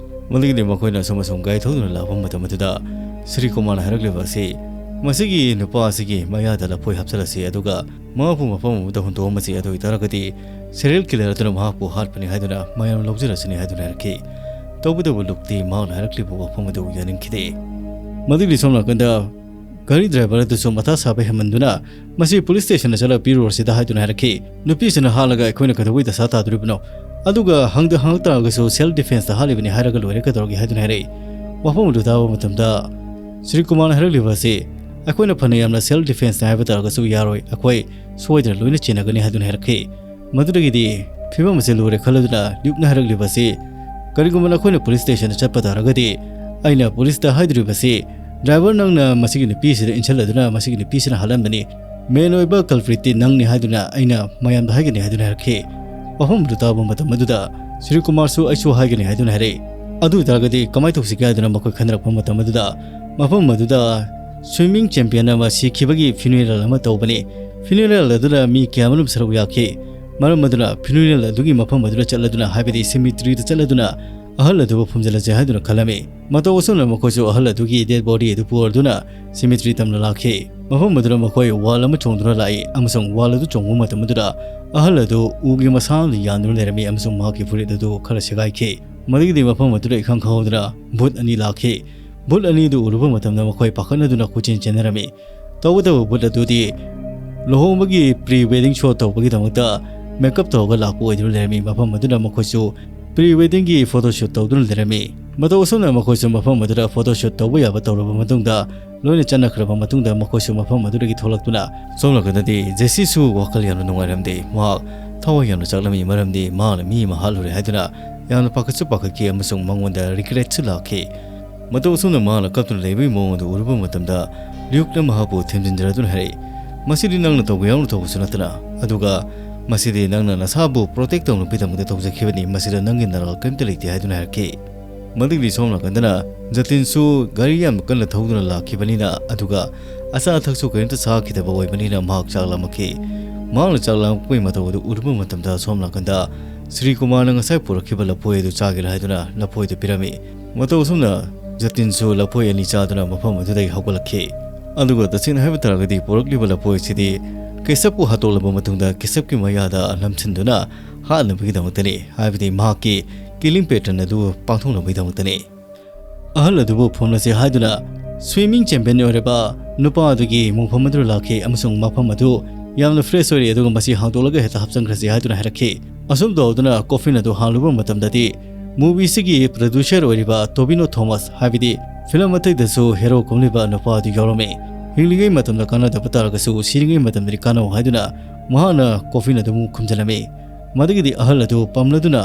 ꯃꯗꯨꯒꯤꯗꯤ ꯃꯈꯣꯏꯅ ꯑꯁꯨꯝ ꯑꯁꯨꯝ ꯒꯥꯔꯤ ꯊꯧꯗꯨꯅ ꯂꯥꯛꯄ ꯃꯇꯝ ꯑꯗꯨꯗ, ꯁꯤꯔꯤ ꯀꯨꯃꯥꯔꯅ ꯍꯥꯏꯔꯛꯂꯤꯕ ꯑꯁꯤ, "ꯃꯁꯤꯒꯤ ꯅꯨꯄꯥ ꯑꯁꯤꯒꯤ ꯃꯌꯥꯗ ꯂꯐꯣꯏ ꯍꯥꯞꯆꯤꯜꯂꯁꯤ, ꯑꯗꯨꯒ ꯃꯍꯥꯛꯄꯨ ꯃꯐꯝ ꯑꯃꯗ ꯍꯨꯟꯗꯣꯛꯑꯝꯃꯁꯤ, ꯑꯗꯨ ꯑꯣꯏꯇꯥꯔꯒꯗꯤ serial killer ꯑꯗꯨꯅ ꯃꯍꯥꯛꯄꯨ ꯍꯥꯠꯄꯅꯤ ꯍꯥꯏꯗꯨꯅ ꯃꯌꯥꯝ ꯂꯧꯖꯔꯁꯅꯤ" ꯍꯥꯏꯗꯨꯅ ꯍꯥꯏꯔꯛꯈꯤ꯫ ꯇꯧꯕꯇꯕꯨ ꯂꯨꯛꯇꯤ ꯃꯍꯥꯛꯅ ꯍꯥꯏꯔꯛꯂꯤꯕ ꯋꯥꯐꯝ ꯑꯗꯨ ꯌꯥꯅꯤꯡꯈꯤꯗꯦ꯫ ꯃꯗꯨꯒꯤ ꯁꯣꯝ ꯅꯥꯀꯟꯗ ꯒꯥꯔꯤ driver ꯑꯗꯨꯁꯨ ꯃꯊꯥ ꯁꯥꯕ ꯍꯦꯟꯃꯟꯗꯨꯅ, "ꯃꯁꯤ police station ꯗ ꯆꯠꯂꯒ ꯄꯤꯔꯨꯔꯁꯤꯗ" ꯍꯥꯏꯗꯨꯅ ꯍꯥꯏꯔꯛꯈꯤ꯫ "ꯅꯨꯄꯤꯁꯤꯅ ꯍꯥꯠꯂꯒ ꯑꯩꯈꯣꯏꯅ ꯀꯩꯗꯧꯕꯩ ꯗꯁꯥ ꯇꯥꯗꯣꯔꯤꯕꯅꯣ? ꯑꯗꯨꯒ ꯍꯪꯗ ꯍꯪꯉꯛ ꯇꯥꯔꯒꯁꯨ self defense ꯇ ꯍꯥꯠꯂꯤꯕꯅꯤ ꯍꯥꯏꯔꯒ ꯂꯣꯏꯔꯦ, ꯀꯩꯗꯧꯔꯒꯦ?" ꯍꯥꯏꯗꯨꯅ ꯍꯥꯏꯔꯛꯏ꯫ ꯋꯥꯐꯝ ꯑꯗꯨ ꯇꯥꯕ ꯃꯇꯝꯗ ꯁ꯭ꯔꯤ ꯀꯨꯃꯥꯔꯅ ꯍꯥꯏꯔꯛꯂꯤꯕ ꯑꯁꯤ, "ꯑꯩꯈꯣꯏꯅ ꯐꯅ ꯌꯥꯝꯅ self defense ꯅꯤ ꯍꯥꯏꯕ ꯇꯥꯔꯒꯁꯨ ꯌꯥꯔꯣꯏ, ꯑꯩꯈꯣꯏ ꯁꯣꯏꯗꯅ ꯂꯣꯏꯅ ꯆꯦꯟꯅꯒꯅꯤ" ꯍꯥꯏꯗꯨꯅ ꯍꯥꯏꯔꯛꯈꯤ꯫ ꯃꯗꯨꯗꯒꯤꯗꯤ ꯐꯤꯕꯝ ꯑꯁꯤ ꯂꯨꯔꯦ ꯈꯜꯂꯗꯨꯅ ꯂ꯭ꯌꯨꯛꯅ ꯍꯥꯏꯔꯛꯂꯤꯕ ꯑꯁꯤ, "ꯀꯔꯤꯒꯨꯝꯕ ꯅꯈꯣꯏꯅ police station ꯗ ꯆꯠꯄ ꯇꯥꯔꯒꯗꯤ, ꯑꯩꯅ police ꯇ ꯍꯥꯏꯗꯣꯔꯤꯕꯁꯤ, driver ꯅꯪꯅ ꯃꯁꯤꯒꯤ ꯅꯨꯄꯤꯁꯤꯗ ꯏꯟꯁꯤꯜꯂꯗꯨꯅ ꯃꯁꯤꯒꯤ ꯅꯨꯄꯤꯁꯤꯅ ꯍꯥꯠꯍꯟꯕꯅꯤ, main ꯑꯣꯏꯕ culprit ꯇꯤ ꯅꯪꯅꯤ ꯍꯥꯏꯗꯨꯅ ꯑꯩꯅ ꯃꯌꯥꯝꯗ ꯍꯥꯏꯒꯅꯤ" ꯍꯥꯏꯗꯨꯅ ꯍꯥꯏꯔꯛꯈꯤ꯫ ꯋꯥꯐꯝ ꯑꯗꯨ ꯇꯥꯕ ꯃꯇꯝ ꯑꯗꯨꯗ ꯁ꯭ꯔꯤ ꯀꯨꯃꯥꯔꯁꯨ "ꯑꯩꯁꯨ ꯍꯥꯏꯒꯅꯤ" ꯍꯥꯏꯗꯨꯅ ꯍꯥꯏꯔꯛꯏ꯫ "ꯑꯗꯨ ꯑꯣꯏꯇꯥꯔꯒꯗꯤ ꯀꯃꯥꯏꯅ ꯇꯧꯁꯤꯒꯦ?" ꯍꯥꯏꯗꯨꯅ ꯃꯈꯣꯏ ꯈꯟꯅꯔꯛꯄ ꯃꯇꯝ ꯑꯗꯨꯗ, ꯃꯐꯝ ꯑꯗꯨꯗ swimming champion ꯑꯃ ꯁꯤꯈꯤꯕꯒꯤ funeral ꯑꯃ ꯇꯧꯕꯅꯤ꯫ Funeral ꯑꯗꯨꯗ ꯃꯤ ꯀꯌꯥꯃꯔꯨꯝ ꯁꯔꯨꯛ ꯌꯥꯈꯤ꯫ ꯃꯔꯝ ꯑꯗꯨꯅ funeral ꯑꯗꯨꯒꯤ ꯃꯐꯝ ꯑꯗꯨꯗ ꯆꯠꯂꯗꯨꯅ, ꯍꯥꯏꯕꯗꯤ cemetery ꯗ ꯆꯠꯂꯗꯨꯅ, ꯑꯍꯜ ꯑꯗꯨꯕꯨ ꯐꯨꯝꯖꯤꯜꯂꯁꯦ ꯍꯥꯏꯗꯨꯅ ꯈꯜꯂꯝꯃꯤ꯫ ꯃꯇꯧ ꯑꯁꯨꯝꯅ ꯃꯈꯣꯏꯁꯨ ꯑꯍꯜ ꯑꯗꯨꯒꯤ dead body ꯑꯗꯨ ꯄꯨꯔꯗꯨꯅ cemetery ꯇꯝꯅ ꯂꯥꯛꯈꯤ꯫ ꯃꯐꯝ ꯑꯗꯨꯗ ꯃꯈꯣꯏ wall ꯑꯃ ꯆꯣꯡꯗꯨꯅ ꯂꯥꯛꯏ, ꯑꯃꯁꯨꯡ wall ꯑꯗꯨ ꯆꯣꯡꯕ ꯃꯇꯝ ꯑꯗꯨꯗ ꯑꯍꯜ ꯑꯗꯨ ꯎꯒꯤ ꯃꯁꯥ ꯑꯃꯅ ꯌꯥꯟꯗꯨꯅ ꯂꯩꯔꯝꯃꯤ, ꯑꯃꯁꯨꯡ ꯃꯍꯥꯛꯀꯤ ꯐꯨꯔꯤꯠ ꯑꯗꯨ ꯈꯔ ꯁꯦꯒꯥꯏꯈꯤ꯫ ꯃꯗꯨꯒꯤꯗꯤ ꯃꯐꯝ ꯑꯗꯨꯗ ꯏꯈꯪ ꯈꯪꯍꯧꯗꯅ ꯚꯨꯠ ꯑꯅꯤ ꯂꯥꯛꯈꯤ꯫ ꯚꯨꯠ ꯑꯅꯤꯗꯨ ꯎꯔꯨꯕ ꯃꯇꯝꯗ ꯃꯈꯣꯏ ꯄꯥꯈꯠꯅꯗꯨꯅ ꯀꯣꯏꯆꯦꯟ ꯆꯦꯟꯅꯔꯝꯃꯤ꯫ ꯇꯧꯕꯇꯕꯨ ꯚꯨꯠ ꯑꯗꯨꯗꯤ ꯂꯨꯍꯣꯡꯕꯒꯤ pre wedding show ꯇꯧꯕꯒꯤꯗꯃꯛꯇ makeup ꯇꯧꯔꯒ ꯂꯥꯛꯄ ꯑꯣꯏꯗꯨꯅ ꯂꯩꯔꯝꯃꯤ꯫ ꯃꯐꯝ ꯑꯗꯨꯗ ꯃꯈꯣꯏꯁꯨ pre wedding ꯒꯤ photoshoot ꯇꯧꯗꯨꯅ ꯂꯩꯔꯝꯃꯤ꯫ ꯃꯇꯧ ꯑꯁꯨꯝꯅ ꯃꯈꯣꯏꯁꯨ ꯃꯐꯝ ꯑꯗꯨꯗ photoshoot ꯇꯧꯕ ꯌꯥꯕ ꯇꯧꯔꯕ ꯃꯇꯨꯡꯗ, ꯂꯣꯏꯅ ꯆꯠꯅꯈ꯭ꯔꯕ ꯃꯇꯨꯡꯗ, ꯃꯈꯣꯏꯁꯨ ꯃꯐꯝ ꯑꯗꯨꯗꯒꯤ ꯊꯣꯛꯂꯛꯇꯨꯅ, ꯁꯣꯝ ꯅꯥꯀꯟꯗꯗꯤ ꯖꯦꯁꯤꯁꯨ ꯋꯥꯈꯜ ꯌꯥꯝꯅ ꯅꯨꯡꯉꯥꯏꯔꯝꯗꯦ꯫ ꯃꯍꯥꯛ ꯊꯋꯥꯏ ꯌꯥꯝꯅ ꯆꯥꯛꯂꯝꯃꯤ, ꯃꯔꯝꯗꯤ ꯃꯍꯥꯛꯅ ꯃꯤ ꯑꯃ ꯍꯥꯠꯂꯨꯔꯦ ꯍꯥꯏꯗꯨꯅ ꯌꯥꯝꯅ ꯄꯥꯈꯠꯁꯨ ꯄꯥꯈꯠꯈꯤ ꯑꯃꯁꯨꯡ ꯃꯉꯣꯟꯗ regretꯁꯨ ꯂꯥꯛꯈꯤ꯫ ꯃꯇꯧ ꯑꯁꯨꯝꯅ ꯃꯍꯥꯛꯅ ꯀꯞꯇꯨꯅ ꯂꯩꯕꯒꯤ ꯃꯑꯣꯡ ꯑꯗꯨ ꯎꯔꯨꯕ ꯃꯇꯝꯗ ꯂ꯭ꯌꯨꯛꯅ ꯃꯍꯥꯛꯄꯨ ꯊꯦꯝꯖꯤꯟꯖꯔꯗꯨꯅ ꯍꯥꯏꯔꯛꯏ, "ꯃꯁꯤꯗꯤ ꯅꯪꯅ ꯇꯧꯕ ꯌꯥꯎꯅ ꯇꯧꯕꯁꯨ ꯅꯠꯇꯅ, ꯑꯗꯨꯒ ꯃꯁꯤꯗꯤ ꯅꯪꯅ ꯅꯁꯥꯕꯨ protect ꯇꯧꯅꯕꯒꯤꯗꯃꯛꯇ ꯇꯧꯖꯈꯤꯕꯅꯤ, ꯃꯁꯤꯗ ꯅꯪꯒꯤ ꯅꯔꯥꯜ ꯀꯔꯤꯝꯇ ꯂꯩꯇꯦ" ꯍꯥꯏꯗꯨꯅ ꯍꯥꯏꯔꯛꯈꯤ꯫ ꯃꯗꯨꯒꯤ ꯁꯣꯝ ꯅꯥꯀꯟꯗꯅ ꯖꯇꯤꯟꯁꯨ ꯒꯥꯔꯤ ꯌꯥꯝ ꯀꯟꯅ ꯊꯧꯗꯨꯅ ꯂꯥꯛꯈꯤꯕꯅꯤꯅ, ꯑꯗꯨꯒ ꯑꯆꯥ ꯑꯊꯛꯁꯨ ꯀꯔꯤꯝꯇ ꯆꯥꯈꯤꯗꯕ ꯑꯣꯏꯕꯅꯤꯅ ꯃꯍꯥꯛ ꯆꯥꯛ ꯂꯥꯝꯃꯛꯈꯤ꯫ ꯃꯍꯥꯛꯅ ꯆꯥꯛ ꯂꯥꯝꯃꯛꯄꯒꯤ ꯃꯇꯧ ꯑꯗꯨ ꯎꯔꯨꯕ ꯃꯇꯝꯗ ꯁꯣꯝ ꯅꯥꯀꯟꯗ ꯁ꯭ꯔꯤ ꯀꯨꯃꯥꯔꯅ ꯉꯁꯥꯏ ꯄꯨꯔꯛꯈꯤꯕ ꯂꯐꯣꯏ ꯑꯗꯨ ꯆꯥꯒꯦꯔꯥ ꯍꯥꯏꯗꯨꯅ ꯂꯐꯣꯏꯗꯨ ꯄꯤꯔꯝꯃꯤ꯫ ꯃꯇꯧ ꯑꯁꯨꯝꯅ ꯖꯇꯤꯟꯁꯨ ꯂꯐꯣꯏ ꯑꯅꯤ ꯆꯥꯗꯨꯅ ꯃꯐꯝ ꯑꯗꯨꯗꯒꯤ ꯍꯧꯒꯠꯂꯛꯈꯤ꯫ ꯑꯗꯨꯒ ꯇꯁꯦꯡꯅ ꯍꯥꯏꯕ ꯇꯥꯔꯒꯗꯤ ꯄꯨꯔꯛꯂꯤꯕ ꯂꯐꯣꯏ ꯑꯁꯤꯗꯤ ꯀꯦꯁꯞꯄꯨ ꯍꯥꯠꯇꯣꯛꯂꯕ ꯃꯇꯨꯡꯗ ꯀꯦꯁꯞꯀꯤ ꯃꯌꯥꯗ ꯅꯝꯁꯤꯟꯗꯨꯅ ꯍꯥꯠꯅꯕꯒꯤꯗꯃꯛꯇꯅꯤ, ꯍꯥꯏꯕꯗꯤ ꯃꯍꯥꯛꯀꯤ killing pattern ꯑꯗꯨ ꯄꯥꯡꯊꯣꯛꯅꯕꯒꯤꯗꯃꯛꯇꯅꯤ꯫ ꯑꯍꯜ ꯑꯗꯨꯕꯨ ꯐꯨꯝꯂꯁꯤ ꯍꯥꯏꯗꯨꯅ swimming champion ꯑꯣꯏꯔꯕ ꯅꯨꯄꯥ ꯑꯗꯨꯒꯤ ꯃꯣꯡꯐꯝ ꯑꯗꯨ ꯂꯥꯛꯈꯤ ꯑꯃꯁꯨꯡ ꯃꯐꯝ ꯑꯗꯨ ꯌꯥꯝꯅ fresh ꯑꯣꯏꯔꯤ, ꯑꯗꯨꯒ ꯃꯁꯤ ꯍꯥꯡꯗꯣꯛꯂꯒ ꯍꯦꯛꯇ ꯍꯥꯞꯆꯤꯟꯈ꯭ꯔꯁꯤ ꯍꯥꯏꯗꯨꯅ ꯍꯥꯏꯔꯛꯈꯤ꯫ ꯑꯁꯨꯝ ꯇꯧꯗꯨꯅ coffin ꯑꯗꯨ ꯍꯥꯡꯂꯨꯕ ꯃꯇꯝꯗꯗꯤ movieꯁꯤꯒꯤ producer ꯑꯣꯏꯔꯤꯕ ꯇꯣꯕꯤꯅꯣ ꯊꯣꯃꯁ, ꯍꯥꯏꯕꯗꯤ film ꯑꯇꯩꯗꯁꯨ hero ꯀꯨꯝꯂꯤꯕ ꯅꯨꯄꯥ ꯑꯗꯨ ꯌꯥꯎꯔꯝꯃꯤ꯫ ꯍꯤꯡꯂꯤꯉꯩ ꯃꯇꯝꯗ ꯀꯥꯟꯅꯗꯕ ꯇꯥꯔꯒꯁꯨ ꯁꯤꯔꯤꯉꯩ ꯃꯇꯝꯗꯗꯤ ꯀꯥꯟꯅꯧ ꯍꯥꯏꯗꯨꯅ ꯃꯍꯥꯛꯅ coffin ꯑꯗꯨ ꯑꯃꯨꯛ ꯈꯨꯝꯖꯤꯜꯂꯝꯃꯤ꯫ ꯃꯗꯨꯒꯤꯗꯤ ꯑꯍꯜ ꯑꯗꯨ ꯄꯝꯂꯗꯨꯅ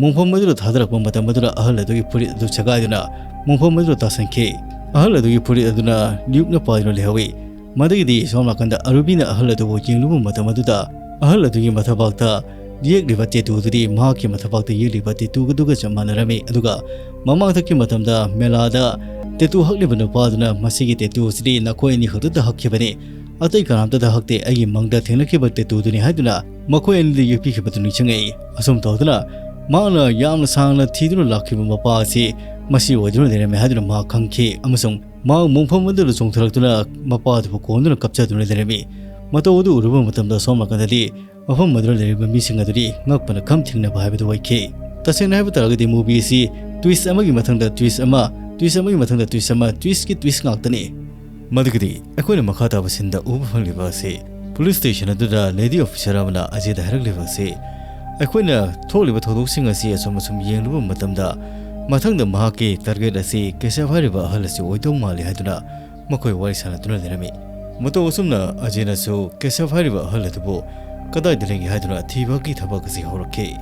ꯃꯣꯡꯐꯝ ꯑꯗꯨꯗ ꯊꯥꯗꯔꯛꯄ ꯃꯇꯝ ꯑꯗꯨꯗ ꯑꯍꯜ ꯑꯗꯨꯒꯤ ꯐꯨꯔꯤꯠ ꯑꯗꯨ ꯁꯦꯒꯥꯏꯗꯨꯅ ꯃꯣꯡꯐꯝ ꯑꯗꯨꯗ ꯇꯥꯁꯟꯈꯤ꯫ ꯑꯍꯜ ꯑꯗꯨꯒꯤ ꯐꯨꯔꯤꯠ ꯑꯗꯨꯅ ꯂ꯭ꯌꯨꯛꯅ ꯄꯥꯏꯗꯨꯅ ꯂꯩꯍꯧꯏ꯫ ꯃꯗꯨꯒꯤꯗꯤ ꯁꯣꯝ ꯅꯥꯀꯟꯗ ꯑꯔꯨꯕꯤꯅ ꯑꯍꯜ ꯑꯗꯨꯕꯨ ꯌꯦꯡꯂꯨꯕ ꯃꯇꯝ ꯑꯗꯨꯗ ꯑꯍꯜ ꯑꯗꯨꯒꯤ ꯃꯊꯕꯥꯛꯇ ꯌꯦꯛꯂꯤꯕ tattoo ꯑꯗꯨꯗꯤ ꯃꯍꯥꯛꯀꯤ ꯃꯊꯕꯥꯛꯇ ꯌꯦꯛꯂꯤꯕ tattoo ꯑꯗꯨꯒ ꯆꯞ ꯃꯥꯟꯅꯔꯝꯃꯤ꯫ ꯑꯗꯨꯒ ꯃꯃꯥꯡꯊꯛꯀꯤ ꯃꯇꯝꯗ ꯃꯦꯂꯥꯗ tattoo ꯍꯛꯂꯤꯕ ꯅꯨꯄꯥ ꯑꯗꯨꯅ ꯃꯁꯤꯒꯤ tattoo ꯑꯁꯤꯗꯤ ꯅꯈꯣꯏ ꯑꯅꯤ ꯈꯛꯇꯗ ꯍꯛꯈꯤꯕꯅꯤ, ꯑꯇꯩ ꯀꯅꯥꯝꯇꯗ ꯍꯛꯇꯦ, ꯑꯩꯒꯤ ꯃꯪꯗ ꯊꯦꯡꯅꯈꯤꯕ tattooꯗꯨꯅꯤ ꯍꯥꯏꯗꯨꯅ ꯃꯈꯣꯏ ꯑꯅꯤꯗ ꯌꯦꯛꯄꯤꯈꯤꯕꯗꯨ ꯅꯤꯡꯁꯤꯡꯉꯛꯏ꯫ ꯑꯁꯨꯝ ꯇꯧꯗꯨꯅ ꯃꯍꯥꯛꯅ ꯌꯥꯝꯅ ꯁꯥꯡꯅ ꯊꯤꯗꯨꯅ ꯂꯥꯛꯈꯤꯕ ꯃꯄꯥ ꯑꯁꯤ ꯃꯁꯤ ꯑꯣꯏꯗꯨꯅ ꯂꯩꯔꯝꯃꯦ ꯍꯥꯏꯗꯨꯅ ꯃꯍꯥꯛ ꯈꯪꯈꯤ ꯑꯃꯁꯨꯡ ꯃꯍꯥꯛ ꯃꯣꯡꯐꯝ ꯑꯗꯨꯗ ꯆꯣꯡꯊꯔꯛꯇꯨꯅ ꯃꯄꯥ ꯑꯗꯨꯕꯨ ꯀꯣꯟꯗꯨꯅ ꯀꯞꯆꯗꯨꯅ ꯂꯩꯔꯝꯃꯤ꯫ ꯃꯇꯧ ꯑꯗꯨ ꯎꯔꯨꯕ ꯃꯇꯝꯗ ꯁꯣꯝ ꯅꯥꯀꯟꯗꯗꯤ ꯃꯐꯝ ꯑꯗꯨꯗ ꯂꯩꯔꯤꯕ ꯃꯤꯁꯤꯡ ꯑꯗꯨꯗꯤ ꯉꯛꯄꯅ ꯈꯝ ꯊꯦꯡꯅꯕ ꯍꯥꯏꯕꯗꯨ ꯑꯣꯏꯈꯤ꯫ ꯇꯁꯦꯡꯅ ꯍꯥꯏꯕ ꯇꯥꯔꯒꯗꯤ movie ꯑꯁꯤ twist ꯑꯃꯒꯤ ꯃꯊꯪꯗ twist ꯑꯃ, twist ꯑꯃꯒꯤ ꯃꯊꯪꯗ twist ꯑꯃ, twistꯀꯤ twist ꯉꯥꯛꯇꯅꯤ꯫ ꯃꯗꯨꯒꯤꯗꯤ ꯑꯩꯈꯣꯏꯅ ꯃꯈꯥ ꯇꯥꯕ sceneꯗ ꯎꯕ ꯐꯪꯂꯤꯕ ꯑꯁꯤ police station ꯑꯗꯨꯗ lady officer ꯑꯃꯅ ꯑꯖꯦꯗ ꯍꯥꯏꯔꯛꯂꯤꯕ ꯑꯁꯤ, ꯑꯩꯈꯣꯏꯅ ꯊꯣꯛꯂꯤꯕ ꯊꯧꯗꯣꯛꯁꯤꯡ ꯑꯁꯤ ꯑꯁꯨꯝ ꯑꯁꯨꯝ ꯌꯦꯡꯂꯨꯕ ꯃꯇꯝꯗ ꯃꯊꯪꯗ ꯃꯍꯥꯛꯀꯤ target ꯑꯁꯤ ꯀꯦꯁꯦꯐ ꯍꯥꯏꯔꯤꯕ ꯑꯍꯜ ꯑꯁꯤ ꯑꯣꯏꯗꯧ ꯃꯥꯜꯂꯤ ꯍꯥꯏꯗꯨꯅ ꯃꯈꯣꯏ ꯋꯥꯔꯤ ꯁꯥꯟꯅꯗꯨꯅ ꯂꯩꯔꯝꯃꯤ꯫ ꯃꯇꯧ ꯑꯁꯨꯝꯅ ꯑꯖꯦꯅꯁꯨ ꯀꯦꯁꯦꯐ ꯍꯥꯏꯔꯤꯕ ꯑꯍꯜ ꯑꯗꯨꯕꯨ ꯀꯗꯥꯏꯗ ꯂꯩꯒꯦ ꯍꯥꯏꯗꯨꯅ ꯊꯤꯕꯒꯤ ꯊꯕꯛ ꯑꯁꯤ ꯍꯧꯔꯛꯈꯤ꯫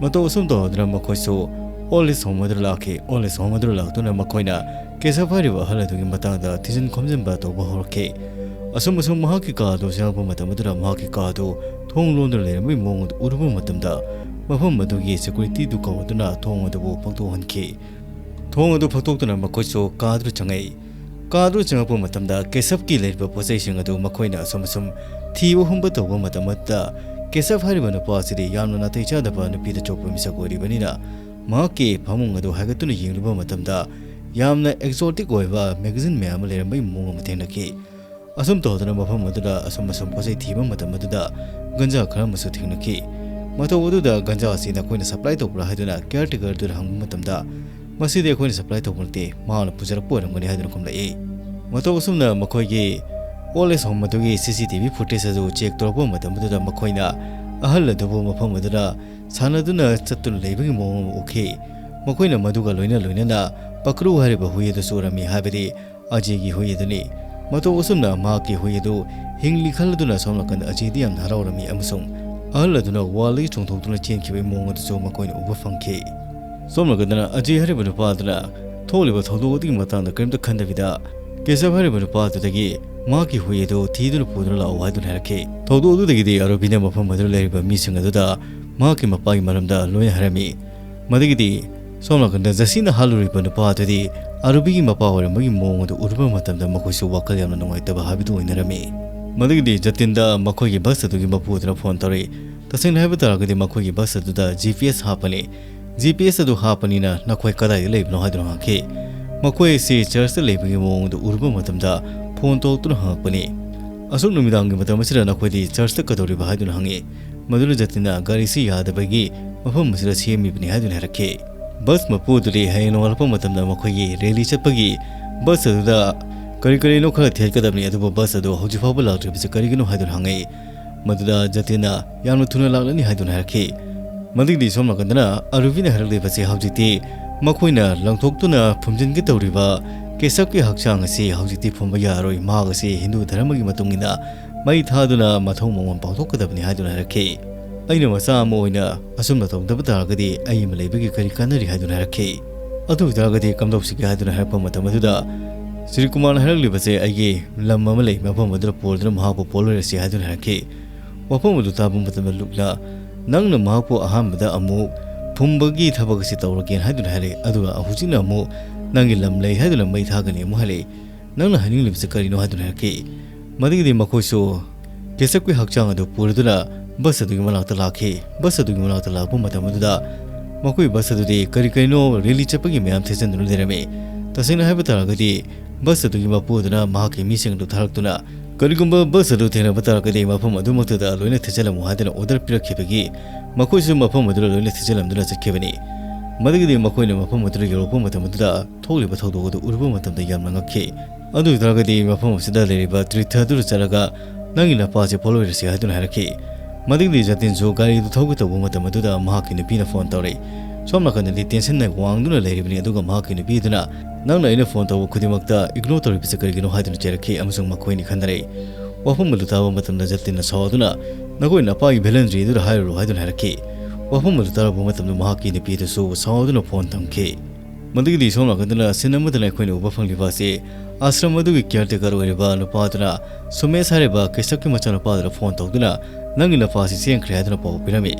ꯃꯇꯧ ꯑꯁꯨꯝ ꯇꯧꯗꯨꯅ ꯃꯈꯣꯏꯁꯨ ꯑꯣꯜ ꯑꯦꯖ ꯍꯣꯝ ꯑꯗꯨꯗ ꯂꯥꯛꯈꯤ꯫ ꯑꯣꯜ ꯑꯦꯖ ꯍꯣꯝ ꯑꯗꯨꯗ ꯂꯥꯛꯇꯨꯅ ꯃꯈꯣꯏꯅ ꯀꯦꯁꯕ ꯍꯥꯏꯔꯤꯕ ꯑꯍꯜ ꯑꯗꯨꯒꯤ ꯃꯇꯥꯡꯗ ꯊꯤꯖꯤꯟ ꯈꯣꯝꯖꯤꯟꯕ ꯇꯧꯕ ꯍꯧꯔꯛꯈꯤ꯫ ꯑꯁꯨꯝ ꯑꯁꯨꯝ ꯃꯍꯥꯛꯀꯤ ꯀꯥ ꯑꯗꯨ ꯆꯪꯉꯛꯄ ꯃꯇꯝ ꯑꯗꯨꯗ ꯃꯍꯥꯛꯀꯤ ꯀꯥ ꯑꯗꯨ ꯊꯣꯡ ꯂꯣꯟꯗꯨꯅ ꯂꯩꯔꯝꯕꯒꯤ ꯃꯑꯣꯡ ꯑꯗꯨ ꯎꯔꯨꯕ ꯃꯇꯝꯗ ꯃꯐꯝ ꯑꯗꯨꯒꯤ ꯁꯦꯀ꯭ꯌꯨꯔꯤꯇꯤꯗꯨ ꯀꯧꯗꯨꯅ ꯊꯣꯡ ꯑꯗꯨꯕꯨ ꯐꯥꯛꯇꯣꯛꯍꯟꯈꯤ꯫ ꯊꯣꯡ ꯑꯗꯨ ꯐꯥꯛꯇꯣꯛꯇꯨꯅ ꯃꯈꯣꯏꯁꯨ ꯀꯥ ꯑꯗꯨꯗ ꯆꯪꯉꯛꯏ꯫ ꯀꯥ ꯑꯗꯨꯗ ꯆꯪꯉꯛꯄ ꯃꯇꯝꯗ ꯀꯦꯁꯕꯀꯤ ꯂꯩꯔꯤꯕ ꯄꯣꯠ ꯆꯩꯁꯤꯡ ꯑꯗꯨ ꯃꯈꯣꯏꯅ ꯑꯁꯨꯝ ꯑꯁꯨꯝ ꯊꯤꯕ ꯍꯨꯝꯕ ꯇꯧꯕ ꯃꯇꯝ ꯑꯗꯨꯗ ꯀꯦꯁꯕ ꯍꯥꯏꯔꯤꯕ ꯅꯨꯄꯥ ꯑꯁꯤꯗꯤ ꯌꯥꯝꯅ ꯅꯥꯇꯩ ꯆꯥꯗꯕ ꯅꯨꯄꯤꯗ ꯆꯣꯞꯄ ꯃꯤꯁꯛ ꯑꯣꯏꯔꯤꯕꯅꯤꯅ ꯃꯍꯥꯛꯀꯤ ꯐꯃꯨꯡ ꯑꯗꯨ ꯍꯥꯏꯒꯠꯇꯨꯅ ꯌꯦꯡꯂꯨꯕ ꯃꯇꯝꯗ ꯌꯥꯝꯅ ꯑꯦꯛꯖꯣꯇꯤꯛ ꯑꯣꯏꯕ ꯃꯦꯒꯥꯖꯤꯟ ꯃꯌꯥꯝ ꯑꯃ ꯂꯩꯔꯝꯕꯒꯤ ꯃꯑꯣꯡ ꯑꯃ ꯊꯦꯡꯅꯈꯤ꯫ ꯑꯁꯨꯝ ꯇꯧꯗꯨꯅ ꯃꯐꯝ ꯑꯗꯨꯗ ꯑꯁꯨꯝ ꯑꯁꯨꯝ ꯄꯣꯠ ꯆꯩ ꯊꯤꯕ ꯃꯇꯝ ꯑꯗꯨꯗ ꯒꯟꯖꯥ ꯈꯔ ꯑꯃꯁꯨ ꯊꯦꯡꯅꯈꯤ꯫ ꯃꯇꯧ ꯑꯗꯨꯗ ꯒꯟꯖꯥ ꯑꯁꯤ ꯅꯈꯣꯏꯅ ꯁꯄ꯭ꯂꯥꯏ ꯇꯧꯕ꯭ꯔꯥ ꯍꯥꯏꯗꯨꯅ ꯀꯤꯌꯥꯔ ꯇꯦꯀꯔꯗꯨꯗ ꯍꯪꯕ ꯃꯇꯝꯗ ꯃꯁꯤꯗꯤ ꯑꯩꯈꯣꯏꯅ ꯁꯄ꯭ꯂꯥꯏ ꯇꯧꯕ ꯅꯠꯇꯦ, ꯃꯍꯥꯛꯅ ꯄꯨꯖꯔꯛꯄ ꯑꯣꯏꯔꯝꯒꯅꯤ ꯍꯥꯏꯗꯨꯅ ꯈꯨꯝꯂꯛꯏ꯫ ꯃꯇꯧ ꯑꯁꯨꯝꯅ ꯃꯈꯣꯏꯒꯤ ꯑꯣꯜ ꯑꯦꯖ ꯍꯣꯝ ꯑꯗꯨꯒꯤ ꯁꯤ ꯁꯤ ꯇꯤ ꯚꯤ ꯐꯨꯇꯦꯖ ꯑꯗꯨ ꯆꯦꯛ ꯇꯧꯔꯛꯄ ꯃꯇꯝ ꯑꯗꯨꯗ ꯃꯈꯣꯏꯅ ꯑꯍꯜ ꯑꯗꯨꯕꯨ ꯃꯐꯝ ꯑꯗꯨꯗ ꯁꯥꯟꯅꯗꯨꯅ ꯆꯠꯇꯨꯅ ꯂꯩꯕꯒꯤ ꯃꯑꯣꯡ ꯑꯃ ꯎꯈꯤ꯫ ꯃꯈꯣꯏꯅ ꯃꯗꯨꯒ ꯂꯣꯏꯅ ꯂꯣꯏꯅꯅ ꯄꯀ꯭ꯔꯨ ꯍꯥꯏꯔꯤꯕ ꯍꯨꯏ ꯑꯗꯨꯁꯨ ꯎꯔꯝꯃꯤ, ꯍꯥꯏꯕꯗꯤ ꯑꯖꯦꯒꯤ ꯍꯨꯏ ꯑꯗꯨꯅꯤ꯫ ꯃꯇꯧ ꯑꯁꯨꯝꯅ ꯃꯍꯥꯛꯀꯤ ꯍꯨꯏ ꯑꯗꯨ ꯍꯤꯡꯂꯤ ꯈꯜꯂꯗꯨꯅ ꯁꯣꯝ ꯅꯥꯀꯟꯗ ꯑꯖꯦꯗꯤ ꯌꯥꯝꯅ ꯍꯔꯥꯎꯔꯝꯃꯤ ꯑꯃꯁꯨꯡ ꯑꯍꯜ ꯑꯗꯨꯅ ꯋꯥꯜꯗꯒꯤ ꯆꯣꯡꯊꯣꯛꯇꯨꯅ ꯆꯦꯟꯈꯤꯕꯒꯤ ꯃꯑꯣꯡ ꯑꯗꯨꯁꯨ ꯃꯈꯣꯏꯅ ꯎꯕ ꯐꯪꯈꯤ꯫ ꯁꯣꯝ ꯅꯥꯀꯟꯗꯅ ꯑꯖꯦ ꯍꯥꯏꯔꯤꯕ ꯅꯨꯄꯥ ꯑꯗꯨꯅ ꯊꯣꯛꯂꯤꯕ ꯊꯧꯗꯣꯛ ꯑꯗꯨꯒꯤ ꯃꯇꯥꯡꯗ ꯀꯔꯤꯝꯇ ꯈꯟꯗꯕꯤꯗ ꯀꯦꯁꯕ ꯍꯥꯏꯔꯤꯕ ꯅꯨꯄꯥ ꯑꯗꯨꯗꯒꯤ ꯃꯍꯥꯛꯀꯤ ꯍꯨꯏ ꯑꯗꯨ ꯊꯤꯗꯨꯅ ꯄꯨꯗꯨꯅ ꯂꯥꯛꯎ ꯍꯥꯏꯗꯨꯅ ꯍꯥꯏꯔꯛꯈꯤ꯫ ꯊꯧꯗꯣꯛ ꯑꯗꯨꯗꯒꯤꯗꯤ ꯑꯔꯨꯕꯤꯅ ꯃꯐꯝ ꯑꯗꯨꯗ ꯂꯩꯔꯤꯕ ꯃꯤꯁꯤꯡ ꯑꯗꯨꯗ ꯃꯍꯥꯛꯀꯤ ꯃꯄꯥꯒꯤ ꯃꯔꯝꯗ ꯂꯣꯏꯅ ꯍꯥꯏꯔꯝꯃꯤ꯫ ꯃꯗꯨꯒꯤꯗꯤ ꯁꯣꯝ ꯅꯥꯀꯟꯗ ꯖꯁꯤꯅ ꯍꯥꯠꯂꯨꯔꯤꯕ ꯅꯨꯄꯥ ꯑꯗꯨꯗꯤ ꯑꯔꯨꯕꯤꯒꯤ ꯃꯄꯥ ꯑꯣꯏꯔꯝꯕꯒꯤ ꯃꯑꯣꯡ ꯑꯗꯨ ꯎꯔꯨꯕ ꯃꯇꯝꯗ ꯃꯈꯣꯏꯁꯨ ꯋꯥꯈꯜ ꯌꯥꯝꯅ ꯅꯨꯡꯉꯥꯏꯇꯕ ꯍꯥꯏꯕꯗꯨ ꯑꯣꯏꯅꯔꯝꯃꯤ꯫ ꯃꯗꯨꯒꯤꯗꯤ ꯖꯇꯤꯟꯗ ꯃꯈꯣꯏꯒꯤ ꯕꯁ ꯑꯗꯨꯒꯤ ꯃꯄꯨ ꯑꯗꯨꯅ ꯐꯣꯟ ꯇꯧꯔꯛꯏ꯫ ꯇꯁꯦꯡꯅ ꯍꯥꯏꯕ ꯇꯥꯔꯒꯗꯤ ꯃꯈꯣꯏꯒꯤ ꯕꯁ ꯑꯗꯨꯗ ꯖꯤ ꯄꯤ ꯑꯦꯁ ꯍꯥꯞꯄꯅꯤ꯫ ꯖꯤ ꯄꯤ ꯑꯦꯁ ꯑꯗꯨ ꯍꯥꯞꯄꯅꯤꯅ ꯅꯈꯣꯏ ꯀꯗꯥꯏꯗ ꯂꯩꯕꯅꯣ ꯍꯥꯏꯗꯨꯅ ꯍꯪꯈꯤ꯫ ꯃꯈꯣꯏ ꯑꯁꯤ ꯆꯔꯆꯇ ꯂꯩꯕꯒꯤ ꯃꯑꯣꯡꯗꯨ ꯎꯔꯨꯕ ꯃꯇꯝꯗ ꯐꯣꯟ ꯇꯧꯔꯛꯇꯨꯅ ꯍꯪꯉꯛꯄꯅꯤ꯫ ꯑꯁꯨꯛ ꯅꯨꯃꯤꯗꯥꯡꯒꯤ ꯃꯇꯝ ꯑꯁꯤꯗ ꯅꯈꯣꯏꯗꯤ ꯆꯔꯆꯇ ꯀꯩꯗꯧꯔꯤꯕ ꯍꯥꯏꯗꯨꯅ ꯍꯪꯉꯤ꯫ ꯃꯗꯨꯗ ꯖꯇꯤꯟꯅ ꯒꯥꯔꯤꯁꯤ ꯌꯥꯗꯕꯒꯤ ꯃꯐꯝ ꯑꯁꯤꯗ ꯁꯦꯝꯃꯤꯕꯅꯤ ꯍꯥꯏꯗꯨꯅ ꯍꯥꯏꯔꯛꯈꯤ꯫ ꯕꯁ ꯃꯄꯨ ꯑꯗꯨꯗꯤ ꯍꯌꯦꯡ ꯅꯣꯡꯉꯥꯜꯂꯛꯄ ꯃꯇꯝꯗ ꯃꯈꯣꯏꯒꯤ ꯔꯦꯂꯤ ꯆꯠꯄꯒꯤ ꯕꯁ ꯑꯗꯨꯗ ꯀꯔꯤ ꯀꯔꯤꯅꯣ ꯈꯔ ꯊꯦꯠꯀꯗꯕꯅꯤ, ꯑꯗꯨꯕꯨ ꯕꯁ ꯑꯗꯨ ꯍꯧꯖꯤꯛ ꯐꯥꯎꯕ ꯂꯥꯛꯇ꯭ꯔꯤꯕꯁꯤ ꯀꯔꯤꯒꯤꯅꯣ ꯍꯥꯏꯗꯨꯅ ꯍꯪꯉꯛꯏ꯫ ꯃꯗꯨꯗ ꯖꯇꯤꯟꯅ ꯌꯥꯝꯅ ꯊꯨꯅ ꯂꯥꯛꯂꯅꯤ ꯍꯥꯏꯗꯨꯅ ꯍꯥꯏꯔꯛꯈꯤ꯫ ꯃꯗꯨꯒꯤꯗꯤ ꯁꯣꯝ ꯅꯥꯀꯟꯗꯅ ꯑꯔꯨꯕꯤꯅ ꯍꯥꯏꯔꯛꯂꯤꯕꯁꯤ ꯍꯧꯖꯤꯛꯇꯤ ꯃꯈꯣꯏꯅ ꯂꯪꯊꯣꯛꯇꯨꯅ ꯐꯨꯝꯖꯤꯟꯒꯦ ꯇꯧꯔꯤꯕ ꯀꯦꯁꯕꯀꯤ ꯍꯛꯆꯥꯡ ꯑꯁꯤ ꯍꯧꯖꯤꯛꯇꯤ ꯐꯨꯝꯕ ꯌꯥꯔꯣꯏ, ꯃꯍꯥꯛ ꯑꯁꯤ ꯍꯤꯟꯗꯨ ꯙꯔꯃꯒꯤ ꯃꯇꯨꯡ ꯏꯟꯅ ꯃꯩ ꯊꯥꯗꯨꯅ ꯃꯊꯧ ꯃꯉꯣꯟ ꯄꯥꯡꯊꯣꯛꯀꯗꯕꯅꯤ ꯍꯥꯏꯗꯨꯅ ꯍꯥꯏꯔꯛꯈꯤ꯫ "ꯑꯩꯅ ꯃꯆꯥ ꯑꯃ ꯑꯣꯏꯅ ꯑꯁꯨꯝꯅ ꯇꯧꯗꯕ ꯇꯥꯔꯒꯗꯤ ꯑꯩ ꯑꯃ ꯂꯩꯕꯒꯤ ꯀꯔꯤ ꯀꯥꯟꯅꯔꯤ?" ꯍꯥꯏꯗꯨꯅ ꯍꯥꯏꯔꯛꯈꯤ꯫ "ꯑꯗꯨ ꯑꯣꯏꯇꯥꯔꯒꯗꯤ ꯀꯝꯗꯧꯁꯤꯒꯦ?" ꯍꯥꯏꯗꯨꯅ ꯍꯥꯏꯔꯛꯄ ꯃꯇꯝ ꯑꯗꯨꯗ ꯁ꯭ꯔꯤ ꯀꯨꯃꯥꯔꯅ ꯍꯥꯏꯔꯛꯂꯤꯕꯁꯦ, "ꯑꯩꯒꯤ ꯂꯝ ꯑꯃ ꯂꯩ, ꯃꯐꯝ ꯑꯗꯨꯗ ꯄꯨꯔꯗꯨꯅ ꯃꯍꯥꯛꯄꯨ ꯄꯣꯜꯂꯣꯏꯔꯁꯤ" ꯍꯥꯏꯗꯨꯅ ꯍꯥꯏꯔꯛꯈꯤ꯫ ꯋꯥꯐꯝ ꯑꯗꯨ ꯇꯥꯕ ꯃꯇꯝꯗ ꯂꯨꯛꯅ, "ꯅꯪꯅ ꯃꯍꯥꯛꯄꯨ ꯑꯍꯥꯟꯕꯗ ꯑꯃꯨꯛ ꯐꯨꯝꯕꯒꯤ ꯊꯕꯛ ꯑꯁꯤ ꯇꯧꯔꯒꯦꯅ" ꯍꯥꯏꯗꯨꯅ ꯍꯥꯏꯔꯛꯏ꯫ ꯑꯗꯨꯒ ꯍꯧꯖꯤꯛꯅ ꯑꯃꯨꯛ "ꯅꯪꯒꯤ ꯂꯝ ꯂꯩ ꯍꯥꯏꯗꯨꯅ ꯃꯩ ꯊꯥꯒꯅꯤ" ꯑꯃꯨꯛ ꯍꯥꯏꯔꯛꯏ꯫ "ꯅꯪꯅ ꯍꯥꯏꯅꯤꯡꯂꯤꯕꯁꯤ ꯀꯔꯤꯅꯣ?" ꯍꯥꯏꯗꯨꯅ ꯍꯥꯏꯔꯛꯈꯤ꯫ ꯃꯗꯨꯒꯤꯗꯤ ꯃꯈꯣꯏꯁꯨ ꯀꯦꯁꯞꯀꯤ ꯍꯛꯆꯥꯡ ꯑꯗꯨ ꯄꯨꯔꯗꯨꯅ ꯕꯁ ꯑꯗꯨꯒꯤ ꯃꯅꯥꯛꯇ ꯂꯥꯛꯈꯤ꯫ ꯕꯁ ꯑꯗꯨꯒꯤ ꯃꯅꯥꯛꯇ ꯂꯥꯛꯄ ꯃꯇꯝ ꯑꯗꯨꯗ ꯃꯈꯣꯏ ꯕꯁ ꯑꯗꯨꯗꯤ ꯀꯔꯤ ꯀꯔꯤꯅꯣ ꯔꯦꯂꯤ ꯆꯠꯄꯒꯤ ꯃꯌꯥꯝ ꯊꯦꯠꯆꯟꯗꯨꯅ ꯂꯩꯔꯝꯃꯤ꯫ ꯇꯁꯦꯡꯅ ꯍꯥꯏꯕ ꯇꯥꯔꯒꯗꯤ ꯕꯁ ꯑꯗꯨꯒꯤ ꯃꯄꯨ ꯑꯗꯨꯅ ꯃꯍꯥꯛꯀꯤ ꯃꯤꯁꯤꯡ ꯑꯗꯨ ꯊꯥꯔꯛꯇꯨꯅ, ꯀꯔꯤꯒꯨꯝꯕ ꯕꯁ ꯑꯗꯨ ꯊꯦꯡꯅꯕ ꯇꯥꯔꯒꯗꯤ ꯃꯐꯝ ꯑꯗꯨꯃꯛꯇꯗ ꯂꯣꯏꯅ ꯊꯦꯠꯆꯜꯂꯝꯃꯨ ꯍꯥꯏꯗꯨꯅ ꯑꯣꯔꯗꯔ ꯄꯤꯔꯛꯈꯤꯕꯒꯤ ꯃꯈꯣꯏꯁꯨ ꯃꯐꯝ ꯑꯗꯨꯗ ꯂꯣꯏꯅ ꯊꯦꯠꯆꯜꯂꯝꯗꯨꯅ ꯆꯠꯈꯤꯕꯅꯤ꯫ ꯃꯗꯨꯒꯤꯗꯤ ꯃꯈꯣꯏꯅ ꯃꯐꯝ ꯑꯗꯨꯗ ꯌꯧꯔꯛꯄ ꯃꯇꯝ ꯑꯗꯨꯗ ꯊꯣꯛꯂꯤꯕ ꯊꯧꯗꯣꯛ ꯑꯗꯨ ꯎꯔꯨꯕ ꯃꯇꯝꯗ ꯌꯥꯝꯅ ꯉꯛꯈꯤ꯫ "ꯑꯗꯨ ꯑꯣꯏꯇꯥꯔꯒꯗꯤ ꯃꯐꯝ ꯑꯁꯤꯗ ꯂꯩꯔꯤꯕ ꯇꯤꯔꯊ ꯑꯗꯨꯗ ꯆꯠꯂꯒ ꯅꯪꯒꯤ ꯅꯄꯥꯁꯦ ꯄꯣꯜꯂꯣꯏꯔꯁꯤ" ꯍꯥꯏꯗꯨꯅ ꯍꯥꯏꯔꯛꯈꯤ꯫ ꯃꯗꯨꯒꯤꯗꯤ ꯖꯇꯤꯟꯁꯨ ꯒꯥꯔꯤ ꯑꯗꯨ ꯊꯧꯒꯦ ꯇꯧꯕ ꯃꯇꯝ ꯑꯗꯨꯗ ꯃꯍꯥꯛꯀꯤ ꯅꯨꯄꯤꯅ ꯐꯣꯟ ꯇꯧꯔꯛꯏ꯫ ꯁꯣꯝ ꯅꯥꯀꯟꯗꯗꯤ ꯇꯦꯟꯁꯟꯅ ꯋꯥꯡꯗꯨꯅ ꯂꯩꯔꯤꯕꯅꯤ, ꯑꯗꯨꯒ ꯃꯍꯥꯛꯀꯤ ꯅꯨꯄꯤ ꯑꯗꯨꯅ "ꯅꯪꯅ ꯑꯩꯅ ꯐꯣꯟ ꯇꯧꯕ ꯈꯨꯗꯤꯡꯃꯛꯇ ꯏꯒꯅꯣꯔ ꯇꯧꯔꯤꯕꯁꯤ ꯀꯔꯤꯒꯤꯅꯣ?" ꯍꯥꯏꯗꯨꯅ ꯆꯩꯔꯛꯈꯤ, ꯑꯃꯁꯨꯡ ꯃꯈꯣꯏꯅꯤ ꯈꯟꯅꯔꯛꯏ꯫ ꯋꯥꯐꯝ ꯑꯗꯨ ꯇꯥꯕ ꯃꯇꯝꯗ ꯖꯇꯤꯟꯅ ꯁꯥꯎꯗꯨꯅ, "ꯅꯈꯣꯏ ꯅꯄꯥꯒꯤ ꯚꯦꯂꯦꯟꯗ꯭ꯔꯤ ꯑꯗꯨꯗ ꯍꯥꯏꯔꯨꯔꯣ" ꯍꯥꯏꯗꯨꯅ ꯍꯥꯏꯔꯛꯈꯤ꯫ ꯋꯥꯐꯝ ꯑꯗꯨ ꯇꯥꯔꯕ ꯃꯇꯝꯗ ꯃꯍꯥꯛꯀꯤ ꯅꯨꯄꯤ ꯑꯗꯨꯁꯨ ꯁꯥꯎꯗꯨꯅ ꯐꯣꯟ ꯊꯝꯈꯤ꯫ ꯃꯗꯨꯒꯤꯗꯤ ꯁꯣꯝ ꯅꯥꯀꯟꯗꯅ ꯁꯤꯟ ꯑꯃꯗꯅ ꯑꯩꯈꯣꯏꯅ ꯎꯕ ꯐꯪꯂꯤꯕ ꯑꯁꯤ ꯑꯥꯁ꯭ꯔꯝ ꯑꯗꯨꯒꯤ ꯀꯤꯌꯔ ꯇꯦꯀꯔ ꯑꯣꯏꯔꯤꯕ ꯅꯨꯄꯥ ꯑꯗꯨꯅ ꯁꯨꯃꯦꯁ ꯍꯥꯏꯔꯤꯕ ꯀꯦꯁꯞꯀꯤ ꯃꯆꯥꯅꯨꯄꯥ ꯑꯗꯨꯗ ꯐꯣꯟ ꯇꯧꯗꯨꯅ, "ꯅꯪꯒꯤ ꯅꯄꯥꯁꯤ ꯆꯦꯟꯈ꯭ꯔꯦ" ꯍꯥꯏꯗꯨꯅ ꯄꯥꯎ ꯄꯤꯔꯝꯃꯤ꯫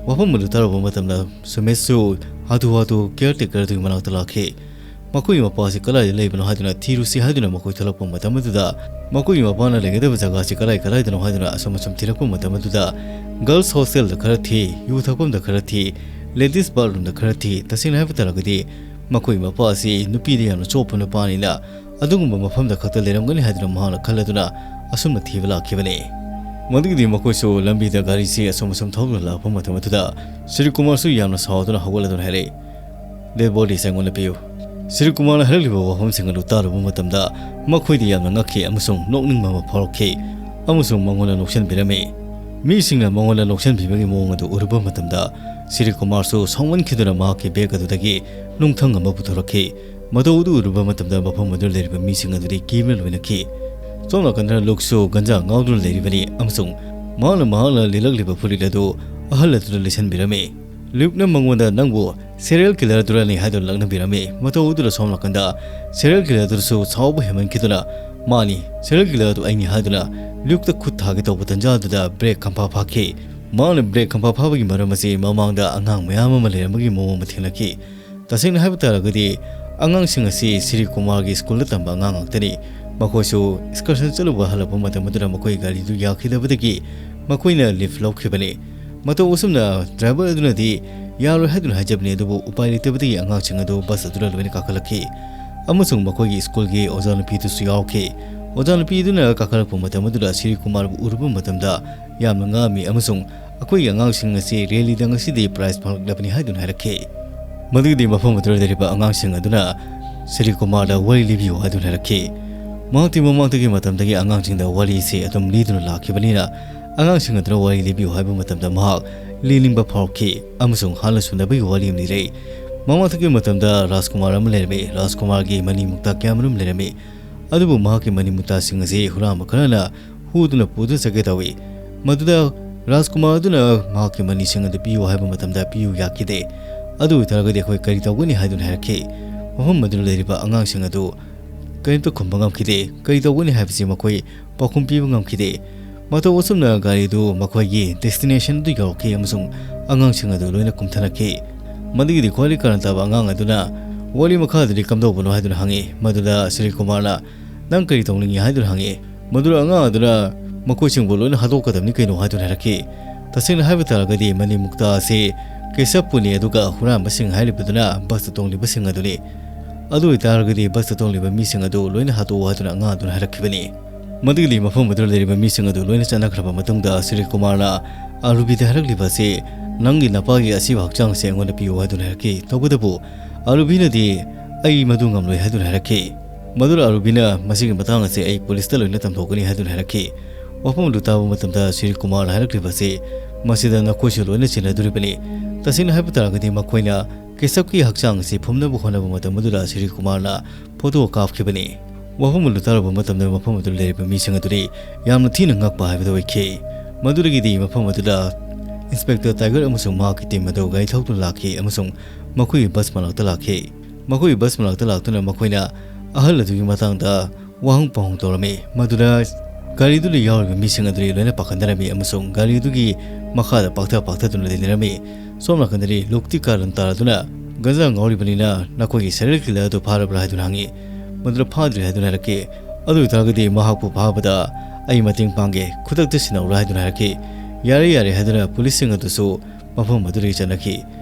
ꯋꯥꯐꯝ ꯑꯗꯨ ꯇꯥꯔꯨꯕ ꯃꯇꯝꯗ ꯁꯨꯃꯦꯁꯁꯨ ꯍꯥꯊꯨ ꯍꯥꯊꯨ ꯀꯤꯌꯔ ꯇꯦꯀꯔ ꯑꯗꯨꯒꯤ ꯃꯅꯥꯛꯇ ꯂꯥꯛꯈꯤ꯫ ꯃꯈꯣꯏꯒꯤ ꯃꯄꯥꯁꯤ ꯀꯗꯥꯏꯗ ꯂꯩꯕꯅꯣ ꯍꯥꯏꯗꯨꯅ ꯊꯤꯔꯨꯁꯤ ꯍꯥꯏꯗꯨꯅ ꯃꯈꯣꯏ ꯊꯣꯛꯂꯛꯄ ꯃꯇꯝ ꯑꯗꯨꯗ ꯃꯈꯣꯏꯒꯤ ꯃꯄꯥꯅ ꯂꯩꯒꯗꯕ ꯖꯒꯥꯁꯤ ꯀꯗꯥꯏ ꯀꯗꯥꯏꯗꯅꯣ ꯍꯥꯏꯗꯨꯅ ꯑꯁꯨꯝ ꯑꯁꯨꯝ ꯊꯤꯔꯛꯄ ꯃꯇꯝ ꯑꯗꯨꯗ ꯒꯔꯜꯁ ꯍꯣꯁꯇꯦꯜꯗ ꯈꯔ ꯊꯤ, ꯌꯨ ꯊꯛꯐꯝꯗ ꯈꯔ ꯊꯤ, ꯂꯦꯗꯤꯁ ꯕꯥꯠꯔꯨꯝꯗ ꯈꯔ ꯊꯤ꯫ ꯇꯁꯦꯡꯅ ꯍꯥꯏꯕ ꯇꯥꯔꯒꯗꯤ ꯃꯈꯣꯏ ꯃꯄꯥ ꯑꯁꯤ ꯅꯨꯄꯤꯗ ꯌꯥꯝꯅ ꯆꯣꯞꯄ ꯅꯨꯄꯥꯅꯤꯅ ꯑꯗꯨꯒꯨꯝꯕ ꯃꯐꯝꯗ ꯈꯛꯇ ꯂꯩꯔꯝꯒꯅꯤ ꯍꯥꯏꯗꯨꯅ ꯃꯍꯥꯛꯅ ꯈꯜꯂꯗꯨꯅ ꯑꯁꯨꯝꯅ ꯊꯤꯕ ꯂꯥꯛꯈꯤꯕꯅꯤ꯫ ꯃꯗꯨꯒꯤꯗꯤ ꯃꯈꯣꯏꯁꯨ ꯂꯝꯕꯤꯗ ꯒꯥꯔꯤꯁꯤ ꯑꯁꯨꯝ ꯑꯁꯨꯝ ꯊꯧꯗꯨꯅ ꯂꯥꯛꯄ ꯃꯇꯝ ꯑꯗꯨꯗ ꯁ꯭ꯔꯤ ꯀꯨꯃꯥꯔꯁꯨ ꯌꯥꯝꯅ ꯁꯥꯎꯗꯨꯅ ꯍꯧꯒꯠꯂꯗꯨꯅ ꯍꯥꯏꯔꯛꯏ, "ꯗꯦꯗ ꯕꯣꯗꯤꯁ ꯑꯩꯉꯣꯟꯗ ꯄꯤꯌꯨ"꯫ ꯁ꯭ꯔꯤ ꯀꯨꯃꯥꯔꯅ ꯍꯥꯏꯔꯛꯂꯤꯕ ꯋꯥꯐꯝꯁꯤꯡ ꯑꯗꯨ ꯇꯥꯔꯨꯕ ꯃꯇꯝꯗ ꯃꯈꯣꯏꯗꯤ ꯌꯥꯝꯅ ꯉꯛꯈꯤ ꯑꯃꯁꯨꯡ ꯅꯣꯛꯅꯤꯡꯕ ꯑꯃ ꯐꯥꯎꯔꯛꯈꯤ ꯑꯃꯁꯨꯡ ꯃꯉꯣꯟꯗ ꯅꯣꯛꯁꯤꯟꯕꯤꯔꯝꯃꯤ꯫ ꯃꯤꯁꯤꯡꯅ ꯃꯉꯣꯟꯗ ꯅꯣꯛꯁꯤꯟꯕꯤꯕꯒꯤ ꯃꯑꯣꯡ ꯑꯗꯨ ꯎꯔꯨꯕ ꯃꯇꯝꯗ ꯁ꯭ꯔꯤ ꯀꯨꯃꯥꯔꯁꯨ ꯁꯥꯎꯃꯟꯈꯤꯗꯨꯅ ꯃꯍꯥꯛꯀꯤ ꯕꯦꯒ ꯑꯗꯨꯗꯒꯤ ꯅꯨꯡꯊꯪ ꯑꯃ ꯄꯨꯊꯣꯔꯛꯈꯤ꯫ ꯃꯇꯧ ꯑꯗꯨ ꯎꯔꯨꯕ ꯃꯇꯝꯗ ꯃꯐꯝ ꯑꯗꯨꯗ ꯂꯩꯔꯤꯕ ꯃꯤꯁꯤꯡ ꯑꯗꯨꯗꯤ ꯀꯤꯕꯅ ꯂꯣꯏꯅꯈꯤ꯫ ꯁꯣꯝ ꯅꯥꯀꯟꯗ ꯂꯨꯛꯁꯨ ꯒꯟꯖꯥ ꯉꯥꯎꯗꯨꯅ ꯂꯩꯔꯤꯕꯅꯤ ꯑꯃꯁꯨꯡ ꯃꯍꯥꯛꯅ ꯃꯍꯥꯛꯅ ꯂꯤꯠꯂꯛꯂꯤꯕ ꯐꯨꯔꯤꯠ ꯑꯗꯨ ꯑꯍꯜ ꯑꯗꯨꯅ ꯂꯤꯁꯤꯟꯕꯤꯔꯝꯃꯤ꯫ ꯂ꯭ꯌꯨꯛꯅ ꯃꯉꯣꯟꯗ "ꯅꯪꯕꯨ serial killer ꯑꯗꯨꯔꯅꯤ" ꯍꯥꯏꯗꯨꯅ ꯂꯛꯅꯕꯤꯔꯝꯃꯤ꯫ ꯃꯇꯧ ꯑꯗꯨꯗ ꯁꯣꯝ ꯅꯥꯀꯟꯗ serial killer ꯑꯗꯨꯁꯨ ꯁꯥꯎꯕ ꯍꯦꯟꯃꯟꯈꯤꯗꯨꯅ, "ꯃꯥꯅꯤ, serial killer ꯑꯗꯨ ꯑꯩꯅꯤ" ꯍꯥꯏꯗꯨꯅ ꯂ꯭ꯌꯨꯛꯇ ꯈꯨꯠ ꯊꯥꯒꯦ ꯇꯧꯕ ꯇꯟꯖꯥ ꯑꯗꯨꯗ ꯕ꯭ꯔꯦꯛ ꯈꯪꯐꯥ ꯐꯥꯈꯤ꯫ ꯃꯍꯥꯛꯅ ꯕ꯭ꯔꯦꯛ ꯈꯪꯐꯥ ꯐꯥꯕꯒꯤ ꯃꯔꯝ ꯑꯁꯤ ꯃꯃꯥꯡꯗ ꯑꯉꯥꯡ ꯃꯌꯥꯝ ꯑꯃ ꯂꯩꯔꯝꯕꯒꯤ ꯃꯑꯣꯡ ꯑꯃ ꯊꯦꯡꯅꯈꯤ꯫ ꯇꯁꯦꯡꯅ ꯍꯥꯏꯕ ꯇꯥꯔꯒꯗꯤ, ꯑꯉꯥꯡꯁꯤꯡ ꯑꯁꯤ ꯁ꯭ꯔꯤ ꯀꯨꯃꯥꯔꯒꯤ ꯁ꯭ꯀꯨꯜꯗ ꯇꯝꯕ ꯑꯉꯥꯡ ꯉꯥꯛꯇꯅꯤ꯫ ꯃꯈꯣꯏꯁꯨ excursion ꯆꯠꯂꯨꯕ ꯍꯜꯂꯛꯄ ꯃꯇꯝ ꯑꯗꯨꯗ ꯃꯈꯣꯏꯒꯤ ꯒꯥꯔꯤꯗꯨ ꯌꯥꯈꯤꯗꯕꯗꯒꯤ ꯃꯈꯣꯏꯅ lift ꯂꯧꯈꯤꯕꯅꯤ꯫ ꯃꯇꯧ ꯑꯁꯨꯝꯅ driver ꯑꯗꯨꯅꯗꯤ ꯌꯥꯔꯣꯏ ꯍꯥꯏꯗꯨꯅ ꯍꯥꯏꯖꯕꯅꯤ, ꯑꯗꯨꯕꯨ ꯎꯄꯥꯏ ꯂꯩꯇꯕꯗꯒꯤ ꯑꯉꯥꯡꯁꯤꯡ ꯑꯗꯨ ꯕꯁ ꯑꯗꯨꯗ ꯂꯣꯏꯅ ꯀꯥꯈꯠꯂꯛꯈꯤ ꯑꯃꯁꯨꯡ ꯃꯈꯣꯏꯒꯤ ꯁ꯭ꯀꯨꯜꯒꯤ ꯑꯣꯖꯥ ꯅꯨꯄꯤꯗꯨꯁꯨ ꯌꯥꯎꯈꯤ꯫ ꯑꯣꯖꯥ ꯅꯨꯄꯤ ꯑꯗꯨꯅ ꯀꯥꯈꯠꯂꯛꯄ ꯃꯇꯝ ꯑꯗꯨꯗ ꯁ꯭ꯔꯤ ꯀꯨꯃꯥꯔꯕꯨ ꯎꯔꯨꯕ ꯃꯇꯝꯗ ꯌꯥꯝꯅ ꯉꯛꯑꯝꯃꯤ ꯑꯃꯁꯨꯡ "ꯑꯩꯈꯣꯏꯒꯤ ꯑꯉꯥꯡꯁꯤꯡ ꯑꯁꯤ rally ꯗ ꯉꯁꯤꯗꯤ prize ꯐꯪꯂꯛꯂꯕꯅꯤ" ꯍꯥꯏꯗꯨꯅ ꯍꯥꯏꯔꯛꯈꯤ꯫ ꯃꯗꯨꯒꯤꯗꯤ ꯃꯐꯝ ꯑꯗꯨꯗ ꯂꯩꯔꯤꯕ ꯑꯉꯥꯡꯁꯤꯡ ꯑꯗꯨꯅ ꯁ꯭ꯔꯤ ꯀꯨꯃꯥꯔꯗ ꯋꯥꯔꯤ ꯂꯤꯕꯤꯌꯨ ꯍꯥꯏꯗꯨꯅ ꯍꯥꯏꯔꯛꯈꯤ꯫ ꯃꯍꯥꯛꯇꯤ ꯃꯃꯥꯡꯗꯒꯤ ꯃꯇꯝꯗꯒꯤ ꯑꯉꯥꯡꯁꯤꯡꯗ ꯋꯥꯔꯤꯁꯤ ꯑꯗꯨꯝ ꯂꯤꯗꯨꯅ ꯂꯥꯛꯈꯤꯕꯅꯤꯅ, ꯑꯉꯥꯡꯁꯤꯡ ꯑꯗꯨꯅ ꯋꯥꯔꯤ ꯂꯤꯕꯤꯌꯨ ꯍꯥꯏꯕ ꯃꯇꯝꯗ ꯃꯍꯥꯛ ꯂꯤꯅꯤꯡꯕ ꯐꯥꯎꯔꯛꯈꯤ ꯑꯃꯁꯨꯡ ꯍꯥꯟꯅ ꯁꯨꯅꯕꯒꯤ ꯋꯥꯔꯤ ꯑꯃ ꯂꯤꯔꯛꯏ꯫ ꯃꯃꯥꯡꯊꯛꯀꯤ ꯃꯇꯝꯗ ꯔꯥꯖꯀꯨꯃꯥꯔ ꯑꯃ ꯂꯩꯔꯝꯃꯤ꯫ ꯔꯥꯖꯀꯨꯃꯥꯔꯒꯤ ꯃꯅꯤ ꯃꯨꯛꯇꯥ ꯀꯌꯥꯃꯔꯨꯝ ꯂꯩꯔꯝꯃꯤ꯫ ꯑꯗꯨꯕꯨ ꯃꯍꯥꯛꯀꯤ ꯃꯅꯤ ꯃꯨꯛꯇꯥꯁꯤꯡ ꯑꯁꯤ ꯍꯨꯔꯥꯟꯕ ꯈꯔꯅ ꯍꯨꯗꯨꯅ ꯄꯨꯗꯨꯅ ꯆꯠꯀꯦ ꯇꯧꯏ꯫ ꯃꯗꯨꯗ ꯔꯥꯖꯀꯨꯃꯥꯔ ꯑꯗꯨꯅ ꯃꯍꯥꯛꯀꯤ ꯃꯅꯤꯁꯤꯡ ꯑꯗꯨ ꯄꯤꯌꯨ ꯍꯥꯏꯕ ꯃꯇꯝꯗ ꯄꯤꯌꯨ ꯌꯥꯈꯤꯗꯦ꯫ "ꯑꯗꯨ ꯑꯣꯏꯇꯥꯔꯒꯗꯤ ꯑꯩꯈꯣꯏ ꯀꯔꯤ ꯇꯧꯒꯅꯤ?" ꯍꯥꯏꯗꯨꯅ ꯍꯥꯏꯔꯛꯈꯤ꯫ ꯃꯐꯝ ꯑꯗꯨꯗ ꯂꯩꯔꯤꯕ ꯑꯉꯥꯡꯁꯤꯡ ꯑꯗꯨ ꯀꯔꯤꯝꯇ ꯈꯨꯝꯕ ꯉꯝꯈꯤꯗꯦ꯫ ꯀꯔꯤ ꯇꯧꯒꯅꯤ ꯍꯥꯏꯕꯁꯤ ꯃꯈꯣꯏ ꯄꯥꯎꯈꯨꯝ ꯄꯤꯕ ꯉꯝꯈꯤꯗꯦ꯫ ꯃꯇꯧ ꯑꯁꯨꯝꯅ ꯒꯥꯔꯤꯗꯨ ꯃꯈꯣꯏꯒꯤ destination ꯑꯗꯨ ꯌꯧꯔꯛꯈꯤ ꯑꯃꯁꯨꯡ ꯑꯉꯥꯡꯁꯤꯡ ꯑꯗꯨ ꯂꯣꯏꯅ ꯀꯨꯝꯊꯅꯈꯤ꯫ ꯃꯗꯨꯒꯤꯗꯤ ꯈ꯭ꯋꯥꯏꯗꯒꯤ ꯀꯥꯔꯟ ꯇꯥꯕ ꯑꯉꯥꯡ ꯑꯗꯨꯅ, "ꯋꯥꯔꯤ ꯃꯈꯥꯗꯗꯤ ꯀꯝꯗꯧꯕꯅꯣ?" ꯍꯥꯏꯗꯨꯅ ꯍꯪꯉꯤ꯫ ꯃꯗꯨꯗ ꯁ꯭ꯔꯤ ꯀꯨꯃꯥꯔꯅ, "ꯅꯪ ꯀꯔꯤ ꯇꯧꯅꯤꯡꯉꯤ?" ꯍꯥꯏꯗꯨꯅ ꯍꯪꯉꯤ꯫ ꯃꯗꯨꯗ ꯑꯉꯥꯡ ꯑꯗꯨꯅ, "ꯃꯈꯣꯏꯁꯤꯡꯕꯨ ꯂꯣꯏꯅ ꯍꯥꯠꯇꯣꯛꯀꯗꯕꯅꯤ ꯀꯩꯅꯣ" ꯍꯥꯏꯗꯨꯅ ꯍꯥꯏꯔꯛꯈꯤ꯫ ꯇꯁꯦꯡꯅ ꯍꯥꯏꯕ ꯇꯥꯔꯒꯗꯤ, ꯃꯅꯤ ꯃꯨꯛꯇꯥ ꯑꯁꯤ ꯀꯦꯁꯕꯄꯨꯅꯤ, ꯑꯗꯨꯒ ꯍꯨꯔꯥꯟꯕꯁꯤꯡ ꯍꯥꯏꯔꯤꯕꯗꯨꯅ ꯕꯁꯇ ꯇꯣꯡꯂꯤꯕꯁꯤꯡ ꯑꯗꯨꯅꯤ꯫ "ꯑꯗꯨ ꯑꯣꯏꯇꯥꯔꯒꯗꯤ ꯕꯁꯇ ꯇꯣꯡꯂꯤꯕ ꯃꯤꯁꯤꯡ ꯑꯗꯨ ꯂꯣꯏꯅ ꯍꯥꯠꯇꯣꯛꯎ" ꯍꯥꯏꯗꯨꯅ ꯑꯉꯥꯡ ꯑꯗꯨꯅ ꯍꯥꯏꯔꯛꯈꯤꯕꯅꯤ꯫ ꯃꯗꯨꯒꯤꯗꯤ ꯃꯐꯝ ꯑꯗꯨꯗ ꯂꯩꯔꯤꯕ ꯃꯤꯁꯤꯡ ꯑꯗꯨ ꯂꯣꯏꯅ ꯆꯠꯅꯈ꯭ꯔꯕ ꯃꯇꯨꯡꯗ, ꯁ꯭ꯔꯤ ꯀꯨꯃꯥꯔꯅ ꯑꯔꯨꯕꯤꯗ ꯍꯥꯏꯔꯛꯂꯤꯕ ꯑꯁꯤ, "ꯅꯪꯒꯤ ꯅꯄꯥꯒꯤ ꯑꯁꯤꯕ ꯍꯛꯆꯥꯡ ꯑꯁꯤ ꯑꯩꯉꯣꯟꯗ ꯄꯤꯌꯨ" ꯍꯥꯏꯗꯨꯅ ꯍꯥꯏꯔꯛꯈꯤ꯫ ꯇꯧꯕꯇꯕꯨ ꯑꯔꯨꯕꯤꯅꯗꯤ, "ꯑꯩ ꯃꯗꯨ ꯉꯝꯂꯣꯏ" ꯍꯥꯏꯗꯨꯅ ꯍꯥꯏꯔꯛꯈꯤ꯫ ꯃꯗꯨꯅ ꯑꯔꯨꯕꯤꯅ, "ꯃꯁꯤꯒꯤ ꯃꯇꯥꯡ ꯑꯁꯤ ꯑꯩ ꯄꯨꯂꯤꯁꯇ ꯂꯣꯏꯅ ꯇꯝꯊꯣꯛꯀꯅꯤ" ꯍꯥꯏꯗꯨꯅ ꯍꯥꯏꯔꯛꯈꯤ꯫ ꯋꯥꯐꯝ ꯑꯗꯨ ꯇꯥꯕ ꯃꯇꯝꯗ ꯁ꯭ꯔꯤ ꯀꯨꯃꯥꯔꯅ ꯍꯥꯏꯔꯛꯂꯤꯕ ꯑꯁꯤ, "ꯃꯁꯤꯗ ꯅꯈꯣꯏꯁꯨ ꯂꯣꯏꯅ ꯆꯦꯟꯅꯗꯣꯔꯤꯕꯅꯤ"꯫ ꯇꯁꯦꯡꯅ ꯍꯥꯏꯕ ꯇꯥꯔꯒꯗꯤ, ꯃꯈꯣꯏꯅ ꯀꯦꯁꯕꯀꯤ ꯍꯛꯆꯥꯡ ꯑꯁꯤ ꯐꯨꯝꯅꯕ ꯍꯣꯠꯅꯕ ꯃꯇꯝ ꯑꯗꯨꯗ ꯁ꯭ꯔꯤ ꯀꯨꯃꯥꯔꯅ ꯐꯣꯇꯣ ꯀꯥꯞꯈꯤꯕꯅꯤ꯫ ꯋꯥꯐꯝ ꯑꯗꯨ ꯇꯥꯔꯕ ꯃꯇꯝꯗ ꯃꯐꯝ ꯑꯗꯨꯗ ꯂꯩꯔꯤꯕ ꯃꯤꯁꯤꯡ ꯑꯗꯨꯗꯤ ꯌꯥꯝꯅ ꯊꯤꯅ ꯉꯛꯄ ꯍꯥꯏꯕꯗꯨ ꯑꯣꯏꯈꯤ꯫ ꯃꯗꯨꯗꯒꯤꯗꯤ ꯃꯐꯝ ꯑꯗꯨꯗ ꯏꯟꯁꯄꯦꯛꯇꯔ ꯇꯥꯏꯒꯔ ꯑꯃꯁꯨꯡ ꯃꯍꯥꯛꯀꯤ ꯇꯤꯝ ꯑꯗꯨ ꯒꯥꯔꯤ ꯊꯧꯗꯨꯅ ꯂꯥꯛꯈꯤ ꯑꯃꯁꯨꯡ ꯃꯈꯣꯏꯒꯤ ꯕꯁ ꯃꯅꯥꯛꯇ ꯂꯥꯛꯈꯤ꯫ ꯃꯈꯣꯏꯒꯤ ꯕꯁ ꯃꯅꯥꯛꯇ ꯂꯥꯛꯇꯨꯅ ꯃꯈꯣꯏꯅ ꯑꯍꯜ ꯑꯗꯨꯒꯤ ꯃꯇꯥꯡꯗ ꯋꯥꯍꯪ ꯄꯥꯎꯍꯪ ꯇꯧꯔꯝꯃꯤ꯫ ꯃꯗꯨꯗ ꯒꯥꯔꯤꯗꯨꯗ ꯌꯥꯎꯔꯤꯕ ꯃꯤꯁꯤꯡ ꯑꯗꯨꯗꯤ ꯂꯣꯏꯅ ꯄꯥꯈꯠꯅꯔꯝꯃꯤ ꯑꯃꯁꯨꯡ ꯒꯥꯔꯤꯗꯨꯒꯤ ꯃꯈꯥꯗ ꯄꯥꯛꯊ ꯄꯥꯛꯊꯗꯨꯅ ꯂꯩꯅꯔꯝꯃꯤ꯫ ꯁꯣꯝ ꯅꯥꯀꯟꯗꯗꯤ ꯂꯨꯛꯇꯤ ꯀꯥꯔꯟ ꯇꯥꯔꯗꯨꯅ, "ꯒꯟꯖꯥ ꯉꯥꯎꯔꯤꯕꯅꯤꯅ ꯅꯈꯣꯏꯒꯤ ꯁꯦꯔꯤꯌꯦꯜ ꯀꯤꯂꯔ ꯑꯗꯨ ꯐꯥꯔꯕ꯭ꯔꯥ?" ꯍꯥꯏꯗꯨꯅ ꯍꯪꯉꯤ꯫ ꯃꯗꯨꯗ "ꯐꯥꯗ꯭ꯔꯤ" ꯍꯥꯏꯗꯨꯅ ꯍꯥꯏꯔꯛꯈꯤ꯫ "ꯑꯗꯨ ꯑꯣꯏꯇꯥꯔꯒꯗꯤ ꯃꯍꯥꯛꯄꯨ ꯐꯥꯕꯗ ꯑꯩ ꯃꯇꯦꯡ ꯄꯥꯡꯒꯦ, ꯈꯨꯗꯛꯇ ꯁꯤꯟꯅꯧꯔꯥ?" ꯍꯥꯏꯗꯨꯅ ꯍꯥꯏꯔꯛꯈꯤ꯫ "ꯌꯥꯔꯦ, ꯌꯥꯔꯦ" ꯍꯥꯏꯗꯨꯅ ꯄꯨꯂꯤꯁꯁꯤꯡ ꯑꯗꯨꯁꯨ ꯃꯐꯝ ꯑꯗꯨꯗꯒꯤ ꯆꯠꯅꯈꯤ꯫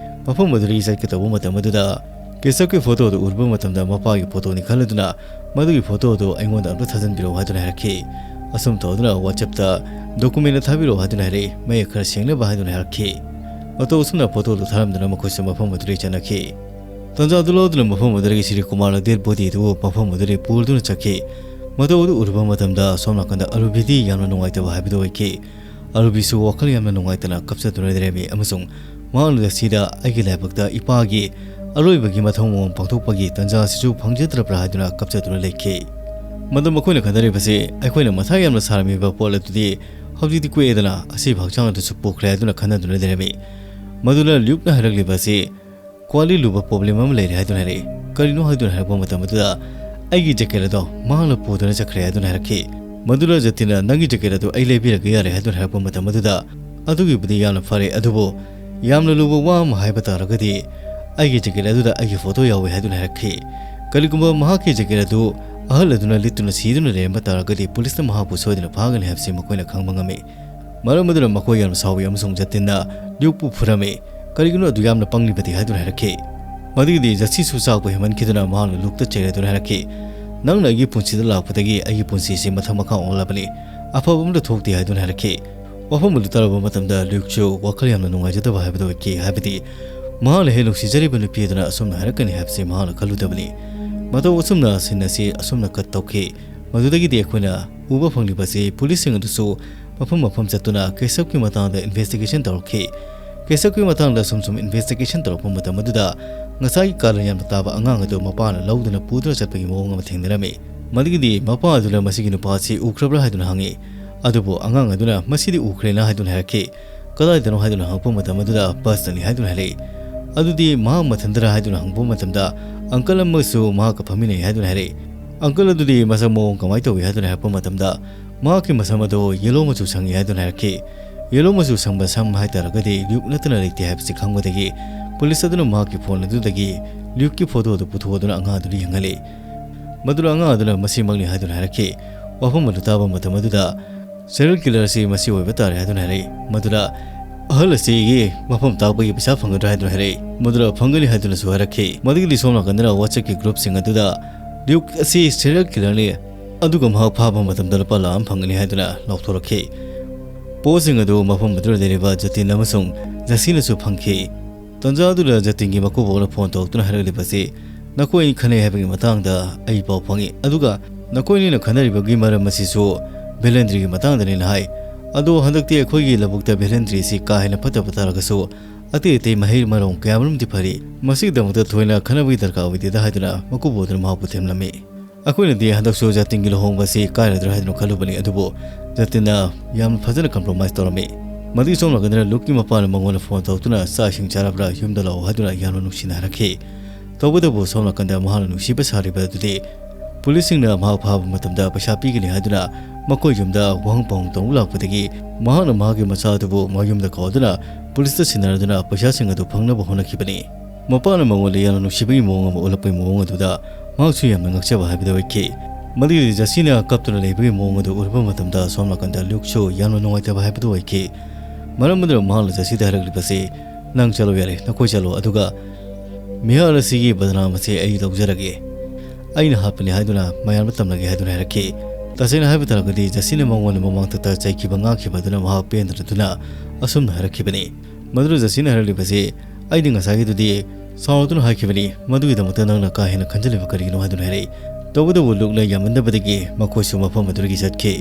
ꯃꯐꯝ ꯑꯗꯨꯗꯒꯤ ꯆꯠꯀꯗꯧꯕ ꯃꯇꯝ ꯑꯗꯨꯗ ꯀꯦꯁꯞꯀꯤ ꯐꯣꯇꯣ ꯑꯗꯨ ꯎꯔꯨꯕ ꯃꯇꯝꯗ ꯃꯄꯥꯒꯤ ꯐꯣꯇꯣꯅꯤ ꯈꯜꯂꯗꯨꯅ, "ꯃꯗꯨꯒꯤ ꯐꯣꯇꯣ ꯑꯗꯨ ꯑꯩꯉꯣꯟꯗ ꯑꯝꯇ ꯊꯥꯖꯤꯟꯕꯤꯔꯛꯎ" ꯍꯥꯏꯗꯨꯅ ꯍꯥꯏꯔꯛꯈꯤ꯫ ꯑꯁꯨꯝ ꯇꯧꯗꯨꯅ WhatsApp-ꯇ "ꯗꯣꯀꯨꯃꯦꯟ ꯊꯥꯕꯤꯔꯛꯎ" ꯍꯥꯏꯗꯨꯅ ꯍꯥꯏꯔꯛꯏ, ꯃꯌꯦꯛ ꯈꯔ ꯁꯦꯡꯅꯕ ꯍꯥꯏꯗꯨꯅ ꯍꯥꯏꯔꯛꯈꯤ꯫ ꯃꯇꯧ ꯑꯁꯨꯝꯅ ꯐꯣꯇꯣꯗꯨ ꯊꯥꯔꯝꯗꯨꯅ ꯃꯈꯣꯏꯁꯨ ꯃꯐꯝ ꯑꯗꯨꯗꯒꯤ ꯆꯠꯅꯈꯤ꯫ ꯇꯟꯖꯥꯗꯨ ꯂꯧꯗꯨꯅ ꯃꯐꯝ ꯑꯗꯨꯗꯒꯤ ꯁ꯭ꯔꯤ ꯀꯨꯃꯥꯔꯅ ꯗꯦꯗ ꯕꯣꯗꯤ ꯑꯗꯨꯕꯨ ꯃꯐꯝ ꯑꯗꯨꯗꯒꯤ ꯄꯨꯗꯨꯅ ꯆꯠꯈꯤ꯫ ꯃꯇꯧ ꯑꯗꯨ ꯎꯔꯨꯕ ꯃꯇꯝꯗ ꯑꯁꯣꯝ ꯅꯥꯀꯟꯗ ꯑꯔꯨꯕꯤꯗꯤ ꯌꯥꯝꯅ ꯅꯨꯡꯉꯥꯏꯇꯕ ꯍꯥꯏꯕꯗꯨ ꯑꯣꯏꯈꯤ꯫ ꯑꯔꯨꯕꯤꯁꯨ ꯋꯥꯈꯜ ꯌꯥꯝꯅ ꯅꯨꯡꯉꯥꯏꯇꯅ ꯀꯞꯆꯗꯨꯅ ꯂꯩꯔꯝꯃꯤ ꯑꯃꯁꯨꯡ ꯃꯍꯥꯛꯅ ꯖꯁꯤꯗ "ꯑꯩꯒꯤ ꯂꯥꯏꯕꯛꯇ ꯏꯄꯥꯒꯤ ꯑꯔꯣꯏꯕꯒꯤ ꯃꯊꯧ ꯃꯉꯝ ꯄꯥꯡꯊꯣꯛꯄꯒꯤ ꯇꯟꯖꯥ ꯑꯁꯤꯁꯨ ꯐꯪꯖꯗ꯭ꯔꯕ꯭ꯔꯥ?" ꯍꯥꯏꯗꯨꯅ ꯀꯞꯆꯗꯨꯅ ꯂꯩꯈꯤ꯫ ꯃꯗꯨ ꯃꯈꯣꯏꯅ ꯈꯟꯅꯔꯤꯕꯁꯤ, "ꯑꯩꯈꯣꯏꯅ ꯃꯊꯥ ꯌꯥꯝꯅ ꯁꯥꯔꯝꯃꯤꯕ ꯄꯣꯠ ꯑꯗꯨꯗꯤ ꯍꯧꯖꯤꯛꯇꯤ ꯀꯣꯛꯑꯦꯗꯅ, ꯑꯁꯤꯕ ꯍꯛꯆꯥꯡ ꯑꯗꯨꯁꯨ ꯄꯨꯈ꯭ꯔꯦ" ꯍꯥꯏꯗꯨꯅ ꯈꯟꯅꯗꯨꯅ ꯂꯩꯔꯝꯃꯤ꯫ ꯃꯗꯨꯅ ꯂ꯭ꯌꯨꯛꯅ ꯍꯥꯏꯔꯛꯂꯤꯕ ꯑꯁꯤ ꯈ꯭ꯋꯥꯏꯗꯒꯤ ꯂꯨꯕ ꯄ꯭ꯔꯣꯕ꯭ꯂꯦꯝ ꯑꯃ ꯂꯩꯔꯦ ꯍꯥꯏꯗꯨꯅ ꯍꯥꯏꯔꯛꯏ꯫ "ꯀꯔꯤꯅꯣ?" ꯍꯥꯏꯗꯨꯅ ꯍꯥꯏꯔꯛꯄ ꯃꯇꯝ ꯑꯗꯨꯗ, "ꯑꯩꯒꯤ ꯖꯦꯀꯦꯠ ꯑꯗꯣ ꯃꯍꯥꯛꯅ ꯄꯨꯗꯨꯅ ꯆꯠꯈ꯭ꯔꯦ" ꯍꯥꯏꯗꯨꯅ ꯍꯥꯏꯔꯛꯈꯤ꯫ ꯃꯗꯨꯅ ꯖꯇꯤꯟꯅ, "ꯅꯪꯒꯤ ꯖꯦꯀꯦꯠ ꯑꯗꯨ ꯑꯩ ꯂꯩꯕꯤꯔꯒꯦ ꯌꯥꯔꯦ" ꯍꯥꯏꯗꯨꯅ ꯍꯥꯏꯔꯛꯄ ꯃꯇꯝ ꯑꯗꯨꯗ, "ꯑꯗꯨꯒꯤꯕꯨꯗꯤ ꯌꯥꯝꯅ ꯐꯔꯦ, ꯑꯗꯨꯕꯨ ꯌꯥꯝꯅ ꯂꯨꯕ ꯋꯥ ꯑꯃ ꯍꯥꯏꯕ ꯇꯥꯔꯒꯗꯤ, ꯑꯩꯒꯤ ꯖꯦꯀꯦꯠ ꯑꯗꯨꯗ ꯑꯩꯒꯤ ꯐꯣꯇꯣ ꯌꯥꯎꯋꯦ" ꯍꯥꯏꯗꯨꯅ ꯍꯥꯏꯔꯛꯈꯤ꯫ "ꯀꯔꯤꯒꯨꯝꯕ ꯃꯍꯥꯛꯀꯤ ꯖꯦꯀꯦꯠ ꯑꯗꯨ ꯑꯍꯜ ꯑꯗꯨꯅ ꯂꯤꯠꯇꯨꯅ ꯁꯤꯗꯨꯅ ꯂꯩꯔꯝꯕ ꯇꯥꯔꯒꯗꯤ, ꯄꯨꯂꯤꯁꯅ ꯃꯍꯥꯛꯄꯨ ꯁꯣꯏꯗꯅ ꯐꯥꯒꯅꯤ ꯍꯥꯏꯕꯁꯤ ꯃꯈꯣꯏꯅ ꯈꯪꯕ ꯉꯝꯃꯤ"꯫ ꯃꯔꯝ ꯑꯗꯨꯅ ꯃꯈꯣꯏ ꯌꯥꯝꯅ ꯁꯥꯎꯏ ꯑꯃꯁꯨꯡ ꯖꯇꯤꯟꯅ ꯂ꯭ꯌꯨꯛꯄꯨ ꯐꯨꯔꯝꯃꯤ꯫ "ꯀꯔꯤꯒꯤꯅꯣ ꯑꯗꯨ ꯌꯥꯝꯅ ꯄꯪꯂꯤꯕꯗꯤ?" ꯍꯥꯏꯗꯨꯅ ꯍꯥꯏꯔꯛꯈꯤ꯫ ꯃꯗꯨꯒꯤꯗꯤ ꯖꯁꯤꯁꯨ ꯆꯥꯛꯄ ꯍꯦꯟꯃꯟꯈꯤꯗꯨꯅ ꯃꯍꯥꯛꯅ ꯂ꯭ꯌꯨꯛꯇ ꯆꯩꯔꯗꯨꯅ ꯍꯥꯏꯔꯛꯈꯤ, "ꯅꯪꯅ ꯑꯩꯒꯤ ꯄꯨꯟꯁꯤꯗ ꯂꯥꯛꯄꯗꯒꯤ ꯑꯩꯒꯤ ꯄꯨꯟꯁꯤꯁꯤ ꯃꯊꯛ ꯃꯈꯥ ꯑꯣꯜꯂꯕꯅꯤ꯫ ꯑꯐꯕ ꯑꯃꯠꯇ ꯊꯣꯛꯇꯦ" ꯍꯥꯏꯗꯨꯅ ꯍꯥꯏꯔꯛꯈꯤ꯫ ꯋꯥꯐꯝ ꯑꯗꯨ ꯇꯥꯔꯕ ꯃꯇꯝꯗ ꯂ꯭ꯌꯨꯛꯁꯨ ꯋꯥꯈꯜ ꯌꯥꯝꯅ ꯅꯨꯡꯉꯥꯏꯖꯗꯕ ꯍꯥꯏꯕꯗꯨ ꯑꯣꯏꯈꯤ, ꯍꯥꯏꯕꯗꯤ ꯃꯍꯥꯛꯅ ꯍꯦꯛ ꯅꯨꯡꯁꯤꯖꯔꯤꯕ ꯅꯨꯄꯤ ꯑꯗꯨꯅ ꯑꯁꯨꯝꯅ ꯍꯥꯏꯔꯛꯀꯅꯤ ꯍꯥꯏꯕꯁꯤ ꯃꯍꯥꯛꯅ ꯈꯜꯂꯨꯗꯕꯅꯤ꯫ ꯃꯇꯧ ꯑꯁꯨꯝꯅ ꯁꯤꯟ ꯑꯁꯤ ꯑꯁꯨꯝꯅ ꯀꯠ ꯇꯧꯈꯤ꯫ ꯃꯗꯨꯗꯒꯤꯗꯤ ꯑꯩꯈꯣꯏꯅ ꯎꯕ ꯐꯪꯂꯤꯕꯁꯤ ꯄꯨꯂꯤꯁꯁꯤꯡ ꯑꯗꯨꯁꯨ ꯃꯐꯝ ꯃꯐꯝ ꯆꯠꯇꯨꯅ ꯀꯦꯁꯞꯀꯤ ꯃꯇꯥꯡꯗ ꯏꯟꯚꯦꯁꯇꯤꯒꯦꯁꯟ ꯇꯧꯔꯛꯈꯤ꯫ ꯀꯦꯁꯞꯀꯤ ꯃꯇꯥꯡꯗ ꯁꯨꯝ ꯁꯨꯝ ꯏꯟꯚꯦꯁꯇꯤꯒꯦꯁꯟ ꯇꯧꯔꯛꯄ ꯃꯇꯝ ꯑꯗꯨꯗ ꯉꯁꯥꯏꯒꯤ ꯀꯥꯔꯟ ꯌꯥꯝꯅ ꯇꯥꯕ ꯑꯉꯥꯡ ꯑꯗꯨ ꯃꯄꯥꯅ ꯂꯧꯗꯨꯅ ꯄꯨꯗꯨꯅ ꯆꯠꯄꯒꯤ ꯃꯑꯣꯡ ꯑꯃ ꯊꯦꯡꯅꯔꯝꯃꯤ꯫ ꯃꯗꯨꯒꯤꯗꯤ ꯃꯄꯥ ꯑꯗꯨꯅ ꯃꯁꯤꯒꯤ ꯅꯨꯄꯥ ꯑꯁꯤ ꯎꯈ꯭ꯔꯕ꯭ꯔꯥ ꯍꯥꯏꯗꯨꯅ ꯍꯪꯉꯤ꯫ ꯑꯗꯨꯕꯨ ꯑꯉꯥꯡ ꯑꯗꯨꯅ "ꯃꯁꯤꯗꯤ ꯎꯈ꯭ꯔꯦꯅ" ꯍꯥꯏꯗꯨꯅ ꯍꯥꯏꯔꯛꯈꯤ꯫ "ꯀꯗꯥꯏꯗꯅꯣ?" ꯍꯥꯏꯗꯨꯅ ꯍꯪꯉꯛꯄ ꯃꯇꯝ ꯑꯗꯨꯗ "ꯕꯁꯇꯅꯤ" ꯍꯥꯏꯗꯨꯅ ꯍꯥꯏꯔꯛꯏ꯫ "ꯑꯗꯨꯗꯤ ꯃꯍꯥꯛ ꯃꯊꯟꯇꯔꯥ?" ꯍꯥꯏꯗꯨꯅ ꯍꯪꯕ ꯃꯇꯝꯗ "ꯑꯪꯀꯜ ꯑꯃꯁꯨ ꯃꯍꯥꯛꯀ ꯐꯝꯃꯤꯟꯅꯩ" ꯍꯥꯏꯗꯨꯅ ꯍꯥꯏꯔꯛꯏ꯫ "ꯑꯪꯀꯜ ꯑꯗꯨꯗꯤ ꯃꯁꯛ ꯃꯑꯣꯡ ꯀꯃꯥꯏꯅ ꯇꯧꯏ?" ꯍꯥꯏꯗꯨꯅ ꯍꯥꯏꯔꯛꯄ ꯃꯇꯝꯗ ꯃꯍꯥꯛꯀꯤ ꯃꯁꯝ ꯑꯗꯨ ꯌꯦꯂꯣ ꯃꯆꯨ ꯁꯪꯉꯤ ꯍꯥꯏꯗꯨꯅ ꯍꯥꯏꯔꯛꯈꯤ꯫ ꯌꯦꯂꯣ ꯃꯆꯨ ꯁꯪꯕ ꯁꯝ ꯍꯥꯏꯇꯥꯔꯒꯗꯤ ꯂ꯭ꯌꯨꯛ ꯅꯠꯇꯅ ꯂꯩꯇꯦ ꯍꯥꯏꯕꯁꯤ ꯈꯪꯕꯗꯒꯤ ꯄꯨꯂꯤꯁ ꯑꯗꯨꯅ ꯃꯍꯥꯛꯀꯤ ꯐꯣꯟ ꯑꯗꯨꯗꯒꯤ ꯂ꯭ꯌꯨꯛꯀꯤ ꯐꯣꯇꯣ ꯑꯗꯨ ꯄꯨꯊꯣꯛꯑꯗꯨꯅ ꯑꯉꯥꯡ ꯑꯗꯨꯗ ꯌꯦꯡꯍꯜꯂꯤ꯫ ꯃꯗꯨꯗ ꯑꯉꯥꯡ ꯑꯗꯨꯅ "ꯃꯁꯤꯃꯛꯅꯤ" ꯍꯥꯏꯗꯨꯅ ꯍꯥꯏꯔꯛꯈꯤ꯫ ꯋꯥꯐꯝ ꯑꯗꯨ ꯇꯥꯕ ꯃꯇꯝ ꯑꯗꯨꯗ "ꯁꯦꯔꯤꯌꯦꯜ ꯀꯤꯂꯔ ꯑꯁꯤ ꯃꯁꯤ ꯑꯣꯏꯕ ꯇꯥꯔꯦ" ꯍꯥꯏꯗꯨꯅ ꯍꯥꯏꯔꯛꯏ꯫ ꯃꯗꯨꯗ "ꯑꯍꯜ ꯑꯁꯤꯒꯤ ꯃꯐꯝ ꯇꯥꯛꯄꯒꯤ ꯄꯩꯁꯥ ꯐꯪꯒꯗ꯭ꯔꯥ?" ꯍꯥꯏꯗꯨꯅ ꯍꯥꯏꯔꯛꯏ꯫ ꯃꯗꯨꯗ "ꯐꯪꯒꯅꯤ" ꯍꯥꯏꯗꯨꯅꯁꯨ ꯍꯥꯏꯔꯛꯈꯤ꯫ ꯃꯗꯨꯒꯤꯗꯤ ꯁꯣꯝ ꯅꯥꯀꯟꯗꯅ WhatsApp-ꯀꯤ group-ꯁꯤꯡ ꯑꯗꯨꯗ "ꯂ꯭ꯌꯨꯛ ꯑꯁꯤ ꯁꯦꯔꯤꯌꯦꯜ ꯀꯤꯂꯔꯅꯤ, ꯑꯗꯨꯒ ꯃꯍꯥꯛ ꯐꯥꯕ ꯃꯇꯝꯗ ꯂꯨꯄꯥ ꯂꯥꯈ ꯑꯃ ꯐꯪꯒꯅꯤ" ꯍꯥꯏꯗꯨꯅ ꯂꯥꯎꯊꯣꯔꯛꯈꯤ꯫ ꯄꯣꯁꯁꯤꯡ ꯑꯗꯨ ꯃꯐꯝ ꯑꯗꯨꯗ ꯂꯩꯔꯤꯕ ꯖꯇꯤꯟ ꯑꯃꯁꯨꯡ ꯖꯁꯤꯅꯁꯨ ꯐꯪꯈꯤ꯫ ꯇꯟꯖꯥ ꯑꯗꯨꯗ ꯖꯇꯤꯟꯒꯤ ꯃꯀꯨꯕꯣꯛꯅ ꯐꯣꯟ ꯇꯧꯔꯛꯇꯨꯅ ꯍꯥꯏꯔꯛꯂꯤꯕꯁꯤ, "ꯅꯈꯣꯏ ꯑꯅꯤ ꯈꯟꯅꯩ ꯍꯥꯏꯕꯒꯤ ꯃꯇꯥꯡꯗ ꯑꯩ ꯄꯥꯎ ꯐꯪꯏ, ꯑꯗꯨꯒ ꯅꯈꯣꯏ ꯑꯅꯤꯅ ꯈꯟꯅꯔꯤꯕꯒꯤ ꯃꯔꯝ ꯑꯁꯤꯁꯨ ꯚꯦꯂꯦꯟꯗ꯭ꯔꯤꯒꯤ ꯃꯇꯥꯡꯗꯅꯤꯅ" ꯍꯥꯏ꯫ "ꯑꯗꯣ ꯍꯟꯗꯛꯇꯤ ꯑꯩꯈꯣꯏꯒꯤ ꯂꯧꯕꯨꯛꯇ ꯚꯦꯂꯦꯟꯗ꯭ꯔꯤ ꯑꯁꯤ ꯀꯥ ꯍꯦꯟꯅ ꯐꯠꯇꯕ ꯇꯥꯔꯒꯁꯨ, ꯑꯇꯩ ꯑꯇꯩ ꯃꯍꯩ ꯃꯔꯣꯡ ꯀꯌꯥꯃꯔꯨꯝꯗꯤ ꯐꯔꯤ꯫ ꯃꯁꯤꯒꯤꯗꯃꯛꯇ ꯊꯣꯏꯅ ꯈꯟꯅꯕꯒꯤ ꯗꯔꯀꯥꯔ ꯑꯣꯏꯗꯦꯗ" ꯍꯥꯏꯗꯨꯅ ꯃꯀꯨꯕꯣꯛ ꯑꯗꯨꯅ ꯃꯍꯥꯛꯄꯨ ꯊꯦꯝꯂꯝꯃꯤ꯫ "ꯑꯩꯈꯣꯏꯅꯗꯤ ꯍꯟꯗꯛꯁꯨ ꯖꯇꯤꯟꯒꯤ ꯂꯨꯍꯣꯡꯕ ꯑꯁꯤ ꯀꯥꯏꯔꯗ꯭ꯔꯥ ꯍꯥꯏꯗꯨꯅ ꯈꯜꯂꯨꯕꯅꯤ, ꯑꯗꯨꯕꯨ ꯖꯇꯤꯟꯅ ꯌꯥꯝꯅ ꯐꯖꯅ compromise ꯇꯧꯔꯝꯃꯤ꯫ ꯃꯗꯨꯒꯤ ꯁꯣꯝ ꯅꯥꯀꯟꯗꯅ ꯂꯨꯛꯀꯤ ꯃꯄꯥꯅ ꯃꯉꯣꯟꯗ ꯐꯣꯟ ꯇꯧꯗꯨꯅ ꯆꯥꯛ ꯏꯁꯤꯡ ꯆꯥꯔꯕ꯭ꯔꯥ, ꯌꯨꯝꯗ ꯂꯥꯛꯑꯣ ꯍꯥꯏꯗꯨꯅ ꯌꯥꯝꯅ ꯅꯨꯡꯁꯤꯅ ꯍꯥꯏꯔꯛꯈꯤ꯫ ꯇꯧꯕꯇꯕꯨ ꯁꯣꯝ ꯅꯥꯀꯟꯗ ꯃꯍꯥꯛꯅ ꯅꯨꯡꯁꯤꯕ ꯁꯥꯔꯤꯕ ꯑꯗꯨꯗꯤ ꯄꯨꯂꯤꯁꯁꯤꯡꯅ ꯃꯍꯥꯛ ꯐꯥꯕ ꯃꯇꯝꯗ ꯄꯩꯁꯥ ꯄꯤꯒꯅꯤ ꯍꯥꯏꯗꯨꯅ ꯃꯈꯣꯏ ꯌꯨꯝꯗ ꯋꯥꯍꯪ ꯄꯥꯎꯍꯪ ꯇꯧꯕ ꯂꯥꯛꯄꯗꯒꯤ ꯃꯍꯥꯛꯅ ꯃꯍꯥꯛꯀꯤ ꯃꯆꯥ ꯑꯗꯨꯕꯨ ꯃꯌꯨꯝꯗ ꯀꯧꯗꯨꯅ ꯄꯨꯂꯤꯁꯇ ꯁꯤꯟꯅꯔꯗꯨꯅ ꯄꯩꯁꯥꯁꯤꯡ ꯑꯗꯨ ꯐꯪꯅꯕ ꯍꯣꯠꯅꯈꯤꯕꯅꯤ꯫ ꯃꯄꯥꯅ ꯃꯉꯣꯟꯗ ꯌꯥꯝꯅ ꯅꯨꯡꯁꯤꯕꯒꯤ ꯃꯑꯣꯡ ꯑꯃ ꯎꯠꯂꯛꯄꯒꯤ ꯃꯑꯣꯡ ꯑꯗꯨꯗ ꯃꯍꯥꯛꯁꯨ ꯌꯥꯝꯅ ꯉꯛꯆꯕ ꯍꯥꯏꯕꯗꯨ ꯑꯣꯏꯈꯤ꯫ ꯃꯗꯨꯒꯤꯗꯤ ꯖꯁꯤꯅ ꯀꯞꯇꯨꯅ ꯂꯩꯕꯒꯤ ꯃꯑꯣꯡ ꯑꯗꯨ ꯎꯔꯨꯕ ꯃꯇꯝꯗ ꯁꯣꯝ ꯅꯥꯀꯟꯗ ꯂ꯭ꯌꯨꯛꯁꯨ ꯌꯥꯝꯅ ꯅꯨꯡꯉꯥꯏꯇꯕ ꯍꯥꯏꯕꯗꯨ ꯑꯣꯏꯈꯤ꯫ ꯃꯔꯝ ꯑꯗꯨꯅ ꯃꯍꯥꯛꯅ ꯖꯁꯤꯗ ꯍꯥꯏꯔꯛꯂꯤꯕꯁꯤ, "ꯅꯪ ꯆꯠꯂꯣ ꯌꯥꯔꯦ, ꯅꯈꯣꯏ ꯆꯠꯂꯣ, ꯑꯗꯨꯒ ꯃꯤꯍꯥꯔ ꯑꯁꯤꯒꯤ ꯕꯗꯅꯥꯝ ꯑꯁꯤ ꯑꯩ ꯂꯧꯖꯔꯒꯦ꯫ ꯑꯩꯅ ꯍꯥꯠꯄꯅꯤ ꯍꯥꯏꯗꯨꯅ ꯃꯌꯥꯝꯗ ꯇꯝꯅꯒꯦ" ꯍꯥꯏꯗꯨꯅ ꯍꯥꯏꯔꯛꯈꯤ꯫ ꯇꯁꯦꯡꯅ ꯍꯥꯏꯕ ꯇꯥꯔꯒꯗꯤ ꯖꯁꯤꯅ ꯃꯉꯣꯟꯗ ꯃꯃꯥꯡꯊꯛꯇ ꯆꯩꯈꯤꯕ ꯉꯥꯡꯈꯤꯕ ꯑꯗꯨꯅ ꯃꯍꯥꯛ ꯄꯦꯟꯗ꯭ꯔꯗꯨꯅ ꯑꯁꯨꯝꯅ ꯍꯥꯏꯔꯛꯈꯤꯕꯅꯤ꯫ ꯃꯗꯨꯗ ꯖꯁꯤꯅ ꯍꯥꯏꯔꯛꯂꯤꯕꯁꯤ, "ꯑꯩꯗꯤ ꯉꯁꯥꯏꯒꯤꯗꯨꯗꯤ ꯁꯥꯎꯔꯗꯨꯅ ꯍꯥꯏꯈꯤꯕꯅꯤ, ꯃꯗꯨꯒꯤꯗꯃꯛꯇ ꯅꯪꯅ ꯀꯥ ꯍꯦꯟꯅ ꯈꯟꯖꯤꯜꯂꯤꯕ ꯀꯔꯤꯒꯤꯅꯣ?" ꯍꯥꯏꯗꯨꯅ ꯍꯥꯏꯔꯛꯏ꯫ ꯇꯧꯕꯇꯕꯨ ꯂꯨꯛꯅ ꯌꯥꯝꯃꯟꯗꯕꯗꯒꯤ ꯃꯈꯣꯏꯁꯨ ꯃꯐꯝ ꯑꯗꯨꯗꯒꯤ ꯆꯠꯈꯤ꯫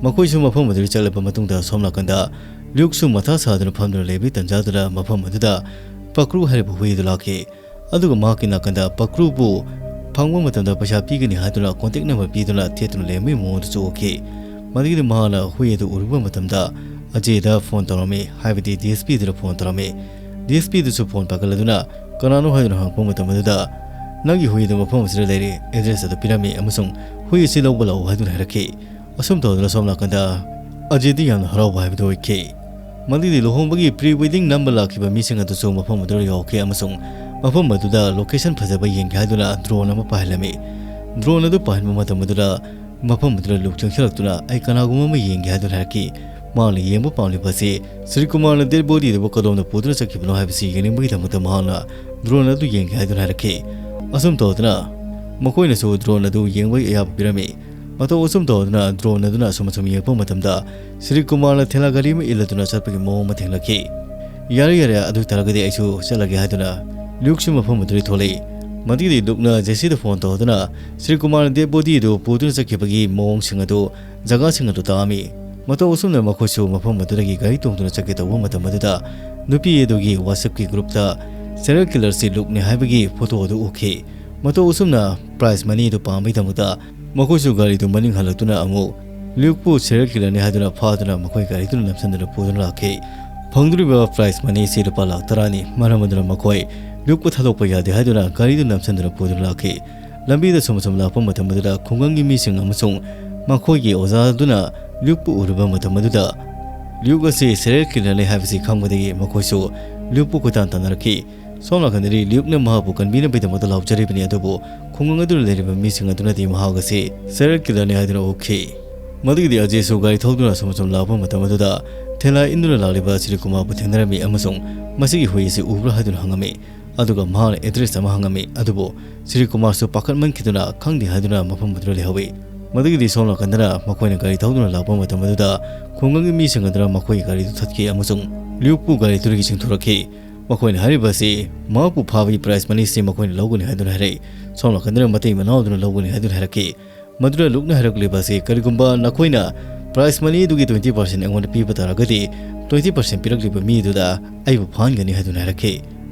ꯃꯈꯣꯏꯁꯨ ꯃꯐꯝ ꯑꯗꯨꯗꯒꯤ ꯆꯠꯂꯕ ꯃꯇꯨꯡꯗ ꯁꯣꯝ ꯅꯥꯀꯟꯗ ꯂ꯭ꯌꯨꯛꯁꯨ ꯃꯊꯥ ꯁꯥꯗꯨꯅ ꯐꯝꯗꯨꯅ ꯂꯩꯕꯒꯤ ꯇꯟꯖꯥꯗꯨꯗ ꯃꯐꯝ ꯑꯗꯨꯗ ꯄꯀ꯭ꯔꯨ ꯍꯥꯏꯔꯤꯕ ꯍꯨꯏ ꯑꯗꯨ ꯂꯥꯛꯈꯤ꯫ ꯑꯗꯨꯒ ꯃꯍꯥꯛꯀꯤ ꯅꯥꯀꯟꯗ ꯄꯀ꯭ꯔꯨꯕꯨ ꯐꯪꯕ ꯃꯇꯝꯗ ꯄꯩꯁꯥ ꯄꯤꯒꯅꯤ ꯍꯥꯏꯗꯨꯅ contact number ꯄꯤꯗꯨꯅ ꯊꯦꯠꯇꯨꯅ ꯂꯩꯔꯝꯕꯒꯤ ꯃꯑꯣꯡ ꯑꯗꯨꯁꯨ ꯎꯈꯤ꯫ ꯃꯗꯨꯒꯤꯗꯤ ꯃꯍꯥꯛꯅ ꯍꯨꯏ ꯑꯗꯨ ꯎꯔꯨꯕ ꯃꯇꯝꯗ ꯑꯖꯦꯗ ꯐꯣꯟ ꯇꯧꯔꯝꯃꯤ, ꯍꯥꯏꯕꯗꯤ DSPꯗꯨꯗ ꯐꯣꯟ ꯇꯧꯔꯝꯃꯤ꯫ DSPꯗꯨꯁꯨ ꯐꯣꯟ ꯄꯥꯏꯈꯠꯂꯗꯨꯅ ꯀꯅꯥꯅꯣ ꯍꯥꯏꯗꯨꯅ ꯍꯪꯉꯛꯄ ꯃꯇꯝ ꯑꯗꯨꯗ, "ꯅꯪꯒꯤ ꯍꯨꯏ ꯑꯗꯨ ꯃꯐꯝ ꯑꯁꯤꯗ ꯂꯩꯔꯦ, ꯑꯦꯗ꯭ꯔꯦꯁ ꯑꯗꯨ ꯄꯤꯔꯝꯃꯤ ꯑꯃꯁꯨꯡ ꯍꯨꯏ ꯑꯁꯤ ꯂꯧꯕ ꯂꯥꯛꯎ" ꯍꯥꯏꯗꯨꯅ ꯍꯥꯏꯔꯛꯈꯤ꯫ ꯑꯁꯨꯝ ꯇꯧꯗꯨꯅ ꯁꯣꯝ ꯅꯥꯀꯟꯗ ꯑꯖꯦꯗꯤ ꯌꯥꯝꯅ ꯍꯔꯥꯎꯕ ꯍꯥꯏꯕꯗꯨ ꯑꯣꯏꯈꯤ꯫ ꯃꯗꯨꯗꯤ ꯂꯨꯍꯣꯡꯕꯒꯤ pre wedding ꯅꯝꯕ ꯂꯥꯛꯈꯤꯕ ꯃꯤꯁꯤꯡ ꯑꯗꯨꯁꯨ ꯃꯐꯝ ꯑꯗꯨꯗ ꯌꯧꯔꯛꯈꯤ ꯑꯃꯁꯨꯡ ꯃꯐꯝ ꯑꯗꯨꯗ location ꯐꯖꯕ ꯌꯦꯡꯒꯦ ꯍꯥꯏꯗꯨꯅ drone ꯑꯃ ꯄꯥꯏꯍꯜꯂꯝꯃꯤ꯫ Drone ꯑꯗꯨ ꯄꯥꯏꯍꯟꯕ ꯃꯇꯝ ꯑꯗꯨꯗ ꯃꯐꯝ ꯑꯗꯨꯗ ꯂꯨꯛ ꯆꯪꯁꯤꯜꯂꯛꯇꯨꯅ, "ꯑꯩ ꯀꯅꯥꯒꯨꯝꯕ ꯑꯃ ꯌꯦꯡꯒꯦ" ꯍꯥꯏꯗꯨꯅ ꯍꯥꯏꯔꯛꯈꯤ꯫ ꯃꯍꯥꯛꯅ ꯌꯦꯡꯕ ꯄꯥꯝꯂꯤꯕ ꯑꯁꯤ ꯁ꯭ꯔꯤ ꯀꯨꯃꯥꯔꯅ dead body ꯑꯗꯨꯕꯨ ꯀꯗꯣꯝꯗ ꯄꯨꯗꯨꯅ ꯆꯠꯈꯤꯕꯅꯣ ꯍꯥꯏꯕꯁꯤ ꯌꯦꯡꯅꯤꯡꯕꯒꯤꯗꯃꯛꯇ ꯃꯍꯥꯛꯅ drone ꯑꯗꯨ ꯌꯦꯡꯒꯦ ꯍꯥꯏꯗꯨꯅ ꯍꯥꯏꯔꯛꯈꯤ꯫ ꯑꯁꯨꯝ ꯇꯧꯗꯨꯅ ꯃꯈꯣꯏꯅꯁꯨ drone ꯑꯗꯨ ꯌꯦꯡꯕꯒꯤ ꯑꯌꯥꯕ ꯄꯤꯔꯝꯃꯤ꯫ ꯃꯇꯧ ꯑꯁꯨꯝ ꯇꯧꯗꯨꯅ drone ꯑꯗꯨꯅ ꯑꯁꯨꯝ ꯑꯁꯨꯝ ꯌꯦꯡꯉꯛꯄ ꯃꯇꯝꯗ ꯁ꯭ꯔꯤ ꯀꯨꯃꯥꯔꯅ ꯊꯦꯂꯥ ꯒꯥꯔꯤ ꯑꯃ ꯏꯜꯂꯗꯨꯅ ꯆꯠꯄꯒꯤ ꯃꯑꯣꯡ ꯑꯃ ꯊꯦꯡꯅꯈꯤ꯫ "ꯌꯥꯔꯦ, ꯌꯥꯔꯦ, ꯑꯗꯨ ꯑꯣꯏꯇꯥꯔꯒꯗꯤ ꯑꯩꯁꯨ ꯆꯠꯂꯒꯦ" ꯍꯥꯏꯗꯨꯅ ꯂ꯭ꯌꯨꯛꯁꯨ ꯃꯐꯝ ꯑꯗꯨꯗꯒꯤ ꯊꯣꯛꯂꯛꯏ꯫ ꯃꯗꯨꯒꯤꯗꯤ ꯂꯨꯛꯅ ꯖꯦꯁꯤꯗ ꯐꯣꯟ ꯇꯧꯗꯨꯅ ꯁ꯭ꯔꯤ ꯀꯨꯃꯥꯔꯅ dead body ꯑꯗꯨ ꯄꯨꯗꯨꯅ ꯆꯠꯈꯤꯕꯒꯤ ꯃꯑꯣꯡꯁꯤꯡ ꯑꯗꯨ, ꯖꯒꯥꯁꯤꯡ ꯑꯗꯨ ꯇꯥꯛꯑꯝꯃꯤ꯫ ꯃꯇꯧ ꯑꯁꯨꯝꯅ ꯃꯈꯣꯏꯁꯨ ꯃꯐꯝ ꯑꯗꯨꯗꯒꯤ ꯒꯥꯔꯤ ꯇꯣꯡꯗꯨꯅ ꯆꯠꯀꯦ ꯇꯧꯕ ꯃꯇꯝ ꯑꯗꯨꯗ, ꯅꯨꯄꯤ ꯑꯗꯨꯒꯤ WhatsAppꯀꯤ groupꯇ serial killerꯁꯤ ꯂꯨꯛꯅꯤ ꯍꯥꯏꯕꯒꯤ photo ꯑꯗꯨ ꯎꯈꯤ꯫ ꯃꯇꯧ ꯑꯁꯨꯝꯅ prize money ꯑꯗꯨ ꯄꯥꯝꯕꯒꯤꯗꯃꯛꯇ ꯃꯈꯣꯏꯁꯨ ꯒꯥꯔꯤꯗꯨ ꯃꯅꯤꯡ ꯍꯜꯂꯛꯇꯨꯅ ꯑꯃꯨꯛ ꯂ꯭ꯌꯨꯛꯄꯨ serial killerꯅꯤ ꯍꯥꯏꯗꯨꯅ ꯐꯥꯗꯨꯅ ꯃꯈꯣꯏ ꯒꯥꯔꯤꯗꯨꯅ ꯅꯝꯁꯤꯟꯗꯨꯅ ꯄꯨꯗꯨꯅ ꯂꯥꯛꯈꯤ꯫ ꯐꯪꯗꯣꯔꯤꯕ prize money ꯑꯁꯤ ꯂꯨꯄꯥ ꯂꯥꯈ ꯇꯔꯥꯅꯤ꯫ ꯃꯔꯝ ꯑꯗꯨꯅ ꯃꯈꯣꯏ ꯂ꯭ꯌꯨꯛꯄꯨ ꯊꯥꯗꯣꯛꯄ ꯌꯥꯗꯦ ꯍꯥꯏꯗꯨꯅ ꯒꯥꯔꯤꯗꯨ ꯅꯝꯁꯤꯟꯗꯨꯅ ꯄꯨꯗꯨꯅ ꯂꯥꯛꯈꯤ꯫ ꯂꯝꯕꯤꯗ ꯁꯨꯝ ꯁꯨꯝ ꯂꯥꯛꯄ ꯃꯇꯝ ꯑꯗꯨꯗ ꯈꯨꯡꯒꯪꯒꯤ ꯃꯤꯁꯤꯡ ꯑꯃꯁꯨꯡ ꯃꯈꯣꯏꯒꯤ ꯑꯣꯖꯥꯗꯨꯅ ꯂ꯭ꯌꯨꯛꯄꯨ ꯎꯔꯨꯕ ꯃꯇꯝ ꯑꯗꯨꯗ, ꯂ꯭ꯌꯨꯛ ꯑꯁꯤ serial killerꯅꯤ ꯍꯥꯏꯕꯁꯤ ꯈꯪꯕꯗꯒꯤ ꯃꯈꯣꯏꯁꯨ ꯂ꯭ꯌꯨꯛꯄꯨ ꯀꯣꯏꯇꯥꯟ ꯇꯥꯟꯅꯔꯛꯈꯤ꯫ ꯁꯣꯝ ꯅꯥꯀꯟꯗꯗꯤ ꯂ꯭ꯌꯨꯛꯅ ꯃꯍꯥꯛꯄꯨ ꯀꯟꯕꯤꯅꯕꯒꯤꯗꯃꯛꯇ ꯂꯥꯎꯖꯔꯤꯕꯅꯤ, ꯑꯗꯨꯕꯨ ꯈꯨꯡꯒꯪ ꯑꯗꯨꯗ ꯂꯩꯔꯤꯕ ꯃꯤꯁꯤꯡ ꯑꯗꯨꯅꯗꯤ ꯃꯍꯥꯛ ꯑꯁꯤ serial killerꯅꯤ ꯍꯥꯏꯗꯨꯅ ꯎꯈꯤ꯫ ꯃꯗꯨꯒꯤꯗꯤ ꯑꯖꯦꯁꯨ ꯒꯥꯔꯤ ꯊꯧꯗꯨꯅ ꯑꯁꯨꯝ ꯑꯁꯨꯝ ꯂꯥꯛꯄ ꯃꯇꯝ ꯑꯗꯨꯗ ꯊꯦꯂꯥ ꯏꯟꯗꯨꯅ ꯂꯥꯛꯂꯤꯕ ꯁ꯭ꯔꯤ ꯀꯨꯃꯥꯔꯕꯨ ꯊꯦꯡꯅꯔꯝꯃꯤ ꯑꯃꯁꯨꯡ "ꯃꯁꯤꯒꯤ ꯍꯨꯏ ꯑꯁꯤ ꯎꯕ꯭ꯔꯥ?" ꯍꯥꯏꯗꯨꯅ ꯍꯪꯉꯝꯃꯤ꯫ ꯑꯗꯨꯒ ꯃꯍꯥꯛꯅ address ꯑꯃ ꯍꯪꯉꯝꯃꯤ, ꯑꯗꯨꯕꯨ ꯁ꯭ꯔꯤ ꯀꯨꯃꯥꯔꯁꯨ ꯄꯥꯈꯠꯃꯟꯈꯤꯗꯨꯅ ꯈꯪꯗꯦ ꯍꯥꯏꯗꯨꯅ ꯃꯐꯝ ꯑꯗꯨꯗ ꯂꯩꯍꯧꯏ꯫ ꯃꯗꯨꯒꯤꯗꯤ ꯁꯣꯝ ꯅꯥꯀꯟꯗꯅ ꯃꯈꯣꯏꯅ ꯒꯥꯔꯤ ꯊꯧꯗꯨꯅ ꯂꯥꯛꯄ ꯃꯇꯝ ꯑꯗꯨꯗ ꯈꯨꯡꯒꯪꯒꯤ ꯃꯤꯁꯤꯡ ꯑꯗꯨꯅ ꯃꯈꯣꯏꯒꯤ ꯒꯥꯔꯤꯗꯨ ꯊꯠꯈꯤ ꯑꯃꯁꯨꯡ ꯂ꯭ꯌꯨꯛꯄꯨ ꯒꯥꯔꯤꯗꯨꯗꯒꯤ ꯆꯤꯡꯊꯣꯔꯛꯈꯤ꯫ ꯃꯈꯣꯏꯅ ꯍꯥꯏꯔꯤꯕ ꯑꯁꯤ ꯃꯍꯥꯛꯄꯨ ꯐꯥꯕꯒꯤ prize moneyꯁꯤ ꯃꯈꯣꯏꯅ ꯂꯧꯒꯅꯤ ꯍꯥꯏꯗꯨꯅ ꯍꯥꯏꯔꯛꯏ꯫ ꯁꯣꯝ ꯅꯥꯀꯟꯗꯅ ꯃꯇꯩ ꯃꯅꯥꯎ ꯑꯗꯨꯅ ꯂꯧꯒꯅꯤ ꯍꯥꯏꯗꯨꯅ ꯍꯥꯏꯔꯛꯈꯤ꯫ ꯃꯗꯨꯗ ꯂꯨꯛꯅ ꯍꯥꯏꯔꯛꯂꯤꯕ ꯑꯁꯤ, "ꯀꯔꯤꯒꯨꯝꯕ ꯅꯈꯣꯏꯅ prize money ꯑꯗꯨꯒꯤ twenty percent ꯑꯩꯉꯣꯟꯗ ꯄꯤꯕ ꯇꯥꯔꯒꯗꯤ, twenty percent ꯄꯤꯔꯛꯂꯤꯕ ꯃꯤ ꯑꯗꯨꯗ ꯑꯩꯕꯨ ꯐꯥꯍꯟꯒꯅꯤ" ꯍꯥꯏꯗꯨꯅ ꯍꯥꯏꯔꯛꯈꯤ꯫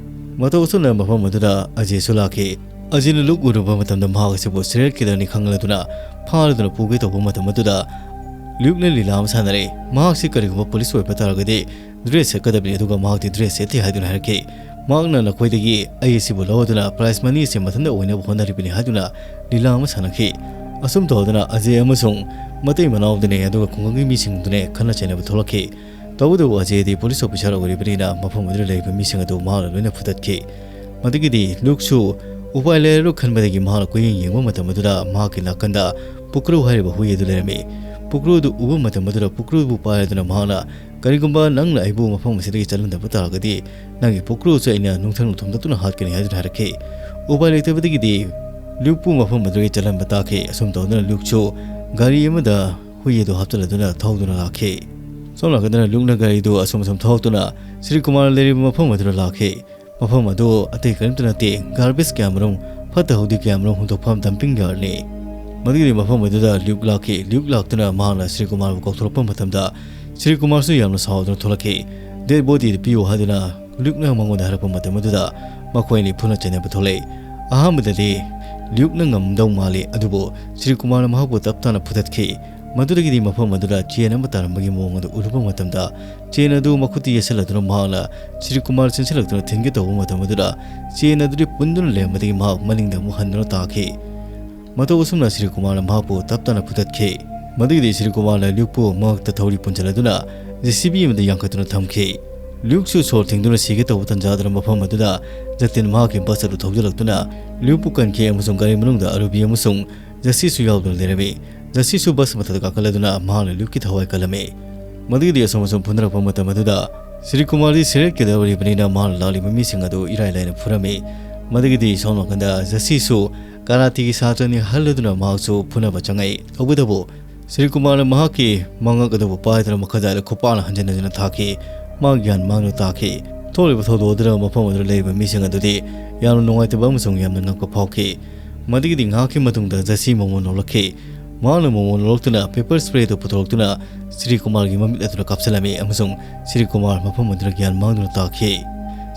ꯃꯇꯧ ꯑꯁꯨꯝꯅ ꯃꯐꯝ ꯑꯗꯨꯗ ꯑꯖꯦꯁꯨ ꯂꯥꯛꯈꯤ꯫ ꯑꯖꯦꯅ ꯂꯨꯛ ꯎꯔꯨꯕ ꯃꯇꯝꯗ ꯃꯍꯥꯛ ꯑꯁꯤꯕꯨ serial killerꯅꯤ ꯈꯪꯂꯗꯨꯅ ꯐꯥꯔꯗꯨꯅ ꯄꯨꯒꯦ ꯇꯧꯕ ꯃꯇꯝ ꯑꯗꯨꯗ, ꯂ꯭ꯌꯨꯛꯅ ꯂꯤꯂꯥ ꯑꯃ ꯁꯥꯟꯅꯔꯦ꯫ ꯃꯍꯥꯛꯁꯤ ꯀꯔꯤꯒꯨꯝꯕ ꯄꯨꯂꯤꯁ ꯑꯣꯏꯕ ꯇꯥꯔꯒꯗꯤ ꯗ꯭ꯔꯦꯁ ꯁꯦꯠꯀꯗꯕꯅꯤ, ꯑꯗꯨꯒ ꯃꯍꯥꯛꯇꯤ ꯗ꯭ꯔꯦꯁ ꯁꯦꯠꯇꯦ ꯍꯥꯏꯗꯨꯅ ꯍꯥꯏꯔꯛꯈꯤ꯫ ꯃꯍꯥꯛꯅ ꯅꯈꯣꯏꯗꯒꯤ ꯑꯩ ꯑꯁꯤꯕꯨ ꯂꯧꯔꯗꯨꯅ ꯄ꯭ꯔꯥꯏꯖ ꯃꯅꯤ ꯑꯁꯤ ꯃꯊꯟꯇ ꯑꯣꯏꯅꯕ ꯍꯣꯠꯅꯔꯤꯕꯅꯤ ꯍꯥꯏꯗꯨꯅ ꯂꯤꯂꯥ ꯑꯃ ꯁꯥꯟꯅꯈꯤ꯫ ꯑꯁꯨꯝ ꯇꯧꯗꯅ ꯑꯖꯦ ꯑꯃꯁꯨꯡ ꯃꯇꯩ ꯃꯅꯥꯎꯗꯨꯅꯦ, ꯑꯗꯨꯒ ꯈꯨꯡꯒꯪꯒꯤ ꯃꯤꯁꯤꯡꯗꯨꯅꯦ ꯈꯠꯅ ꯆꯩꯅꯕ ꯊꯣꯛꯂꯛꯈꯤ꯫ ꯇꯧꯕꯇꯕꯨ ꯑꯖꯦꯗꯤ ꯄꯨꯂꯤꯁ ꯑꯣꯐꯤꯁꯥꯔ ꯑꯣꯏꯔꯤꯕꯅꯤꯅ ꯃꯐꯝ ꯑꯗꯨꯗ ꯂꯩꯔꯤꯕ ꯃꯤꯁꯤꯡ ꯑꯗꯨ ꯃꯍꯥꯛꯅ ꯂꯣꯏꯅ ꯐꯨꯗꯠꯈꯤ꯫ ꯃꯗꯨꯒꯤꯗꯤ ꯂ꯭ꯌꯨꯛꯁꯨ ꯎꯄꯥꯏ ꯂꯩꯔꯔꯣꯏ ꯈꯟꯕꯗꯒꯤ ꯃꯍꯥꯛꯅ ꯀꯣꯏꯌꯦꯡ ꯌꯦꯡꯕ ꯃꯇꯝ ꯑꯗꯨꯗ ꯃꯍꯥꯛꯀꯤ ꯅꯥꯀꯟꯗ ꯄꯨꯀ꯭ꯔꯨ ꯍꯥꯏꯔꯤꯕ ꯍꯨꯏ ꯑꯗꯨ ꯂꯩꯔꯝꯃꯤ꯫ ꯄꯨꯀ꯭ꯔꯨ ꯑꯗꯨ ꯎꯕ ꯃꯇꯝ ꯑꯗꯨꯗ ꯄꯨꯀ꯭ꯔꯨꯕꯨ ꯄꯥꯏꯔꯗꯨꯅ ꯃꯍꯥꯛꯅ, "ꯀꯔꯤꯒꯨꯝꯕ ꯅꯪꯅ ꯑꯩꯕꯨ ꯃꯐꯝ ꯑꯁꯤꯗꯒꯤ ꯆꯠꯍꯟꯗꯕ ꯇꯥꯔꯒꯗꯤ ꯅꯪꯒꯤ ꯄꯨꯀ꯭ꯔꯨꯁꯨ ꯑꯩꯅ ꯅꯨꯡꯊꯪꯅ ꯊꯣꯝꯗꯠꯇꯨꯅ ꯍꯥꯠꯀꯅꯤ" ꯍꯥꯏꯗꯨꯅ ꯍꯥꯏꯔꯛꯈꯤ꯫ ꯎꯄꯥꯏ ꯂꯩꯇꯕꯗꯒꯤꯗꯤ ꯂ꯭ꯌꯨꯛꯄꯨ ꯃꯐꯝ ꯑꯗꯨꯗꯒꯤ ꯆꯠꯍꯟꯕ ꯇꯥꯈꯤ꯫ ꯑꯁꯨꯝ ꯇꯧꯗꯨꯅ ꯂ꯭ꯌꯨꯛꯁꯨ ꯒꯥꯔꯤ ꯑꯃꯗ ꯍꯨꯏ ꯑꯗꯨ ꯍꯥꯞꯆꯤꯜꯂꯗꯨꯅ ꯊꯧꯗꯨꯅ ꯂꯥꯛꯈꯤ꯫ ꯁꯣꯝ ꯅꯥꯀꯟꯗꯅ ꯂ꯭ꯌꯨꯛꯅ ꯒꯥꯔꯤꯗꯨ ꯑꯁꯨꯝ ꯑꯁꯨꯝ ꯊꯧꯗꯨꯅ ꯁ꯭ꯔꯤ ꯀꯨꯃꯥꯔ ꯂꯩꯔꯤꯕ ꯃꯐꯝ ꯑꯗꯨꯗ ꯂꯥꯛꯈꯤ꯫ ꯃꯐꯝ ꯑꯗꯨ ꯑꯇꯩ ꯀꯔꯤꯝꯇ ꯅꯠꯇꯦ, ꯒꯥꯔꯕꯦꯖ ꯀꯌꯥꯃꯔꯨꯝ, ꯐꯠꯇ ꯍꯥꯎꯗꯤ ꯀꯌꯥꯃꯔꯨꯝ ꯍꯨꯟꯗꯣꯛꯐꯝ, ꯗꯝꯄꯤꯡ ꯌꯥꯔꯗꯅꯤ꯫ ꯃꯗꯨꯒꯤꯗꯤ ꯃꯐꯝ ꯑꯗꯨꯗ ꯂ꯭ꯌꯨꯛ ꯂꯥꯛꯈꯤ꯫ ꯂ꯭ꯌꯨꯛ ꯂꯥꯛꯇꯨꯅ ꯃꯍꯥꯛꯅ ꯁ꯭ꯔꯤ ꯀꯨꯃꯥꯔꯕꯨ ꯀꯧꯊꯣꯔꯛꯄ ꯃꯇꯝꯗ ꯁ꯭ꯔꯤ ꯀꯨꯃꯥꯔꯁꯨ ꯌꯥꯝꯅ ꯁꯥꯎꯗꯨꯅ ꯊꯣꯛꯂꯛꯈꯤ꯫ "ꯗꯦꯗ ꯕꯣꯗꯤꯗꯨ ꯄꯤꯌꯨ" ꯍꯥꯏꯗꯨꯅ ꯂ꯭ꯌꯨꯛꯅ ꯃꯉꯣꯟꯗ ꯍꯥꯏꯔꯛꯄ ꯃꯇꯝ ꯑꯗꯨꯗ ꯃꯈꯣꯏ ꯑꯅꯤ ꯐꯨꯅ ꯆꯩꯅꯕ ꯊꯣꯛꯂꯛꯏ꯫ ꯑꯍꯥꯟꯕꯗꯗꯤ ꯂ꯭ꯌꯨꯛꯅ ꯉꯝꯗꯧ ꯃꯥꯜꯂꯤ, ꯑꯗꯨꯕꯨ ꯁ꯭ꯔꯤ ꯀꯨꯃꯥꯔꯅ ꯃꯍꯥꯛꯄꯨ ꯇꯞ ꯇꯥꯅ ꯐꯨꯗꯠꯈꯤ꯫ ꯃꯗꯨꯗꯒꯤꯗꯤ ꯃꯐꯝ ꯑꯗꯨꯗ ꯆꯦꯟ ꯑꯃ ꯇꯥꯔꯝꯕꯒꯤ ꯃꯑꯣꯡ ꯑꯗꯨ ꯎꯔꯨꯕ ꯃꯇꯝꯗ ꯆꯦꯟ ꯑꯗꯨ ꯃꯈꯨꯠꯇ ꯌꯦꯠꯁꯤꯜꯂꯗꯨꯅ ꯃꯍꯥꯛꯅ ꯁ꯭ꯔꯤ ꯀꯨꯃꯥꯔ ꯆꯦꯟꯁꯤꯜꯂꯛꯇꯨꯅ ꯊꯤꯟꯒꯦ ꯇꯧꯕ ꯃꯇꯝ ꯑꯗꯨꯗ ꯆꯦꯟ ꯑꯗꯨꯗꯤ ꯄꯨꯟꯗꯨꯅ ꯂꯩꯔꯝꯕꯗꯒꯤ ꯃꯍꯥꯛ ꯃꯅꯤꯡꯗ ꯑꯃꯨꯛ ꯍꯟꯗꯨꯅ ꯇꯥꯈꯤ꯫ ꯃꯇꯧ ꯑꯁꯨꯝꯅ ꯁ꯭ꯔꯤ ꯀꯨꯃꯥꯔꯅ ꯃꯍꯥꯛꯄꯨ ꯇꯞ ꯇꯥꯅ ꯐꯨꯗꯠꯈꯤ꯫ ꯃꯗꯨꯒꯤꯗꯤ ꯁ꯭ꯔꯤ ꯀꯨꯃꯥꯔꯅ ꯂ꯭ꯌꯨꯛꯄꯨ ꯃꯉꯛꯇ ꯊꯧꯔꯤ ꯄꯨꯟꯁꯤꯜꯂꯗꯨꯅ ꯖꯦ ꯁꯤ ꯕꯤ ꯑꯃꯗ ꯌꯥꯟꯈꯠꯇꯨꯅ ꯊꯝꯈꯤ꯫ ꯂ꯭ꯌꯨꯛꯁꯨ ꯁꯣꯔ ꯊꯤꯡꯗꯨꯅ ꯁꯤꯒꯦ ꯇꯧꯕ ꯇꯟꯖꯥꯗꯨꯅ ꯃꯐꯝ ꯑꯗꯨꯗ ꯖꯇꯤꯟ ꯃꯍꯥꯛꯀꯤ ꯕꯁ ꯑꯗꯨ ꯊꯧꯖꯤꯜꯂꯛꯇꯨꯅ ꯂ꯭ꯌꯨꯛꯄꯨ ꯀꯟꯈꯤ ꯑꯃꯁꯨꯡ ꯒꯥꯔꯤ ꯃꯅꯨꯡꯗ ꯑꯔꯨꯕꯤ ꯑꯃꯁꯨꯡ ꯖꯁꯤꯁꯨ ꯌꯥꯎꯗꯨꯅ ꯂꯩꯔꯝꯃꯤ꯫ ꯖꯁꯤꯁꯨ ꯕꯁ ꯃꯊꯛꯇ ꯀꯥꯈꯠꯂꯗꯨꯅ ꯃꯍꯥꯛꯅ ꯂ꯭ꯌꯨꯛꯀꯤ ꯊꯋꯥꯏ ꯀꯜꯂꯝꯃꯤ꯫ ꯃꯗꯨꯒꯤꯗꯤ ꯑꯁꯨꯝ ꯑꯁꯨꯝ ꯐꯨꯅꯔꯛꯄ ꯃꯇꯝ ꯑꯗꯨꯗ ꯁ꯭ꯔꯤ ꯀꯨꯃꯥꯔꯗꯤ ꯁꯤꯔꯦꯠ ꯀꯤꯂꯔ ꯑꯣꯏꯔꯤꯕꯅꯤꯅ ꯃꯍꯥꯛꯅ ꯂꯥꯛꯂꯤꯕ ꯃꯤꯁꯤꯡ ꯑꯗꯨ ꯏꯔꯥꯏ ꯂꯥꯏꯅ ꯐꯨꯔꯝꯃꯤ꯫ ꯃꯗꯨꯒꯤꯗꯤ ꯁꯣꯝ ꯅꯥꯀꯟꯗ ꯖꯁꯤꯁꯨ ꯀꯥꯔꯥꯇꯤꯒꯤ ꯁꯥꯇ꯭ꯔꯅꯤ ꯍꯜꯂꯗꯨꯅ ꯃꯍꯥꯛꯁꯨ ꯐꯨꯅꯕ ꯆꯪꯉꯛꯏ꯫ ꯇꯧꯕꯇꯕꯨ ꯁ꯭ꯔꯤ ꯀꯨꯃꯥꯔꯅ ꯃꯍꯥꯛꯀꯤ ꯃꯉꯛ ꯑꯗꯨꯕꯨ ꯄꯥꯏꯗꯨꯅ ꯃꯈꯥꯗ ꯈꯨꯄꯥꯛꯅ ꯍꯟꯖꯤꯟ ꯍꯟꯖꯤꯟꯅ ꯊꯥꯈꯤ꯫ ꯃꯍꯥꯛ ꯒ꯭ꯌꯥꯟ ꯃꯥꯡꯗꯨꯅ ꯇꯥꯈꯤ꯫ ꯊꯣꯛꯂꯤꯕ ꯊꯧꯗꯣꯛ ꯑꯗꯨꯗ ꯃꯐꯝ ꯑꯗꯨꯗ ꯂꯩꯔꯤꯕ ꯃꯤꯁꯤꯡ ꯑꯗꯨꯗꯤ ꯌꯥꯝꯅ ꯅꯨꯡꯉꯥꯏꯇꯕ ꯑꯃꯁꯨꯡ ꯌꯥꯝꯅ ꯉꯛꯄ ꯐꯥꯎꯈꯤ꯫ ꯃꯗꯨꯒꯤꯗꯤ ꯉꯥꯏꯍꯥꯛꯀꯤ ꯃꯇꯨꯡꯗ ꯖꯁꯤ ꯃꯣꯃꯣꯟ ꯂꯧꯔꯛꯈꯤ꯫ ꯃꯍꯥꯛꯅ ꯃꯣꯃꯣꯟ ꯂꯧꯔꯛꯇꯨꯅ ꯄꯦꯄꯔ ꯁ꯭ꯄ꯭ꯔꯦ ꯑꯗꯨ ꯄꯨꯊꯣꯔꯛꯇꯨꯅ ꯁ꯭ꯔꯤ ꯀꯨꯃꯥꯔꯒꯤ ꯃꯃꯤꯠ ꯑꯗꯨꯗ ꯀꯥꯞꯁꯤꯜꯂꯝꯃꯤ ꯑꯃꯁꯨꯡ ꯁ꯭ꯔꯤ ꯀꯨꯃꯥꯔ ꯃꯐꯝ ꯑꯗꯨꯗ ꯒ꯭ꯌꯥꯟ ꯃꯥꯡꯗꯨꯅ ꯇꯥꯈꯤ꯫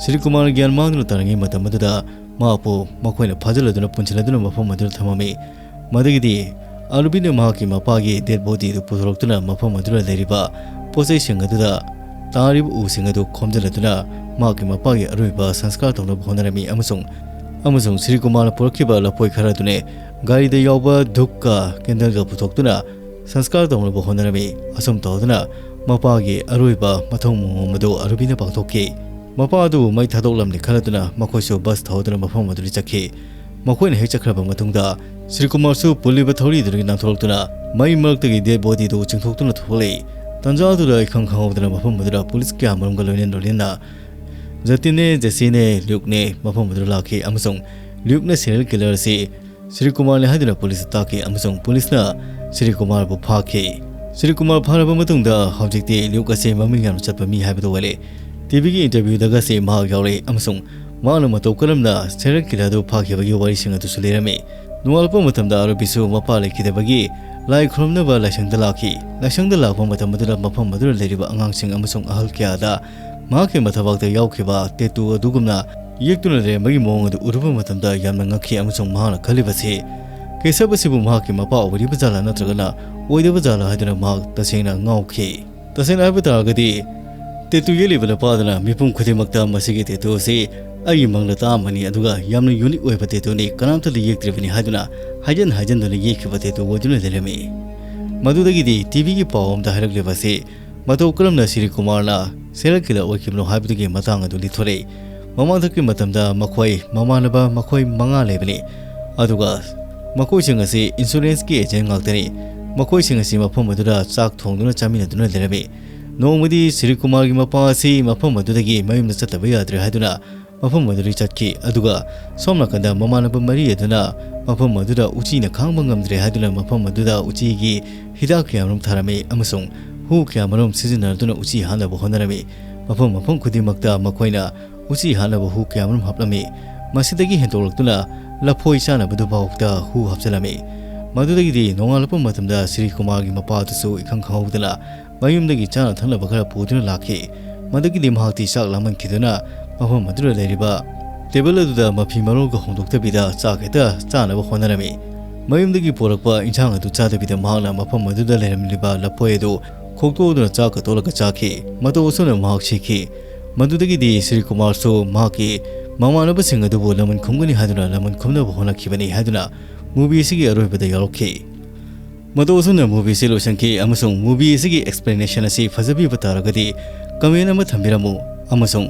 ꯁ꯭ꯔꯤ ꯀꯨꯃꯥꯔ ꯒ꯭ꯌꯥꯟ ꯃꯥꯡꯗꯨꯅ ꯇꯥꯔꯤꯉꯩ ꯃꯇꯝ ꯑꯗꯨꯗ ꯃꯍꯥꯛꯄꯨ ꯃꯈꯣꯏꯅ ꯐꯥꯖꯤꯜꯂꯗꯨꯅ ꯄꯨꯟꯁꯤꯜꯂꯗꯨꯅ ꯃꯐꯝ ꯑꯗꯨꯗ ꯊꯝꯃꯝꯃꯤ꯫ ꯃꯗꯨꯒꯤꯗꯤ ꯑꯥꯔꯨꯕꯤꯅ ꯃꯍꯥꯛꯀꯤ ꯃꯄꯥꯒꯤ dead body ꯑꯗꯨ ꯄꯨꯊꯣꯔꯛꯇꯨꯅ ꯃꯐꯝ ꯑꯗꯨꯗ ꯂꯩꯔꯤꯕ ꯄꯣꯠꯆꯩꯁꯤꯡ ꯑꯗꯨꯗ ꯇꯥꯔꯤꯕ ꯎꯁꯤꯡ ꯑꯗꯨ ꯈꯣꯝꯖꯤꯜꯂꯗꯨꯅ ꯃꯍꯥꯛꯀꯤ ꯃꯄꯥꯒꯤ ꯑꯔꯣꯏꯕ ꯁꯪꯁꯀꯥꯔ ꯇꯧꯅꯕ ꯍꯣꯠꯅꯔꯝꯃꯤ ꯑꯃꯁꯨꯡ, ꯑꯃꯁꯨꯡ ꯁ꯭ꯔꯤ ꯀꯨꯃꯥꯔꯅ ꯄꯨꯔꯛꯈꯤꯕ ꯂꯐꯣꯏ ꯈꯔ ꯑꯗꯨꯅꯦ ꯒꯥꯔꯤꯗ ꯌꯥꯎꯕ ꯙꯨꯞꯀ candleꯒ ꯄꯨꯊꯣꯛꯇꯨꯅ ꯁꯪꯁꯀꯥꯔ ꯇꯧꯅꯕ ꯍꯣꯠꯅꯔꯝꯃꯤ꯫ ꯑꯁꯨꯝ ꯇꯧꯗꯨꯅ ꯃꯄꯥꯒꯤ ꯑꯔꯣꯏꯕ ꯃꯊꯧ ꯃꯉꯝ ꯑꯗꯨ ꯑꯔꯨꯕꯤꯅ ꯄꯥꯡꯊꯣꯛꯈꯤ꯫ ꯃꯄꯥ ꯑꯗꯨꯕꯨ ꯃꯩ ꯊꯥꯗꯣꯛꯂꯝꯂꯦ ꯈꯜꯂꯗꯨꯅ ꯃꯈꯣꯏꯁꯨ bus ꯊꯧꯗꯨꯅ ꯃꯐꯝ ꯑꯗꯨꯗ ꯆꯠꯈꯤ꯫ ꯃꯈꯣꯏꯅ ꯍꯦꯛ ꯆꯠꯈ꯭ꯔꯕ ꯃꯇꯨꯡꯗ ꯁ꯭ꯔꯤ ꯀꯨꯃꯥꯔꯁꯨ ꯄꯨꯜꯂꯤꯕ ꯊꯧꯔꯤꯗꯨꯗꯒꯤ ꯅꯥꯟꯊꯣꯛꯂꯛꯇꯨꯅ ꯃꯩ ꯃꯔꯛꯇꯒꯤ dead bodyꯗꯨ ꯆꯤꯡꯊꯣꯛꯇꯨꯅ ꯊꯣꯛꯂꯛꯏ꯫ ꯇꯟꯖꯥ ꯑꯗꯨꯗ ꯏꯈꯪ ꯈꯪꯍꯧꯗꯅ ꯃꯐꯝ ꯑꯗꯨꯗ ꯄꯨꯂꯤꯁ ꯀꯌꯥ ꯃꯔꯨꯝꯒ ꯂꯣꯏꯅ ꯂꯣꯏꯅꯅ ꯖꯇꯤꯟꯅꯦ, ꯖꯦꯁꯤꯅꯦ, ꯂ꯭ꯌꯨꯛꯅꯦ ꯃꯐꯝ ꯑꯗꯨꯗ ꯂꯥꯛꯈꯤ ꯑꯃꯁꯨꯡ ꯂ꯭ꯌꯨꯛꯅ serial killer ꯑꯁꯤ ꯁ꯭ꯔꯤ ꯀꯨꯃꯥꯔꯅꯤ ꯍꯥꯏꯗꯨꯅ ꯄꯨꯂꯤꯁꯇ ꯇꯥꯛꯈꯤ ꯑꯃꯁꯨꯡ ꯄꯨꯂꯤꯁꯅ ꯁ꯭ꯔꯤ ꯀꯨꯃꯥꯔꯕꯨ ꯐꯥꯈꯤ꯫ ꯁ꯭ꯔꯤ ꯀꯨꯃꯥꯔ ꯐꯥꯔꯕ ꯃꯇꯨꯡꯗ ꯍꯧꯖꯤꯛꯇꯤ ꯂ꯭ꯌꯨꯛ ꯑꯁꯤ ꯃꯃꯤꯡ ꯌꯥꯝꯅ ꯆꯠꯄ ꯃꯤ ꯍꯥꯏꯕꯗꯨ ꯑꯣꯏꯔꯦ꯫ TVꯒꯤ interviewꯗꯒꯁꯤ ꯃꯍꯥꯛ ꯌꯥꯎꯔꯛꯏ ꯑꯃꯁꯨꯡ ꯃꯍꯥꯛꯅ ꯃꯇꯧ ꯀꯔꯝꯅ serial killerꯗꯨ ꯐꯥꯈꯤꯕꯒꯤ ꯋꯥꯔꯤꯁꯤꯡ ꯑꯗꯨꯁꯨ ꯂꯤꯔꯝꯃꯤ꯫ ꯅꯣꯡꯉꯥꯜꯂꯛꯄ ꯃꯇꯝꯗ ꯑꯥꯔꯣꯕꯤꯁꯨ ꯃꯄꯥ ꯂꯩꯈꯤꯗꯕꯒꯤ ꯂꯥꯏ ꯈꯨꯔꯨꯝꯅꯕ ꯂꯥꯏꯁꯪꯗ ꯂꯥꯛꯈꯤ꯫ ꯂꯥꯏꯁꯪꯗ ꯂꯥꯛꯄ ꯃꯇꯝ ꯑꯗꯨꯗ ꯃꯐꯝ ꯑꯗꯨꯗ ꯂꯩꯔꯤꯕ ꯑꯉꯥꯡꯁꯤꯡ ꯑꯃꯁꯨꯡ ꯑꯍꯜ ꯀꯌꯥꯗ ꯃꯍꯥꯛꯀꯤ ꯃꯊꯕꯥꯛꯇ ꯌꯥꯎꯈꯤꯕ tattoo ꯑꯗꯨꯒꯨꯝꯅ ꯌꯦꯛꯇꯨꯅ ꯂꯩꯔꯝꯕꯒꯤ ꯃꯑꯣꯡ ꯑꯗꯨ ꯎꯔꯨꯕ ꯃꯇꯝꯗ ꯌꯥꯝꯅ ꯉꯛꯈꯤ ꯑꯃꯁꯨꯡ ꯃꯍꯥꯛꯅ ꯈꯜꯂꯤꯕꯁꯤ, ꯀꯦꯁꯕ ꯑꯁꯤꯕꯨ ꯃꯍꯥꯛꯀꯤ ꯃꯄꯥ ꯑꯣꯏꯔꯤꯕ ꯖꯥꯠꯂꯥ ꯅꯠꯇ꯭ꯔꯒꯅ ꯑꯣꯏꯗꯕ ꯖꯥꯠꯂꯥ ꯍꯥꯏꯗꯨꯅ ꯃꯍꯥꯛ ꯇꯁꯦꯡꯅ ꯉꯥꯎꯈꯤ꯫ ꯇꯁꯦꯡꯅ ꯍꯥꯏꯕ ꯇꯥꯔꯒꯗꯤ, tattoo ꯌꯦꯛꯂꯤꯕ ꯅꯨꯄꯥꯗꯨꯅ ꯃꯤꯄꯨꯝ ꯈꯨꯗꯤꯡꯃꯛꯇ ꯃꯁꯤꯒꯤ tattoo ꯑꯁꯤ ꯑꯩꯒꯤ ꯃꯪꯗ ꯇꯥꯛꯑꯝꯕꯅꯤ, ꯑꯗꯨꯒ ꯌꯥꯝꯅ unique ꯑꯣꯏꯕ tattooꯅꯤ, ꯀꯅꯥꯝꯇꯗ ꯌꯦꯛꯇ꯭ꯔꯤꯕꯅꯤ ꯍꯥꯏꯗꯨꯅ ꯍꯥꯏꯖꯤꯟ ꯍꯥꯏꯖꯤꯟꯗꯨꯅ ꯌꯦꯛꯈꯤꯕ tattoo ꯑꯣꯏꯗꯨꯅ ꯂꯩꯔꯝꯃꯤ꯫ ꯃꯗꯨꯗꯒꯤꯗꯤ TVꯒꯤ ꯄꯥꯎ ꯑꯃꯗ ꯍꯥꯏꯔꯛꯂꯤꯕ ꯑꯁꯤ ꯃꯇꯧ ꯀꯔꯝꯅ ꯁ꯭ꯔꯤ ꯀꯨꯃꯥꯔꯅ serial killer ꯑꯣꯏꯈꯤꯕꯅꯣ ꯍꯥꯏꯕꯗꯨꯒꯤ ꯃꯇꯥꯡ ꯑꯗꯨ ꯂꯤꯊꯣꯔꯛꯏ꯫ ꯃꯃꯥꯡꯊꯛꯀꯤ ꯃꯇꯝꯗ ꯃꯈꯣꯏ ꯃꯃꯥꯟꯅꯕ ꯃꯈꯣꯏ ꯃꯉꯥ ꯂꯩꯕꯅꯤ, ꯑꯗꯨꯒ ꯃꯈꯣꯏꯁꯤꯡ ꯑꯁꯤ insuranceꯀꯤ agent ꯉꯥꯛꯇꯅꯤ꯫ ꯃꯈꯣꯏꯁꯤꯡ ꯑꯁꯤ ꯃꯐꯝ ꯑꯗꯨꯗ ꯆꯥꯛ ꯊꯣꯡꯗꯨꯅ ꯆꯥꯃꯤꯟꯅꯗꯨꯅ ꯂꯩꯔꯝꯃꯤ꯫ ꯅꯣꯡꯃꯗꯤ ꯁ꯭ꯔꯤ ꯀꯨꯃꯥꯔꯒꯤ ꯃꯄꯥ ꯑꯁꯤ ꯃꯐꯝ ꯑꯗꯨꯗꯒꯤ ꯃꯌꯨꯝꯗ ꯆꯠꯇꯕ ꯌꯥꯗ꯭ꯔꯦ ꯍꯥꯏꯗꯨꯅ ꯃꯐꯝ ꯑꯗꯨꯗꯒꯤ ꯆꯠꯈꯤ꯫ ꯑꯗꯨꯒ ꯁꯣꯝ ꯅꯥꯀꯟꯗ ꯃꯃꯥꯟꯅꯕ ꯃꯔꯤ ꯑꯗꯨꯅ ꯃꯐꯝ ꯑꯗꯨꯗ ꯎꯆꯤꯅ ꯈꯥꯡꯕ ꯉꯝꯗ꯭ꯔꯦ ꯍꯥꯏꯗꯨꯅ ꯃꯐꯝ ꯑꯗꯨꯗ ꯎꯆꯤꯒꯤ ꯍꯤꯗꯥꯛ ꯀꯌꯥꯃꯔꯨꯝ ꯊꯥꯔꯝꯃꯤ ꯑꯃꯁꯨꯡ ꯍꯨ ꯀꯌꯥꯃꯔꯨꯝ ꯁꯤꯖꯤꯟꯅꯗꯨꯅ ꯎꯆꯤ ꯍꯥꯠꯅꯕ ꯍꯣꯠꯅꯔꯝꯃꯤ꯫ ꯃꯐꯝ ꯃꯐꯝ ꯈꯨꯗꯤꯡꯃꯛꯇ ꯃꯈꯣꯏꯅ ꯎꯆꯤ ꯍꯥꯠꯅꯕ ꯍꯨ ꯀꯌꯥꯃꯔꯨꯝ ꯍꯥꯞꯂꯝꯃꯤ꯫ ꯃꯁꯤꯗꯒꯤ ꯍꯦꯟꯗꯣꯛꯂꯛꯇꯨꯅ ꯂꯐꯣꯏ ꯆꯥꯅꯕꯗꯨꯐꯥꯎꯗ ꯍꯨ ꯍꯥꯞꯆꯤꯜꯂꯝꯃꯤ꯫ ꯃꯗꯨꯗꯒꯤꯗꯤ ꯅꯣꯡꯉꯥꯜꯂꯛꯄ ꯃꯇꯝꯗ ꯁ꯭ꯔꯤ ꯀꯨꯃꯥꯔꯒꯤ ꯃꯄꯥ ꯑꯗꯨꯁꯨ ꯏꯈꯪ ꯈꯪꯍꯧꯗꯅ ꯃꯌꯨꯝꯗꯒꯤ ꯆꯥꯅ ꯊꯛꯅꯕ ꯈꯔ ꯄꯨꯗꯨꯅ ꯂꯥꯛꯈꯤ꯫ ꯃꯗꯨꯒꯤꯗꯤ ꯃꯍꯥꯛꯇꯤ ꯆꯥꯛ ꯂꯥꯝꯃꯟꯈꯤꯗꯨꯅ ꯃꯐꯝ ꯑꯗꯨꯗ ꯂꯩꯔꯤꯕ table ꯑꯗꯨꯗ ꯃꯐꯤ ꯃꯔꯣꯜꯒ ꯍꯣꯡꯗꯣꯛꯇꯕꯤꯗ ꯆꯥꯛ ꯍꯦꯛꯇ ꯆꯥꯅꯕ ꯍꯣꯠꯅꯔꯝꯃꯤ꯫ ꯃꯌꯨꯝꯗꯒꯤ ꯄꯣꯔꯛꯄ ꯏꯟꯁꯥꯡ ꯑꯗꯨ ꯆꯥꯗꯕꯤꯗ ꯃꯍꯥꯛꯅ ꯃꯐꯝ ꯑꯗꯨꯗ ꯂꯩꯔꯝꯂꯤꯕ ꯂꯐꯣꯏ ꯑꯗꯨ ꯈꯣꯛꯇꯣꯛꯇꯨꯅ ꯆꯥꯛꯀ ꯇꯣꯠꯂꯒ ꯆꯥꯈꯤ꯫ ꯃꯇꯧ ꯑꯁꯨꯝꯅ ꯃꯍꯥꯛ ꯁꯤꯈꯤ꯫ ꯃꯗꯨꯗꯒꯤꯗꯤ ꯁ꯭ꯔꯤ ꯀꯨꯃꯥꯔꯁꯨ ꯃꯍꯥꯛꯀꯤ ꯃꯃꯥꯟꯅꯕꯁꯤꯡ ꯑꯗꯨꯕꯨ ꯂꯃꯟ ꯈꯨꯝꯒꯅꯤ ꯍꯥꯏꯗꯨꯅ ꯂꯃꯟ ꯈꯨꯝꯅꯕ ꯍꯣꯠꯅꯈꯤꯕꯅꯤ ꯍꯥꯏꯗꯨꯅ movie ꯑꯁꯤꯒꯤ ꯑꯔꯣꯏꯕꯗ ꯌꯥꯎꯔꯛꯈꯤ꯫ ꯃꯇꯧ ꯑꯁꯨꯝꯅ movie ꯑꯁꯤ ꯂꯣꯏꯁꯤꯟꯈꯤ ꯑꯃꯁꯨꯡ movie ꯑꯁꯤꯒꯤ explanation ꯑꯁꯤ ꯐꯖꯕꯤꯕ ꯇꯥꯔꯒꯗꯤ comment ꯑꯃ ꯊꯝꯕꯤꯔꯝꯃꯨ ꯑꯃꯁꯨꯡ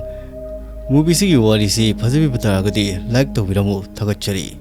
movie ꯑꯁꯤꯒꯤ ꯋꯥꯔꯤꯁꯤ ꯐꯖꯕꯤꯕ ꯇꯥꯔꯒꯗꯤ like ꯇꯧꯕꯤꯔꯝꯃꯨ꯫ ꯊꯥꯒꯠꯆꯔꯤ꯫